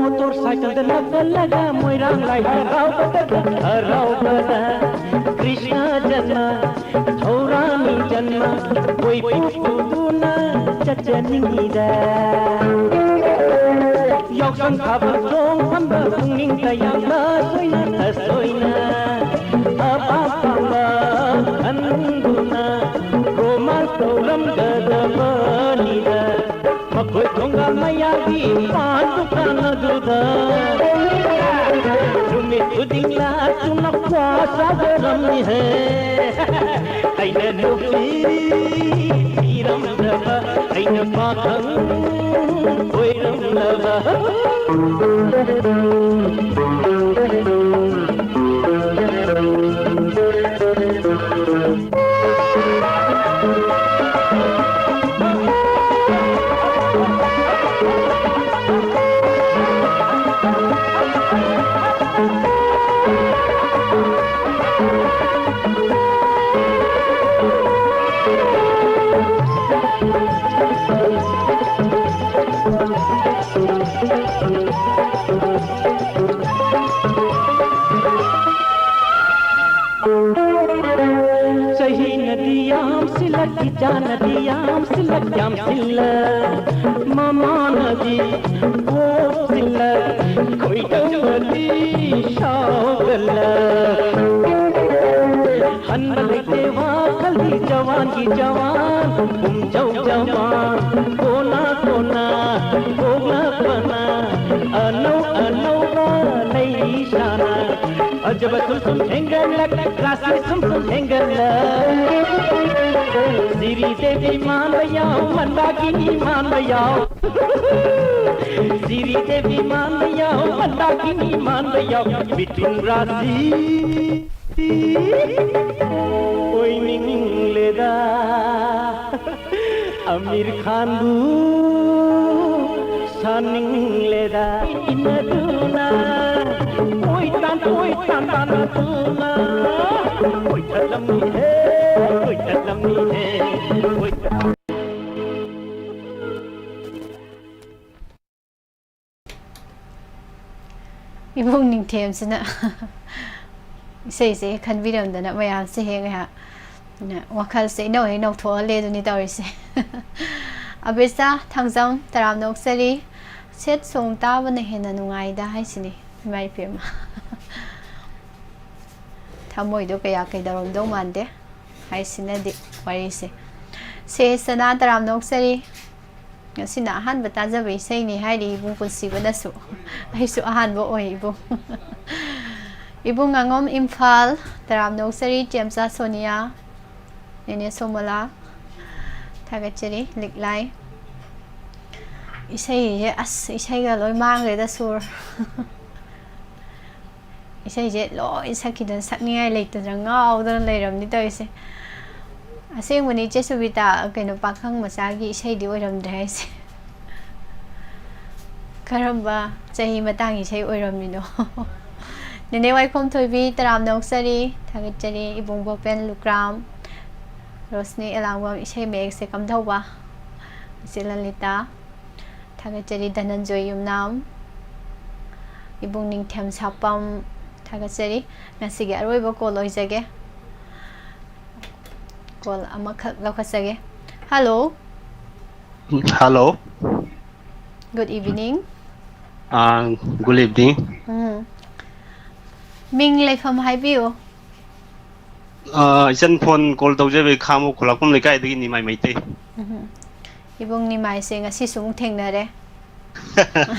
ꯃꯣꯇꯣꯔ ꯁꯥꯏꯀꯜꯗ ꯅꯞꯁꯜꯂꯒ ꯃꯣꯏꯔꯥꯡ ꯂꯥꯏ ꯍꯔꯥꯎꯕꯗ, ꯍꯔꯥꯎꯕꯗ ꯀ꯭ꯔꯤꯁꯅ ꯖꯟꯃ, ꯊꯧꯔꯥꯡꯅꯤ ꯖꯟꯃ, ꯀꯣꯏꯄꯨ ꯄꯨꯗꯨꯅ ꯆꯠꯆꯅꯤꯡꯉꯤꯗ꯫ ꯌꯥꯎꯁꯪ ꯊꯥꯕꯜ ꯆꯣꯡꯐꯝꯗ ꯄꯨꯛꯅꯤꯡ ꯇꯌꯥꯡꯕ ꯁꯣꯏꯅ ꯁꯣꯏꯅ ꯑꯄꯥꯝ ꯄꯥꯝꯕ ꯈꯟꯗꯨꯅ romance ꯇꯧꯔꯝꯒꯗꯕꯅꯤꯗ꯫ ꯃꯈꯣꯏ ꯊꯣꯡꯒꯥꯜ ꯃꯌꯥꯒꯤ ꯄꯥꯟ ꯗꯨꯀꯥꯟ ꯑꯗꯨꯗ ꯅꯨꯃꯤꯠ ꯈꯨꯗꯤꯡ ꯂꯥꯛꯇꯨꯅ ꯀ꯭ꯋꯥ ꯆꯥꯖꯔꯝꯃꯤꯍꯦ꯫ ꯑꯩꯅ ꯅꯨꯄꯤ ꯊꯤꯔꯝꯗꯕ, ꯑꯩꯅ ꯄꯥꯈꯪ ꯑꯣꯏꯔꯝꯂꯕ꯫ ꯆꯍꯤꯅꯗꯤ ꯌꯥꯝꯁꯤꯜꯂꯛ, ꯏꯆꯥꯅꯗꯤ ꯌꯥꯝꯁꯤꯜꯂꯛ, ꯌꯥꯝꯁꯤꯜꯂꯛ꯫ ꯃꯃꯥꯅꯗꯤ ꯄꯣꯛꯁꯤꯜꯂꯛ, ꯈꯣꯏꯗꯧꯅꯗꯤ ꯁꯥꯎꯒꯠꯂꯛ꯫ ꯍꯟꯕ ꯂꯩꯇꯦ ꯋꯥꯈꯜꯗꯤ ꯖꯋꯥꯟꯒꯤ ꯖꯋꯥꯟ, ꯄꯨꯝꯖꯧ ꯖꯋꯥꯟ, ꯀꯣꯟꯅ ꯀꯣꯟꯅ ꯄꯣꯛꯂꯛꯄꯅ ꯑꯅꯧ ꯑꯅꯧꯕ ꯂꯩ ꯁꯥꯅ꯫ ꯐꯖꯕ ꯁꯨꯝ ꯁꯨꯝ ꯍꯦꯟꯒꯠꯂꯛ, ꯔꯥꯁꯤ ꯁꯨꯝ ꯁꯨꯝ ꯍꯦꯟꯒꯠꯂꯛ꯫ ꯁꯤꯔꯤ ꯗꯦꯕꯤ ꯃꯥꯟꯕ ꯌꯥꯎ, ꯃꯟꯗꯥꯀꯤꯅꯤ ꯃꯥꯟꯕ ꯌꯥꯎ꯫ ꯁꯤꯔꯤ ꯗꯦꯕꯤ ꯃꯥꯟꯕ ꯌꯥꯎ, ꯃꯟꯗꯥꯀꯤꯅꯤ ꯃꯥꯟꯕ ꯌꯥꯎ꯫ ꯃꯤꯊꯨꯟ ꯔꯥꯁꯤ ꯑꯣꯏꯅꯤꯡꯂꯦꯗ꯫ ꯑꯃꯤꯔ ꯈꯥꯟꯕꯨ ꯁꯥꯅꯤꯡꯂꯦꯗ ꯏꯟꯅꯗꯨꯅ, ꯑꯣꯏ ꯇꯥꯟ, ꯑꯣꯏ ꯇꯥꯟ ꯇꯥꯟꯅꯗꯨꯅ, ꯀꯣꯏꯊꯠꯂꯝꯃꯤꯍꯦ, ꯀꯣꯏꯊꯠꯂꯝꯃꯤꯍꯦ, ꯀꯣꯏꯊꯠ- ꯏꯕꯨꯡ ꯅꯤꯡꯊꯦꯝꯁꯤꯅ ꯏꯁꯩꯁꯦ ꯈꯟꯕꯤꯔꯝꯗꯅ ꯃꯌꯥꯝꯁꯦ ꯍꯦꯛ ꯉꯥꯏꯍꯥꯛ ꯋꯥꯈꯜꯁꯦ ꯏꯅꯧ ꯍꯦꯛ ꯅꯧꯊꯣꯛꯍꯜꯂꯦ ꯑꯗꯨꯅꯤ ꯇꯧꯔꯤꯁꯦ꯫ ꯑꯕꯤꯁꯥ ꯊꯥꯡꯖꯝ ꯇꯔꯥꯝꯅ ꯑꯣꯛꯆꯔꯤ꯫ ꯁꯦꯠ ꯁꯣꯡ ꯇꯥꯕꯅ ꯍꯦꯟꯅ ꯅꯨꯡꯉꯥꯏꯗ ꯍꯥꯏꯁꯤꯅꯤ꯫ ꯏꯃꯥ ꯏꯄꯦꯝꯃ꯫ ꯊꯃꯣꯏꯗꯣ ꯀꯌꯥ ꯀꯩꯗꯧꯔꯝꯗꯧ ꯃꯥꯟꯗꯦ ꯍꯥꯏꯁꯤꯅꯗꯤ ꯋꯥꯔꯤꯁꯦ꯫ ꯁꯦ ꯁꯅꯥ ꯇꯔꯥꯝꯅ ꯑꯣꯛꯆꯔꯤ꯫ ꯉꯁꯤꯅ ꯑꯍꯥꯟꯕ ꯇꯥꯖꯕ ꯏꯁꯩꯅꯤ ꯍꯥꯏꯔꯤ ꯏꯕꯨꯡ ꯄꯨꯟꯁꯤꯕꯅꯁꯨ꯫ ꯑꯩꯁꯨ ꯑꯍꯥꯟꯕ ꯑꯣꯏ ꯏꯕꯨꯡ꯫ ꯏꯕꯨꯡ ꯉꯥꯉꯣꯝ ꯏꯝꯐꯥꯜ, ꯇꯔꯥꯝꯅ ꯑꯣꯛꯆꯔꯤ ꯆꯦꯝꯆꯥ ꯁꯣꯅꯤꯌꯥ, ꯅꯦꯅꯦ ꯁꯣꯃꯣꯂꯥ, ꯊꯥꯒꯠꯆꯔꯤ꯫ ꯂꯤꯛꯂꯥꯏ꯫ ꯏꯁꯩꯁꯦ ꯑꯁ ꯏꯁꯩꯒ ꯂꯣꯏ ꯃꯥꯡꯈ꯭ꯔꯦꯗ ꯁꯨꯔ꯫ ꯏꯁꯩꯁꯦ ꯂꯣꯏ ꯁꯛꯈꯤꯗꯅ ꯁꯛꯅꯤꯡꯉꯥꯏ ꯂꯩꯇꯗꯅ ꯉꯥꯎꯗꯅ ꯂꯩꯔꯝꯅꯤ ꯇꯧꯔꯤꯁꯦ꯫ ꯑꯁꯦꯡꯕꯅꯤ ꯏꯆꯦ ꯁꯨꯕꯤꯇꯥ, ꯀꯩꯅꯣ, ꯄꯥꯈꯪ ꯃꯆꯥꯒꯤ ꯏꯁꯩꯗꯤ ꯑꯣꯏꯔꯝꯗ꯭ꯔꯦ ꯍꯥꯏꯁꯦ꯫ ꯀꯔꯝꯕ ꯆꯍꯤ ꯃꯇꯥꯡꯒꯤ ꯏꯁꯩ ꯑꯣꯏꯔꯝꯃꯤꯅꯣ? ꯅꯦꯅꯦ ꯋꯥꯏꯈꯣꯝ ꯊꯣꯏꯕꯤ, ꯇꯔꯥꯝꯅ ꯑꯣꯛꯆꯔꯤ, ꯊꯥꯒꯠꯆꯔꯤ꯫ ꯏꯕꯨꯡ ꯚꯣꯄꯦꯟ ꯂꯨꯀ꯭ꯔꯥꯝ, ꯔꯣꯁꯅꯤ ꯑꯦꯂꯥꯡꯕꯝ, ꯏꯁꯩ ꯃꯌꯦꯛꯁꯦ ꯀꯝꯗꯧꯕ? ꯏꯆꯦ ꯂꯂꯤꯇꯥ, ꯊꯥꯒꯠꯆꯔꯤ꯫ ꯙꯅꯟꯖꯣꯏ ꯌꯨꯝꯅꯥꯝ, ꯏꯕꯨꯡ ꯅꯤꯡꯊꯦꯝ ꯁꯥꯄꯝ, ꯊꯥꯒꯠꯆꯔꯤ꯫ ꯉꯁꯤꯒꯤ ꯑꯔꯣꯏꯕ ꯀꯣꯜ ꯑꯣꯏꯖꯒꯦ꯫ ꯀꯣꯜ ꯑꯃꯈꯛ ꯂꯧꯈꯠꯆꯒꯦ꯫ ꯍꯜꯂꯣ꯫ ꯍꯜꯂꯣ꯫ Good evening. ꯑꯥ, good evening. ꯎꯝ꯫ ꯃꯤꯡ ꯂꯩꯐꯝ ꯍꯥꯏꯕꯤꯌꯨ꯫ ꯑꯥ, ꯏꯆꯟ ꯐꯣꯟ ꯀꯣꯜ ꯇꯧꯖꯕꯒꯤ ꯈꯥꯉꯕꯣꯛ ꯈꯨꯂꯥꯛꯄꯝ ꯂꯩꯀꯥꯏꯗꯒꯤ ꯅꯤꯃꯥꯏ ꯃꯩꯇꯩ꯫ ꯎꯝ꯫ ꯏꯕꯨꯡ ꯅꯤꯃꯥꯏꯁꯦ ꯉꯁꯤꯁꯨ ꯑꯃꯨꯛ ꯊꯦꯡꯅꯔꯦ꯫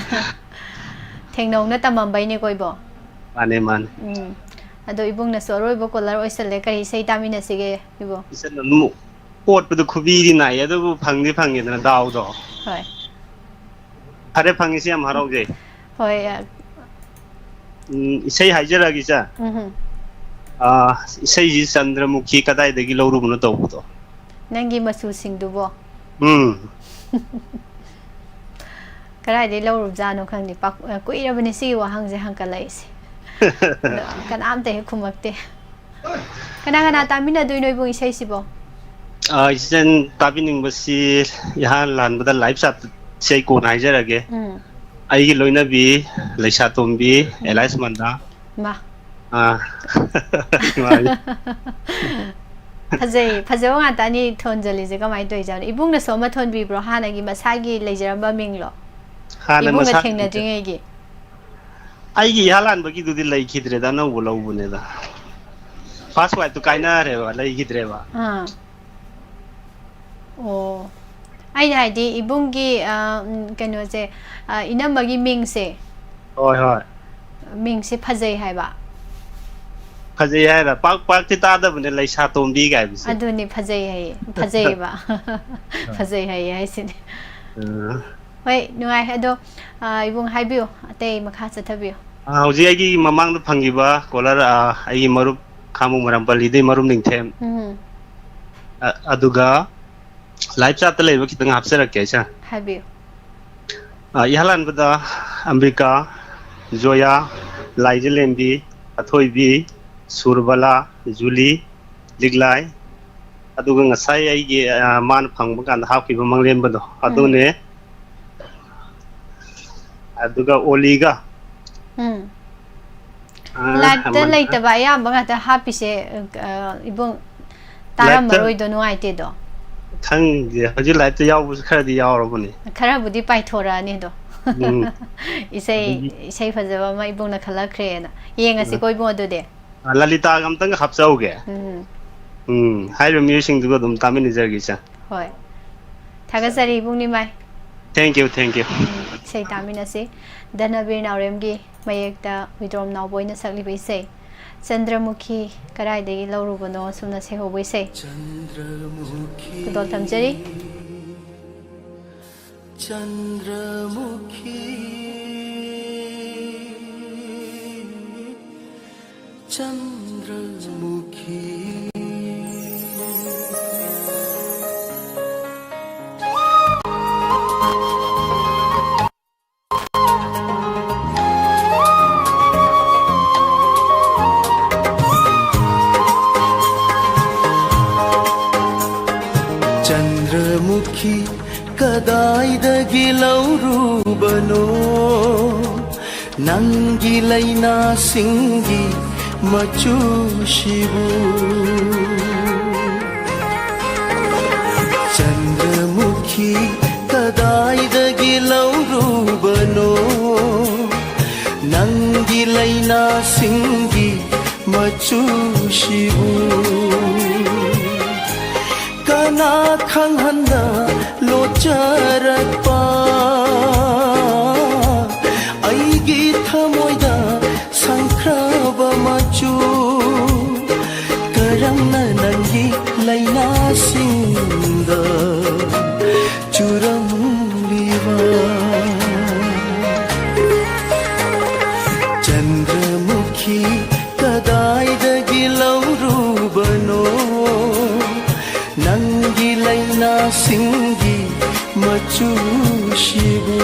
ꯊꯦꯡꯅꯧꯅ ꯇꯝꯃꯝꯕꯩꯅꯦꯀꯣ ꯏꯕꯣ? ꯃꯥꯅꯦ, ꯃꯥꯅꯦ꯫ ꯎꯝ꯫ ꯑꯗꯣ ꯏꯕꯨꯡꯅꯁꯨ ꯑꯔꯣꯏꯕ ꯀꯣꯂꯔ ꯑꯣꯏꯁꯜꯂꯦ꯫ ꯀꯔꯤ ꯏꯁꯩ ꯇꯥꯃꯤꯟꯅꯁꯤꯒꯦ ꯏꯕꯣ? ꯏꯆꯟ ꯑꯗꯨꯝ ꯑꯣꯠꯄꯗ ꯈꯨꯕꯤꯗꯤ ꯅꯥꯏ, ꯑꯗꯨꯕꯨ ꯐꯪꯗꯤ ꯐꯪꯉꯦꯗꯅ ꯗꯥꯎꯗꯣ꯫ ꯍꯣꯏ꯫ ꯐꯔꯦ, ꯐꯪꯉꯤꯁꯤ ꯌꯥꯝ ꯍꯔꯥꯎꯖꯩ꯫ ꯍꯣꯏ, ꯑ, ꯎꯝ, ꯏꯁꯩ ꯍꯥꯏꯖꯔꯛꯑꯒꯦ, ꯏꯆꯥ꯫ ꯎꯝꯍꯨꯝ꯫ ꯑꯥ, ꯏꯁꯩꯁꯤ ꯆꯟꯗ꯭ꯔꯃꯨꯈꯤ ꯀꯗꯥꯏꯗꯒꯤ ꯂꯧꯔꯨꯕꯅꯣ ꯇꯧꯕꯗꯣ꯫ ꯅꯪꯒꯤ ꯃꯆꯨꯁꯤꯡꯗꯨꯕꯣ? ꯎꯝ꯫ ꯀꯗꯥꯏꯗꯩ ꯂꯧꯔꯨꯕꯖꯥꯠꯅꯣ ꯈꯪꯗꯦ꯫ ꯄꯥꯛ-, ꯑ, ꯀꯨꯏꯔꯕꯅꯤ ꯁꯤꯒꯤ ꯋꯥꯍꯪꯁꯦ ꯍꯪꯀꯠꯂꯛꯏꯁꯦ꯫ ꯑꯗꯣ ꯀꯅꯥꯝꯇ ꯍꯦꯛ ꯈꯨꯝꯃꯛꯇꯦ꯫ ꯀꯅꯥ ꯀꯅꯥ ꯇꯥꯃꯤꯟꯅꯗꯣꯏꯅꯣ ꯏꯕꯨꯡ ꯏꯁꯩꯁꯤꯕꯣ? ꯑ, ꯏꯆꯟ ꯇꯥꯕꯤꯅꯤꯡꯕꯁꯤ ꯏꯍꯥꯟ ꯍꯥꯟꯕꯗ live chat ꯁꯤ ꯑꯩ ꯀꯣꯟꯅ ꯍꯥꯏꯖꯔꯒꯦ꯫ ꯎꯝ꯫ ꯑꯩꯒꯤ ꯂꯣꯏꯅꯕꯤ ꯂꯩꯁꯥꯇꯣꯝꯕꯤ ꯎꯝ꯫ ꯑꯦꯂꯥꯏꯁ ꯃꯟꯗꯥ꯫ ꯃꯥ꯫ ꯑꯥ꯫ ꯃꯥꯅꯤ꯫ ꯐꯖꯩ, ꯐꯖꯕ ꯉꯥꯛꯇ ꯑꯅꯤ ꯊꯣꯟꯖꯜꯂꯤꯁꯦ ꯀꯃꯥꯏꯅ ꯇꯧꯔꯤꯖꯥꯠꯅꯣ? ꯏꯕꯨꯡꯅꯁꯨ ꯑꯃ ꯊꯣꯟꯕꯤꯕ꯭ꯔꯣ? ꯍꯥꯟꯅꯒꯤ ꯃꯁꯥꯒꯤ ꯂꯩꯖꯔꯝꯕ ꯃꯤꯡꯂꯣ? ꯍꯥꯟꯅ ꯏꯕꯨꯡꯒ ꯃꯁꯥꯒꯤ ꯊꯦꯡꯅꯗ꯭ꯔꯤꯉꯩꯒꯤ? ꯑꯩꯒꯤ ꯏꯍꯥꯟ ꯍꯥꯟꯕꯒꯤꯗꯨꯗꯤ ꯂꯩꯈꯤꯗ꯭ꯔꯦꯗ, ꯑꯅꯧꯕ ꯂꯧꯕꯅꯦꯗ꯫ First wife ꯇꯨ ꯀꯥꯏꯅꯔꯦꯕ, ꯂꯩꯈꯤꯗ꯭ꯔꯦꯕ꯫ ꯑꯥ꯫ ꯑꯣ꯫ ꯑꯩꯅ ꯍꯥꯏꯗꯤ ꯏꯕꯨꯡꯒꯤ, ꯑ, ꯎꯝ, ꯀꯩꯅꯣꯁꯦ, ꯑ, ꯏꯅꯝꯃꯒꯤ ꯃꯤꯡꯁꯦ꯫ ꯍꯣꯏ, ꯍꯣꯏ꯫ ꯃꯤꯡꯁꯦ ꯐꯖꯩ ꯍꯥꯏꯕ꯫ ꯐꯖꯩ ꯍꯥꯏꯔ? ꯄꯥꯛ, ꯄꯥꯛꯇꯤ ꯇꯥꯗꯕꯅꯦ, ꯂꯩꯁꯥ ꯇꯣꯝꯕꯤ ꯀꯥꯏꯕꯁꯦ꯫ ꯑꯗꯨꯅꯤ, ꯐꯖꯩ ꯍꯥꯏꯌꯦ꯫ ꯐꯖꯩꯌꯦꯕ꯫ ꯑꯥ꯫ ꯐꯖꯩ ꯍꯥꯏꯌꯦ ꯍꯥꯏꯁꯤꯅꯤ꯫ ꯑꯥ꯫ ꯍꯣꯏ, ꯅꯨꯡꯉꯥꯏ꯫ ꯑꯗꯣ, ꯑ, ꯏꯕꯨꯡ ꯍꯥꯏꯕꯤꯌꯨ, ꯑꯇꯩ ꯃꯈꯥ ꯆꯠꯊꯕꯤꯌꯨ꯫ ꯑ, ꯍꯧꯖꯤꯛ ꯑꯩꯒꯤ ꯃꯃꯥꯡꯗ ꯐꯪꯈꯤꯕ caller, ꯑ, ꯑꯩꯒꯤ ꯃꯔꯨꯞ ꯈꯥꯉꯕꯣꯛ ꯃꯔꯥꯝ ꯄꯜꯂꯤꯗꯩ ꯃꯔꯨꯞ ꯅꯤꯡꯊꯦꯝ꯫ ꯎꯝ꯫ ꯑ, ꯑꯗꯨꯒ live chat ꯇ ꯂꯩꯕ ꯈꯤꯇꯪ ꯍꯥꯞꯆꯔꯛꯀꯦ ꯑꯩꯁꯦ꯫ ꯍꯥꯏꯕꯤꯌꯨ꯫ ꯑ, ꯏꯍꯥꯟ ꯍꯥꯟꯕꯗ ꯑꯝꯕꯤꯀꯥ, ꯖꯣꯌꯥ, ꯂꯥꯏꯖꯂꯦꯝꯕꯤ, ꯑꯊꯣꯏꯕꯤ, ꯁꯨꯔꯕꯂꯥ, ꯖꯨꯂꯤ, ꯂꯤꯛꯂꯥꯏ, ꯑꯗꯨꯒ ꯉꯁꯥꯏ ꯑꯩꯒꯤ, ꯑ, ꯃꯥꯅ ꯐꯪꯕ ꯀꯥꯟꯗ ꯍꯥꯞꯈꯤꯕ ꯃꯪꯂꯦꯝꯕꯗꯣ, ꯎꯝ꯫ ꯑꯗꯨꯅꯦ꯫ ꯑꯗꯨꯒ ꯑꯣꯂꯤꯒ꯫ ꯎꯝ꯫ ꯑ, live ꯇ ꯑꯃꯅ ꯂꯩꯇꯕ ꯑꯌꯥꯝꯕ ꯉꯥꯛꯇ ꯍꯥꯞꯄꯤꯁꯦ, ꯑ, ꯏꯕꯨꯡ live ꯇ ꯇꯥꯔꯝꯃꯔꯣꯏꯗꯣ, ꯅꯨꯡꯉꯥꯏꯇꯦꯗꯣ꯫ ꯈꯪꯗꯦ, ꯍꯧꯖꯤꯛ live ꯇ ꯌꯥꯎꯕꯁꯨ ꯈꯔꯗꯤ ꯌꯥꯎꯔꯕꯅꯦ꯫ ꯈꯔꯕꯨꯗꯤ ꯄꯥꯏꯊꯣꯔꯛꯑꯅꯤ ꯑꯗꯣ꯫ ꯎꯝ꯫ ꯏꯁꯩ, ꯑꯗꯒꯤ ꯏꯁꯩ ꯐꯖꯕ ꯑꯃ ꯏꯕꯨꯡꯅ ꯈꯜꯂꯛꯈ꯭ꯔꯦꯅ꯫ ꯌꯦꯡꯉꯁꯤꯀꯣ ꯏꯕꯨꯡ ꯑꯗꯨꯗꯤ꯫ ꯑ, ꯂꯂꯤꯇꯥꯒ ꯑꯝꯇꯪꯒ ꯍꯥꯞꯆꯍꯧꯒꯦ꯫ ꯎꯝ꯫ ꯎꯝ, ꯍꯥꯏꯔꯤꯕ ꯃꯤꯑꯣꯏꯁꯤꯡꯗꯨꯒ ꯑꯗꯨꯝ ꯇꯥꯃꯤꯟꯅꯖꯔꯒꯦ ꯏꯆꯟ꯫ ꯍꯣꯏ꯫ ꯊꯥꯒꯠꯆꯔꯤ ꯏꯕꯨꯡ ꯅꯤꯃꯥꯏ꯫ Thank you, thank you꯫ ꯎꯝ, ꯏꯁꯩ ꯇꯥꯃꯤꯟꯅꯁꯤ꯫ ꯙꯅꯕꯤꯔ ꯅꯥꯎꯔꯦꯝꯒꯤ ꯃꯌꯦꯛꯇ ꯍꯨꯏꯗ꯭ꯔꯣꯝ ꯅꯥꯎꯕꯣꯏꯅ ꯁꯛꯂꯤꯕ ꯏꯁꯩ ꯆꯟꯗ꯭ꯔꯃꯨꯈꯤ ꯀꯗꯥꯏꯗꯒꯤ ꯂꯧꯔꯨꯕꯅꯣ ꯁꯨꯝꯅ ꯁꯩꯍꯧꯕ ꯏꯁꯩ꯫ ꯆꯟꯗ꯭ꯔꯃꯨꯈꯤ꯫ ꯈꯨꯗꯣꯜ ꯇꯝꯖꯔꯤ꯫ ꯆꯟꯗ꯭ꯔꯃꯨꯈꯤ, ꯆꯟꯗ꯭ꯔꯃꯨꯈꯤ꯫ ꯆꯟꯗ꯭ꯔꯃꯨꯈꯤ, ꯀꯗꯥꯏꯗꯒꯤ ꯂꯧꯔꯨꯕꯅꯣ ꯅꯪꯒꯤ ꯂꯩꯅꯥꯁꯤꯡꯒꯤ ꯃꯆꯨꯁꯤꯕꯨ? ꯆꯟꯗ꯭ꯔꯃꯨꯈꯤ, ꯀꯗꯥꯏꯗꯒꯤ ꯂꯧꯔꯨꯕꯅꯣ ꯅꯪꯒꯤ ꯂꯩꯅꯥꯁꯤꯡꯒꯤ ꯃꯆꯨꯁꯤꯕꯨ? ꯀꯅꯥ ꯈꯪꯍꯟꯗ ꯂꯣꯠꯆꯔꯛꯄ ꯑꯩꯒꯤ ꯊꯃꯣꯏꯗ ꯁꯪꯈ꯭ꯔꯕ ꯃꯆꯨ? ꯀꯔꯝꯅ ꯅꯪꯒꯤ ꯂꯩꯅꯥꯁꯤꯡꯗ ꯆꯨꯔꯝꯂꯤꯕ? ꯆꯟꯗ꯭ꯔꯃꯨꯈꯤ, ꯀꯗꯥꯏꯗꯒꯤ ꯂꯧꯔꯨꯕꯅꯣ ꯅꯪꯒꯤ ꯂꯩꯅꯥꯁꯤꯡꯒꯤ ꯃꯆꯨꯁꯤꯕꯨ?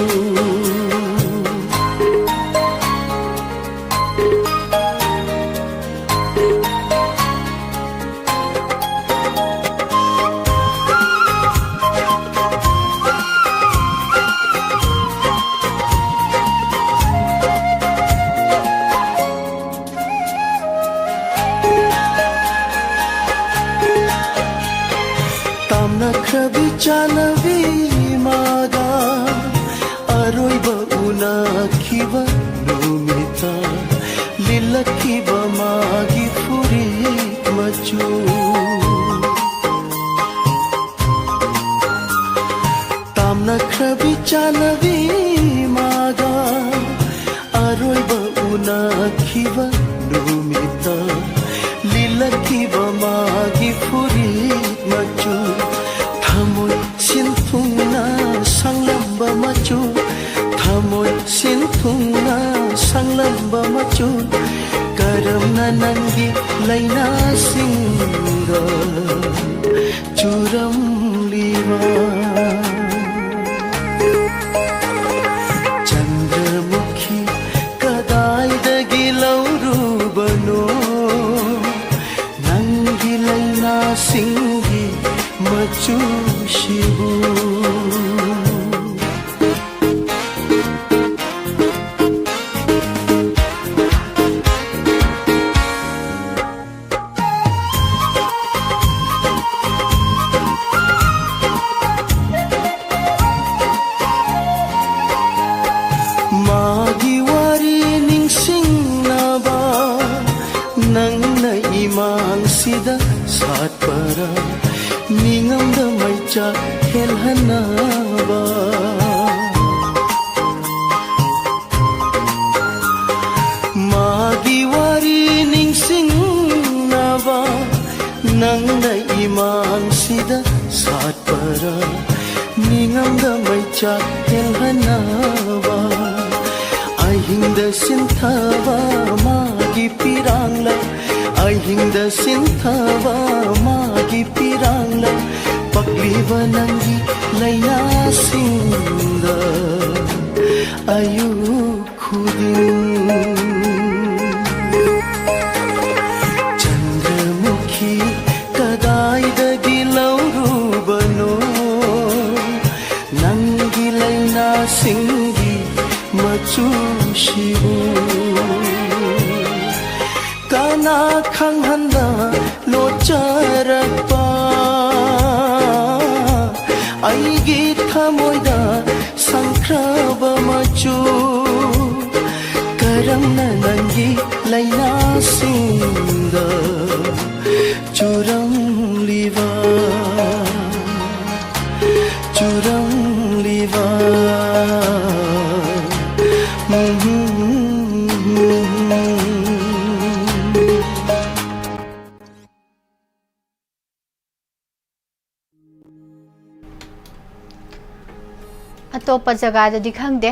ꯇꯥꯝꯅꯈ꯭ꯔꯕꯤ ꯆꯥꯅꯕꯤ ꯃꯥꯒ ꯑꯔꯣꯏꯕ ꯎꯅꯈꯤꯕ ꯅꯨꯃꯤꯠꯇ ꯂꯤꯜꯂꯛꯈꯤꯕ ꯃꯥꯒꯤ ꯐꯨꯔꯤꯠ ꯃꯆꯨ꯫ ꯇꯥꯝꯅꯈ꯭ꯔꯕꯤ ꯆꯥꯅꯕꯤ ꯃꯥꯒ ꯑꯔꯣꯏꯕ ꯎꯅꯈꯤꯕ ꯅꯨꯃꯤꯠꯇ ꯂꯤꯜꯂꯛꯈꯤꯕ ꯃꯥꯒꯤ ꯐꯨꯔꯤꯠ ꯃꯆꯨ꯫ ꯊꯃꯣꯏ ꯁꯤꯟꯊꯨꯡꯅ ꯁꯪꯂꯝꯕ ꯃꯆꯨ, ꯊꯃꯣꯏ ꯁꯤꯟꯊꯨꯡꯅ ꯁꯪꯂꯝꯕ ꯃꯆꯨ꯫ ꯀꯔꯝꯅ ꯅꯪꯒꯤ ꯂꯩꯅꯥꯁꯤꯡꯗ ꯆꯨꯔꯝꯂꯤꯕ? ꯆꯟꯗ꯭ꯔꯃꯨꯈꯤ, ꯀꯗꯥꯏꯗꯒꯤ ꯂꯧꯔꯨꯕꯅꯣ ꯅꯪꯒꯤ ꯂꯩꯅꯥꯁꯤꯡꯒꯤ ꯃꯆꯨ? ꯃꯆꯨꯁꯤꯕꯨ꯫ ꯃꯥꯒꯤ ꯋꯥꯔꯤ ꯅꯤꯡꯁꯤꯡꯅꯕ ꯅꯪꯅ ꯏꯃꯥꯡꯁꯤꯗ ꯁꯥꯠꯄꯔꯥ? ꯃꯤꯉꯝꯗ ꯃꯩꯆꯥꯛ ꯍꯦꯜꯍꯟꯅꯕ꯫ ꯃꯥꯒꯤ ꯋꯥꯔꯤ ꯅꯤꯡꯁꯤꯡꯅꯕ ꯅꯪꯅ ꯏꯃꯥꯡꯁꯤꯗ ꯁꯥꯠꯄꯔꯥ? ꯃꯤꯉꯝꯗ ꯃꯩꯆꯥꯛ ꯍꯦꯜꯍꯟꯅꯕ꯫ ꯑꯍꯤꯡꯗ ꯁꯤꯟꯊꯕ ꯃꯥꯒꯤ ꯄꯤꯔꯥꯡꯂ, ꯑꯍꯤꯡꯗ ꯁꯤꯟꯊꯕ ꯃꯥꯒꯤ ꯄꯤꯔꯥꯡꯂ, ꯄꯛꯂꯤꯕ ꯅꯪꯒꯤ ꯂꯩꯅꯥꯁꯤꯡꯗ ꯑꯌꯨꯛ ꯈꯨꯗꯤꯡ꯫ ꯆꯟꯗ꯭ꯔꯃꯨꯈꯤ ꯀꯗꯥꯏꯗꯒꯤ ꯂꯧꯔꯨꯕꯅꯣ ꯅꯪꯒꯤ ꯂꯩꯅꯥꯁꯤꯡꯒꯤ ꯃꯆꯨꯁꯤꯕꯨ? ꯀꯅꯥ ꯈꯪꯍꯟꯗ ꯂꯣꯠꯆꯔꯛꯄ ꯑꯩꯒꯤ ꯊꯃꯣꯏꯗ ꯁꯪꯈ꯭ꯔꯕ ꯃꯆꯨ? ꯀꯔꯝꯅ ꯅꯪꯒꯤ ꯂꯩꯅꯥꯁꯤꯡꯗ ꯆꯨꯔꯝꯂꯤꯕ, ꯆꯨꯔꯝꯂꯤꯕ? ꯑꯇꯣꯞꯄ ꯖꯒꯥꯗꯗꯤ ꯈꯪꯗꯦ꯫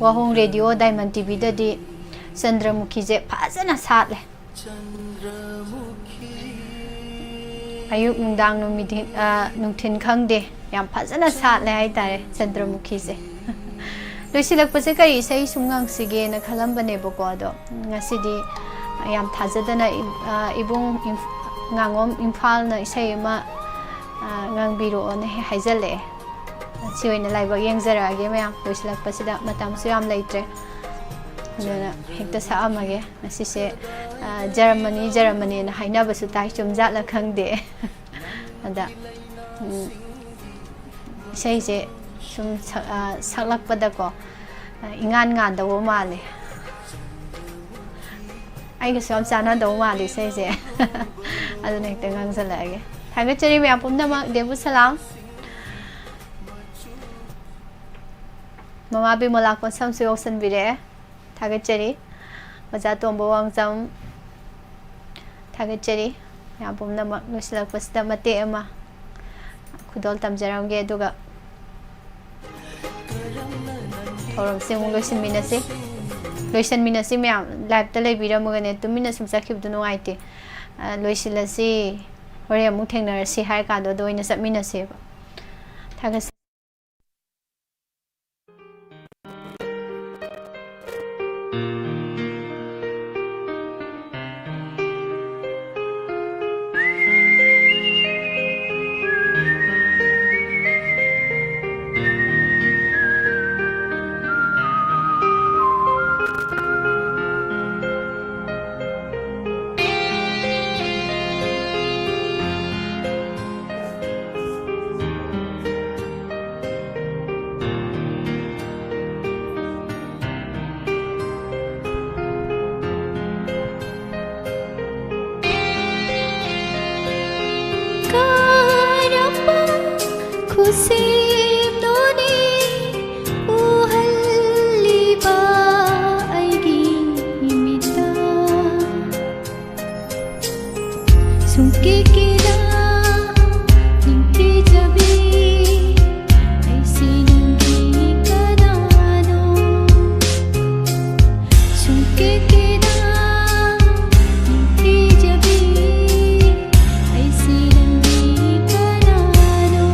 ꯋꯥꯍꯣꯡ ꯔꯦꯗꯤꯑꯣ ꯗꯥꯏꯃꯟ ꯇꯤꯚꯤꯗꯗꯤ ꯆꯟꯗ꯭ꯔꯃꯨꯈꯤꯁꯦ ꯐꯖꯅ ꯁꯥꯠꯂꯦ꯫ ꯑꯌꯨꯛ, ꯅꯨꯡꯗꯥꯡ, ꯅꯨꯃꯤꯗꯤꯡ, ꯑ, ꯅꯨꯡꯊꯤꯟ ꯈꯪꯗꯦ, ꯌꯥꯝ ꯐꯖꯅ ꯁꯥꯠꯂꯦ ꯍꯥꯏꯇꯥꯔꯦ ꯆꯟꯗ꯭ꯔꯃꯨꯈꯤꯁꯦ꯫ ꯂꯣꯏꯁꯤꯜꯂꯛꯄꯁꯦ ꯀꯔꯤ ꯏꯁꯩ ꯁꯨꯝ ꯉꯥꯡꯁꯤꯒꯦꯅ ꯈꯜꯂꯝꯕꯅꯦꯕꯀꯣ, ꯑꯗꯣ ꯉꯁꯤꯗꯤ ꯌꯥꯝ ꯊꯥꯖꯗꯅ ꯏ-, ꯑ, ꯏꯕꯨꯡ ꯏꯝꯐ-, ꯉꯥꯉꯣꯝ ꯏꯝꯐꯥꯜꯅ ꯏꯁꯩ ꯑꯃ ꯉꯥꯡꯕꯤꯔꯛꯑꯣꯅ ꯍꯦꯛ ꯍꯥꯏꯖꯜꯂꯛꯑꯦ꯫ ꯁꯤ ꯑꯣꯏꯅ ꯂꯥꯏꯕꯛ ꯌꯦꯡꯖꯔꯛꯑꯒꯦ ꯃꯌꯥꯝ, ꯂꯣꯏꯁꯤꯜꯂꯛꯄꯁꯤꯗ ꯃꯇꯝꯁꯨ ꯌꯥꯝ ꯂꯩꯇ꯭ꯔꯦ꯫ ꯑꯗꯨꯅ ꯍꯦꯛꯇ ꯁꯛꯑꯝꯃꯒꯦ꯫ ꯉꯁꯤꯁꯦ ꯖꯔꯃꯅꯤ ꯖꯔꯃꯅꯤꯅ ꯍꯥꯏꯅꯕꯁꯨ ꯇꯥꯏ, ꯆꯨꯝꯖꯥꯠꯂ ꯈꯪꯗꯦ꯫ ꯑꯗ ꯏꯁꯩꯁꯦ ꯁꯨꯝ ꯁꯛꯂꯛꯄꯗꯀꯣ, ꯏꯉꯥꯟ ꯉꯥꯟꯗꯧꯕ ꯃꯥꯜꯂꯦ꯫ ꯑꯩꯒꯁꯨ ꯌꯥꯝ ꯆꯥꯟꯅꯗꯧ ꯃꯥꯜꯂꯤ ꯏꯁꯩꯁꯦ꯫ ꯑꯗꯨꯅ ꯍꯦꯛꯇ ꯉꯥꯡꯁꯜꯂꯛꯑꯒꯦ꯫ ꯊꯥꯒꯠꯆꯔꯤ ꯃꯌꯥꯝ ꯄꯨꯝꯅꯃꯛ꯫ ꯗꯦꯕꯨ ꯁꯂꯥꯝ꯫ ꯃꯃꯥ ꯕꯤꯃꯣꯂꯥ ꯄꯣꯠꯁꯝꯁꯨ ꯌꯥꯎꯁꯟꯕꯤꯔꯛꯑꯦ꯫ ꯊꯥꯒꯠꯆꯔꯤ꯫ ꯑꯣꯖꯥ ꯇꯣꯝꯕ ꯋꯥꯡꯖꯝ, ꯊꯥꯒꯠꯆꯔꯤ꯫ ꯃꯌꯥꯝ ꯄꯨꯝꯅꯃꯛ ꯂꯣꯏꯁꯤꯜꯂꯛꯄꯁꯤꯗ ꯃꯇꯦꯛ ꯑꯃ ꯈꯨꯗꯣꯜ ꯇꯝꯖꯔꯝꯒꯦ, ꯑꯗꯨꯒ ꯊꯧꯔꯝꯁꯦ ꯑꯃꯨꯛ ꯂꯣꯏꯁꯤꯟꯃꯤꯟꯅꯁꯤ꯫ ꯂꯣꯏꯁꯤꯟꯃꯤꯟꯅꯁꯤ ꯃꯌꯥꯝ, ꯂꯥꯏꯞꯇ ꯂꯩꯕꯤꯔꯝꯃꯒꯅꯦ ꯇꯨꯃꯤꯟꯅ ꯁꯨꯝ ꯆꯠꯈꯤꯕꯗꯣ ꯅꯨꯡꯉꯥꯏꯇꯦ꯫ ꯂꯣꯏꯁꯤꯜꯂꯁꯤ, ꯍꯣꯔꯦꯟ ꯑꯃꯨꯛ ꯊꯦꯡꯅꯔꯁꯤ ꯍꯥꯏꯔ ꯀꯥꯟꯗꯣ ꯑꯗꯨ ꯑꯣꯏꯅ ꯆꯠꯃꯤꯟꯅꯁꯦꯕ꯫ ꯊꯥꯒꯠꯆꯔꯤ꯫ ꯀꯔꯝꯕ ꯈꯨꯠꯁꯦꯝꯅꯣꯅꯦ ꯎꯍꯜꯂꯤꯕ ꯑꯩꯒꯤ ꯃꯤꯠꯇ? ꯁꯨꯡꯀꯦ ꯀꯦꯗ ꯅꯤꯡꯊꯤꯖꯕꯤ, ꯑꯩꯁꯤ ꯅꯪꯒꯤ ꯀꯅꯥꯅꯣ? ꯁꯨꯡꯀꯦ ꯀꯦꯗ ꯅꯤꯡꯊꯤꯖꯕꯤ, ꯑꯩꯁꯤ ꯅꯪꯒꯤ ꯀꯅꯥꯅꯣ?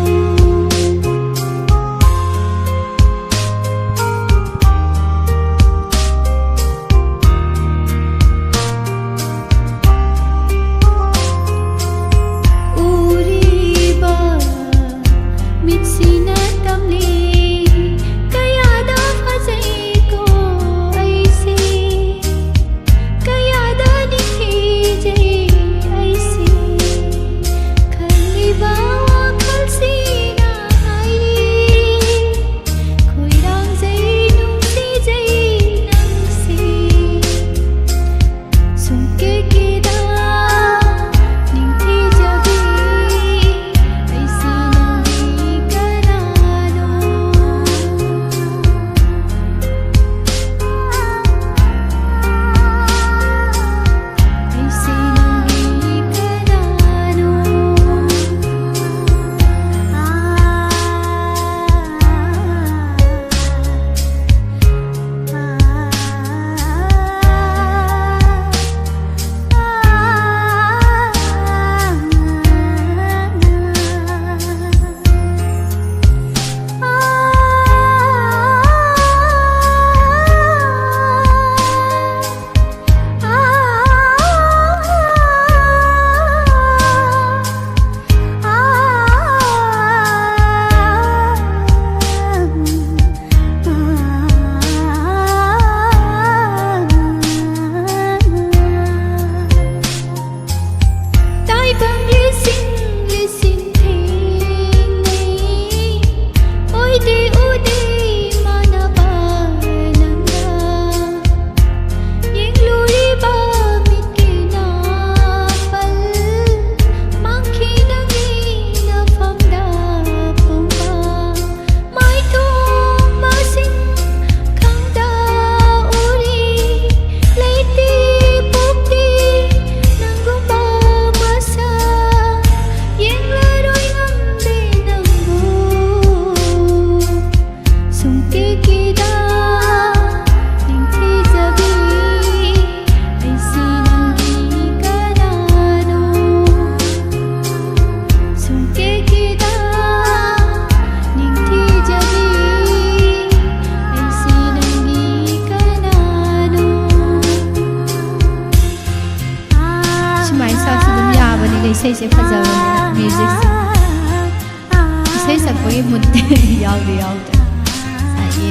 ꯏꯁꯩ ꯁꯛꯄꯒꯤ ꯃꯨꯠꯇꯤ ꯌꯥꯎꯗꯤ ꯌꯥꯎꯗ꯭ꯔꯦ꯫ ꯉꯁꯥꯏꯒꯤ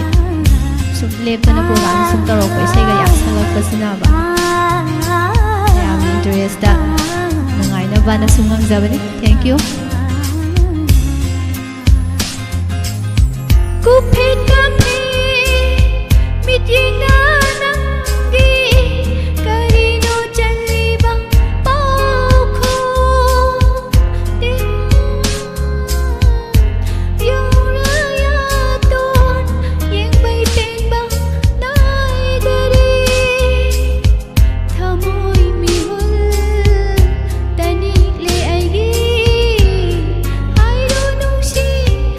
ꯁꯨꯝ ꯂꯦꯞꯇꯅ ꯄ꯭ꯔꯣꯒ꯭ꯔꯥꯝ ꯁꯨꯝ ꯇꯧꯔꯛꯄ, ꯏꯁꯩꯒ ꯌꯥꯝ ꯁꯛꯂꯛꯄꯁꯤꯅꯕ ꯃꯌꯥꯝꯒꯤ ꯏꯟꯇꯔꯦꯁꯇ ꯅꯨꯡꯉꯥꯏꯅꯕꯅ ꯁꯨꯝ ꯉꯝꯖꯕꯅꯤ꯫ Thank you. ꯀꯨꯞꯐꯦꯠ ꯀꯥꯞꯐꯦ ꯃꯤꯠꯌꯦꯡꯅ ꯅꯪꯒꯤ ꯀꯔꯤꯅꯣ ꯆꯜꯂꯤꯕ ꯄꯥꯎꯈꯣꯡ? ꯌꯧꯔ ꯌꯥꯇꯣꯟ ꯌꯦꯡꯕꯩ ꯄꯦꯟꯕ ꯅꯥꯏꯗꯔꯦ꯫ ꯊꯃꯣꯏ ꯃꯤꯍꯨꯜ ꯇꯅꯤꯛꯂꯦ ꯑꯩꯒꯤ ꯍꯥꯏꯔꯣ ꯅꯨꯡꯁꯤ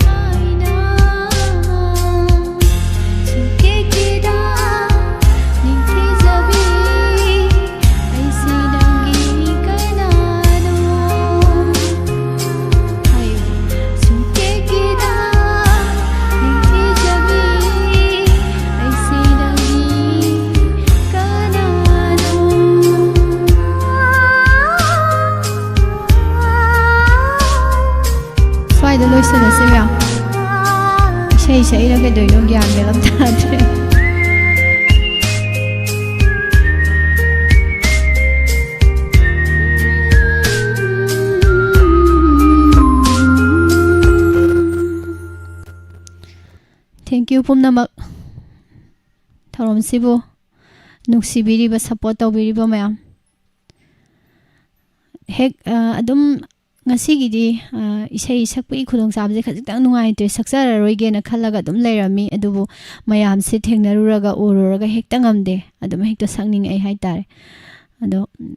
ꯍꯥꯏꯅ꯫ ꯁꯨꯡꯀꯦꯛꯀꯤꯗ ꯅꯤꯡꯊꯤꯖꯕꯤ ꯑꯩꯁꯤ ꯅꯪꯒꯤ ꯀꯅꯥꯅꯣ? ꯍꯥꯏꯌꯨ꯫ ꯁꯨꯡꯀꯦꯛꯀꯤꯗ ꯅꯤꯡꯊꯤꯖꯕꯤ ꯑꯩꯁꯤ ꯅꯪꯒꯤ ꯀꯅꯥꯅꯣ? ꯁ꯭ꯋꯥꯏꯗ ꯂꯣꯏꯁꯤꯜꯂꯁꯤꯔꯥ? ꯏꯁꯩ ꯁꯛꯏꯔ ꯀꯩꯗꯧꯔꯤꯅꯣ ꯒ꯭ꯌꯥꯟ ꯃꯦꯟ ꯑꯝ ꯇꯥꯗ꯭ꯔꯦ꯫ Thank you ꯄꯨꯝꯅꯃꯛ꯫ ꯊꯧꯔꯝꯁꯤꯕꯨ ꯅꯨꯡꯁꯤꯕꯤꯔꯤꯕ, support ꯇꯧꯕꯤꯔꯤꯕ ꯃꯌꯥꯝ꯫ ꯍꯦꯛ, ꯑ, ꯑꯗꯨꯝ ꯉꯁꯤꯒꯤꯗꯤ, ꯑ, ꯏꯁꯩ ꯁꯛꯄꯒꯤ ꯈꯨꯗꯣꯡꯆꯥꯕꯁꯦ ꯈꯖꯤꯛꯇꯪ ꯅꯨꯡꯉꯥꯏꯇ꯭ꯔꯦ, ꯁꯛꯆꯔꯔꯣꯏꯒꯦꯅ ꯈꯜꯂꯒ ꯑꯗꯨꯝ ꯂꯩꯔꯝꯃꯤ꯫ ꯑꯗꯨꯕꯨ ꯃꯌꯥꯝꯁꯦ ꯊꯦꯡꯅꯔꯨꯔꯒ, ꯎꯔꯨꯔꯒ ꯍꯦꯛꯇ ꯉꯝꯗꯦ꯫ ꯑꯗꯨꯝ ꯍꯦꯛꯇ ꯁꯛꯅꯤꯡꯉꯛꯑꯦ ꯍꯥꯏꯇꯥꯔꯦ꯫ ꯑꯗꯣ, ꯎꯝ,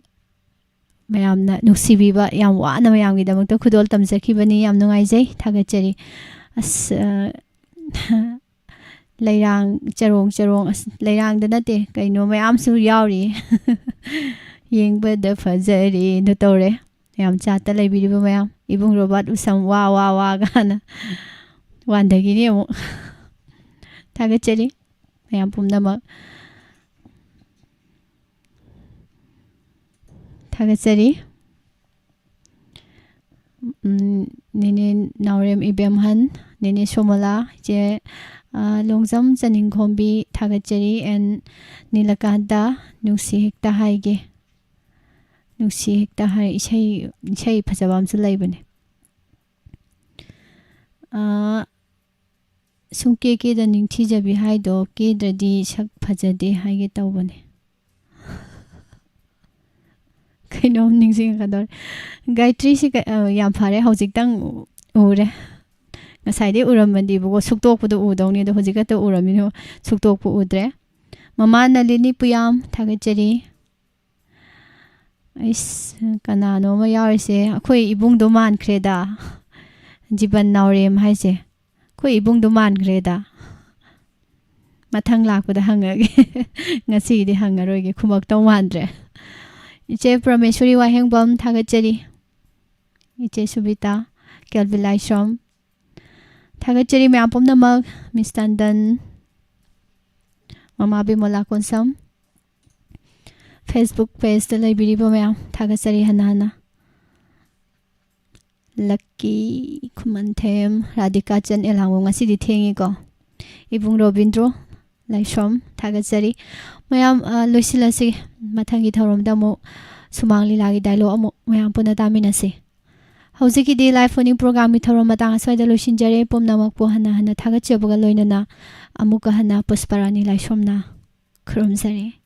ꯃꯌꯥꯝꯅ ꯅꯨꯡꯁꯤꯕꯤꯕ, ꯌꯥꯝ ꯋꯥꯅ ꯃꯌꯥꯝꯒꯤꯗꯃꯛꯇ ꯈꯨꯗꯣꯜ ꯇꯝꯖꯈꯤꯕꯅꯤ꯫ ꯌꯥꯝ ꯅꯨꯡꯉꯥꯏꯖꯩ, ꯊꯥꯒꯠꯆꯔꯤ꯫ ꯑꯁ, ꯑ, ꯂꯩꯔꯥꯡ, ꯆꯔꯣꯡ ꯆꯔꯣꯡ, ꯑꯁ, ꯂꯩꯔꯥꯡꯗ ꯅꯠꯇꯦ, ꯀꯩꯅꯣ ꯃꯌꯥꯝꯁꯨ ꯌꯥꯎꯔꯤ꯫ ꯌꯦꯡꯕꯗ ꯐꯖꯔꯦ ꯑꯗꯨ ꯇꯧꯔꯦ꯫ ꯌꯥꯝ ꯆꯥꯠꯇ ꯂꯩꯕꯤꯔꯤꯕ ꯃꯌꯥꯝ, ꯏꯕꯨꯡ ꯔꯣꯕꯥꯔꯠ ꯎꯁꯝ ꯋꯥ ꯋꯥ ꯋꯥ ꯒꯥꯅ ꯋꯥꯟꯗꯒꯤꯅꯤ ꯑꯃꯨꯛ꯫ ꯊꯥꯒꯠꯆꯔꯤ ꯃꯌꯥꯝ ꯄꯨꯝꯅꯃꯛ꯫ ꯊꯥꯒꯠꯆꯔꯤ꯫ ꯎꯝ, ꯅꯦꯅꯦ ꯅꯥꯎꯔꯦꯝ ꯏꯕꯦꯝꯍꯟ, ꯅꯦꯅꯦ ꯁꯣꯃꯣꯂꯥ, ꯏꯆꯦ, ꯑ, ꯂꯣꯡꯖꯝ ꯆꯅꯤꯡꯈꯣꯝꯕꯤ, ꯊꯥꯒꯠꯆꯔꯤ, and ꯅꯤꯂꯀꯥꯟꯇ, ꯅꯨꯡꯁꯤ ꯍꯦꯛꯇ ꯍꯥꯏꯒꯦ꯫ ꯅꯨꯡꯁꯤ ꯍꯦꯛꯇ ꯍꯥꯏ, ꯏꯁꯩ, ꯏꯁꯩ ꯐꯖꯕ ꯑꯃꯁꯨ ꯂꯩꯕꯅꯦ꯫ ꯑ, ꯁꯨꯡꯀꯦ ꯀꯦꯗ ꯅꯤꯡꯊꯤꯖꯕꯤ ꯍꯥꯏꯗꯣ, ꯀꯦꯗ꯭ꯔꯗꯤ ꯁꯛ ꯐꯖꯗꯦ ꯍꯥꯏꯒꯦ ꯇꯧꯕꯅꯦ꯫ ꯀꯩꯅꯣꯝ ꯅꯤꯡꯁꯤꯡꯉꯛꯀꯗꯧꯔꯦ꯫ ꯒꯥꯌꯇ꯭ꯔꯤꯁꯤ ꯀ-, ꯑ, ꯌꯥꯝ ꯐꯔꯦ, ꯍꯧꯖꯤꯛꯇꯪ ꯎ-, ꯎꯔꯦ꯫ ꯉꯁꯥꯏꯗꯤ ꯎꯔꯝꯃꯗꯤꯕꯀꯣ, ꯁꯨꯛꯇꯣꯛꯄꯗꯣ ꯎꯗꯧꯅꯤ, ꯑꯗꯣ ꯍꯧꯖꯤꯛ ꯈꯛꯇ ꯎꯔꯝꯃꯤꯅ ꯁꯨꯛꯇꯣꯛꯄ ꯎꯗ꯭ꯔꯦ꯫ ꯃꯃꯥ ꯅꯂꯤꯅꯤ ꯄꯨꯌꯥꯝ, ꯊꯥꯒꯠꯆꯔꯤ꯫ ꯑꯩꯁ, ꯀꯅꯥꯅꯣ ꯑꯃ ꯌꯥꯎꯔꯤꯁꯦ? ꯑꯩꯈꯣꯏ ꯏꯕꯨꯡꯗꯣ ꯃꯥꯟꯈ꯭ꯔꯦꯗ꯫ ꯖꯤꯕꯟ ꯅꯥꯎꯔꯦꯝ ꯍꯥꯏꯁꯦ꯫ ꯑꯩꯈꯣꯏ ꯏꯕꯨꯡꯗꯣ ꯃꯥꯟꯈ꯭ꯔꯦꯗ꯫ ꯃꯊꯪ ꯂꯥꯛꯄꯗ ꯍꯪꯉꯒꯦ꯫ ꯉꯁꯤꯒꯤꯗꯤ ꯍꯪꯉꯔꯣꯏꯒꯦ, ꯈꯨꯝꯃꯛꯇꯧ ꯃꯥꯟꯗ꯭ꯔꯦ꯫ ꯏꯆꯦ ꯄ꯭ꯔꯃꯦꯁꯣꯔꯤ ꯋꯥꯍꯦꯡꯕꯝ, ꯊꯥꯒꯠꯆꯔꯤ꯫ ꯏꯆꯦ ꯁꯨꯕꯤꯇꯥ, ꯀꯦꯜꯕꯤꯟ ꯂꯥꯏꯁ꯭ꯔꯝ, ꯊꯥꯒꯠꯆꯔꯤ ꯃꯌꯥꯝ ꯄꯨꯝꯅꯃꯛ꯫ ꯃꯤꯁ ꯇꯟꯗꯟ, ꯃꯃꯥ ꯕꯤꯃꯣꯂꯥ ꯀꯣꯟꯁꯝ, Facebook pageꯇ ꯂꯩꯕꯤꯔꯤꯕ ꯃꯌꯥꯝ, ꯊꯥꯒꯠꯆꯔꯤ ꯍꯟꯅ ꯍꯟꯅ꯫ ꯂꯛꯀꯤ ꯈꯨꯃꯟꯊꯦꯝ, ꯔꯥꯙꯤꯀꯥ ꯆꯟ ꯑꯦꯂꯥꯡꯕꯝ, ꯉꯁꯤꯗꯤ ꯊꯦꯡꯉꯤꯀꯣ꯫ ꯏꯕꯨꯡ ꯔꯣꯕꯤꯟꯗ꯭ꯔꯣ ꯂꯥꯏꯁ꯭ꯔꯝ, ꯊꯥꯒꯠꯆꯔꯤ꯫ ꯃꯌꯥꯝ, ꯑ, ꯂꯣꯏꯁꯤꯜꯂꯁꯤ꯫ ꯃꯊꯪꯒꯤ ꯊꯧꯔꯝꯗ ꯑꯃꯨꯛ ꯁꯨꯃꯥꯡ ꯂꯤꯂꯥꯒꯤ dialogue ꯑꯃꯨꯛ ꯃꯌꯥꯝ ꯄꯨꯟꯅ ꯇꯥꯃꯤꯟꯅꯁꯤ꯫ ꯍꯧꯖꯤꯛꯀꯤꯗꯤ Live Phone-In programmeꯒꯤ ꯊꯧꯔꯝ ꯃꯇꯥꯡ ꯑꯁ꯭ꯋꯥꯏꯗ ꯂꯣꯏꯁꯤꯟꯖꯔꯦ꯫ ꯄꯨꯝꯅꯃꯛꯄꯨ ꯍꯟꯅ ꯍꯟꯅ ꯊꯥꯒꯠꯆꯕꯒ ꯂꯣꯏꯅꯅ ꯑꯃꯨꯛꯀ ꯍꯟꯅ ꯄꯨꯁꯄꯔꯥꯅꯤ ꯂꯥꯏꯁ꯭ꯔꯝꯅ ꯈꯨꯔꯨꯝꯖꯔꯤ꯫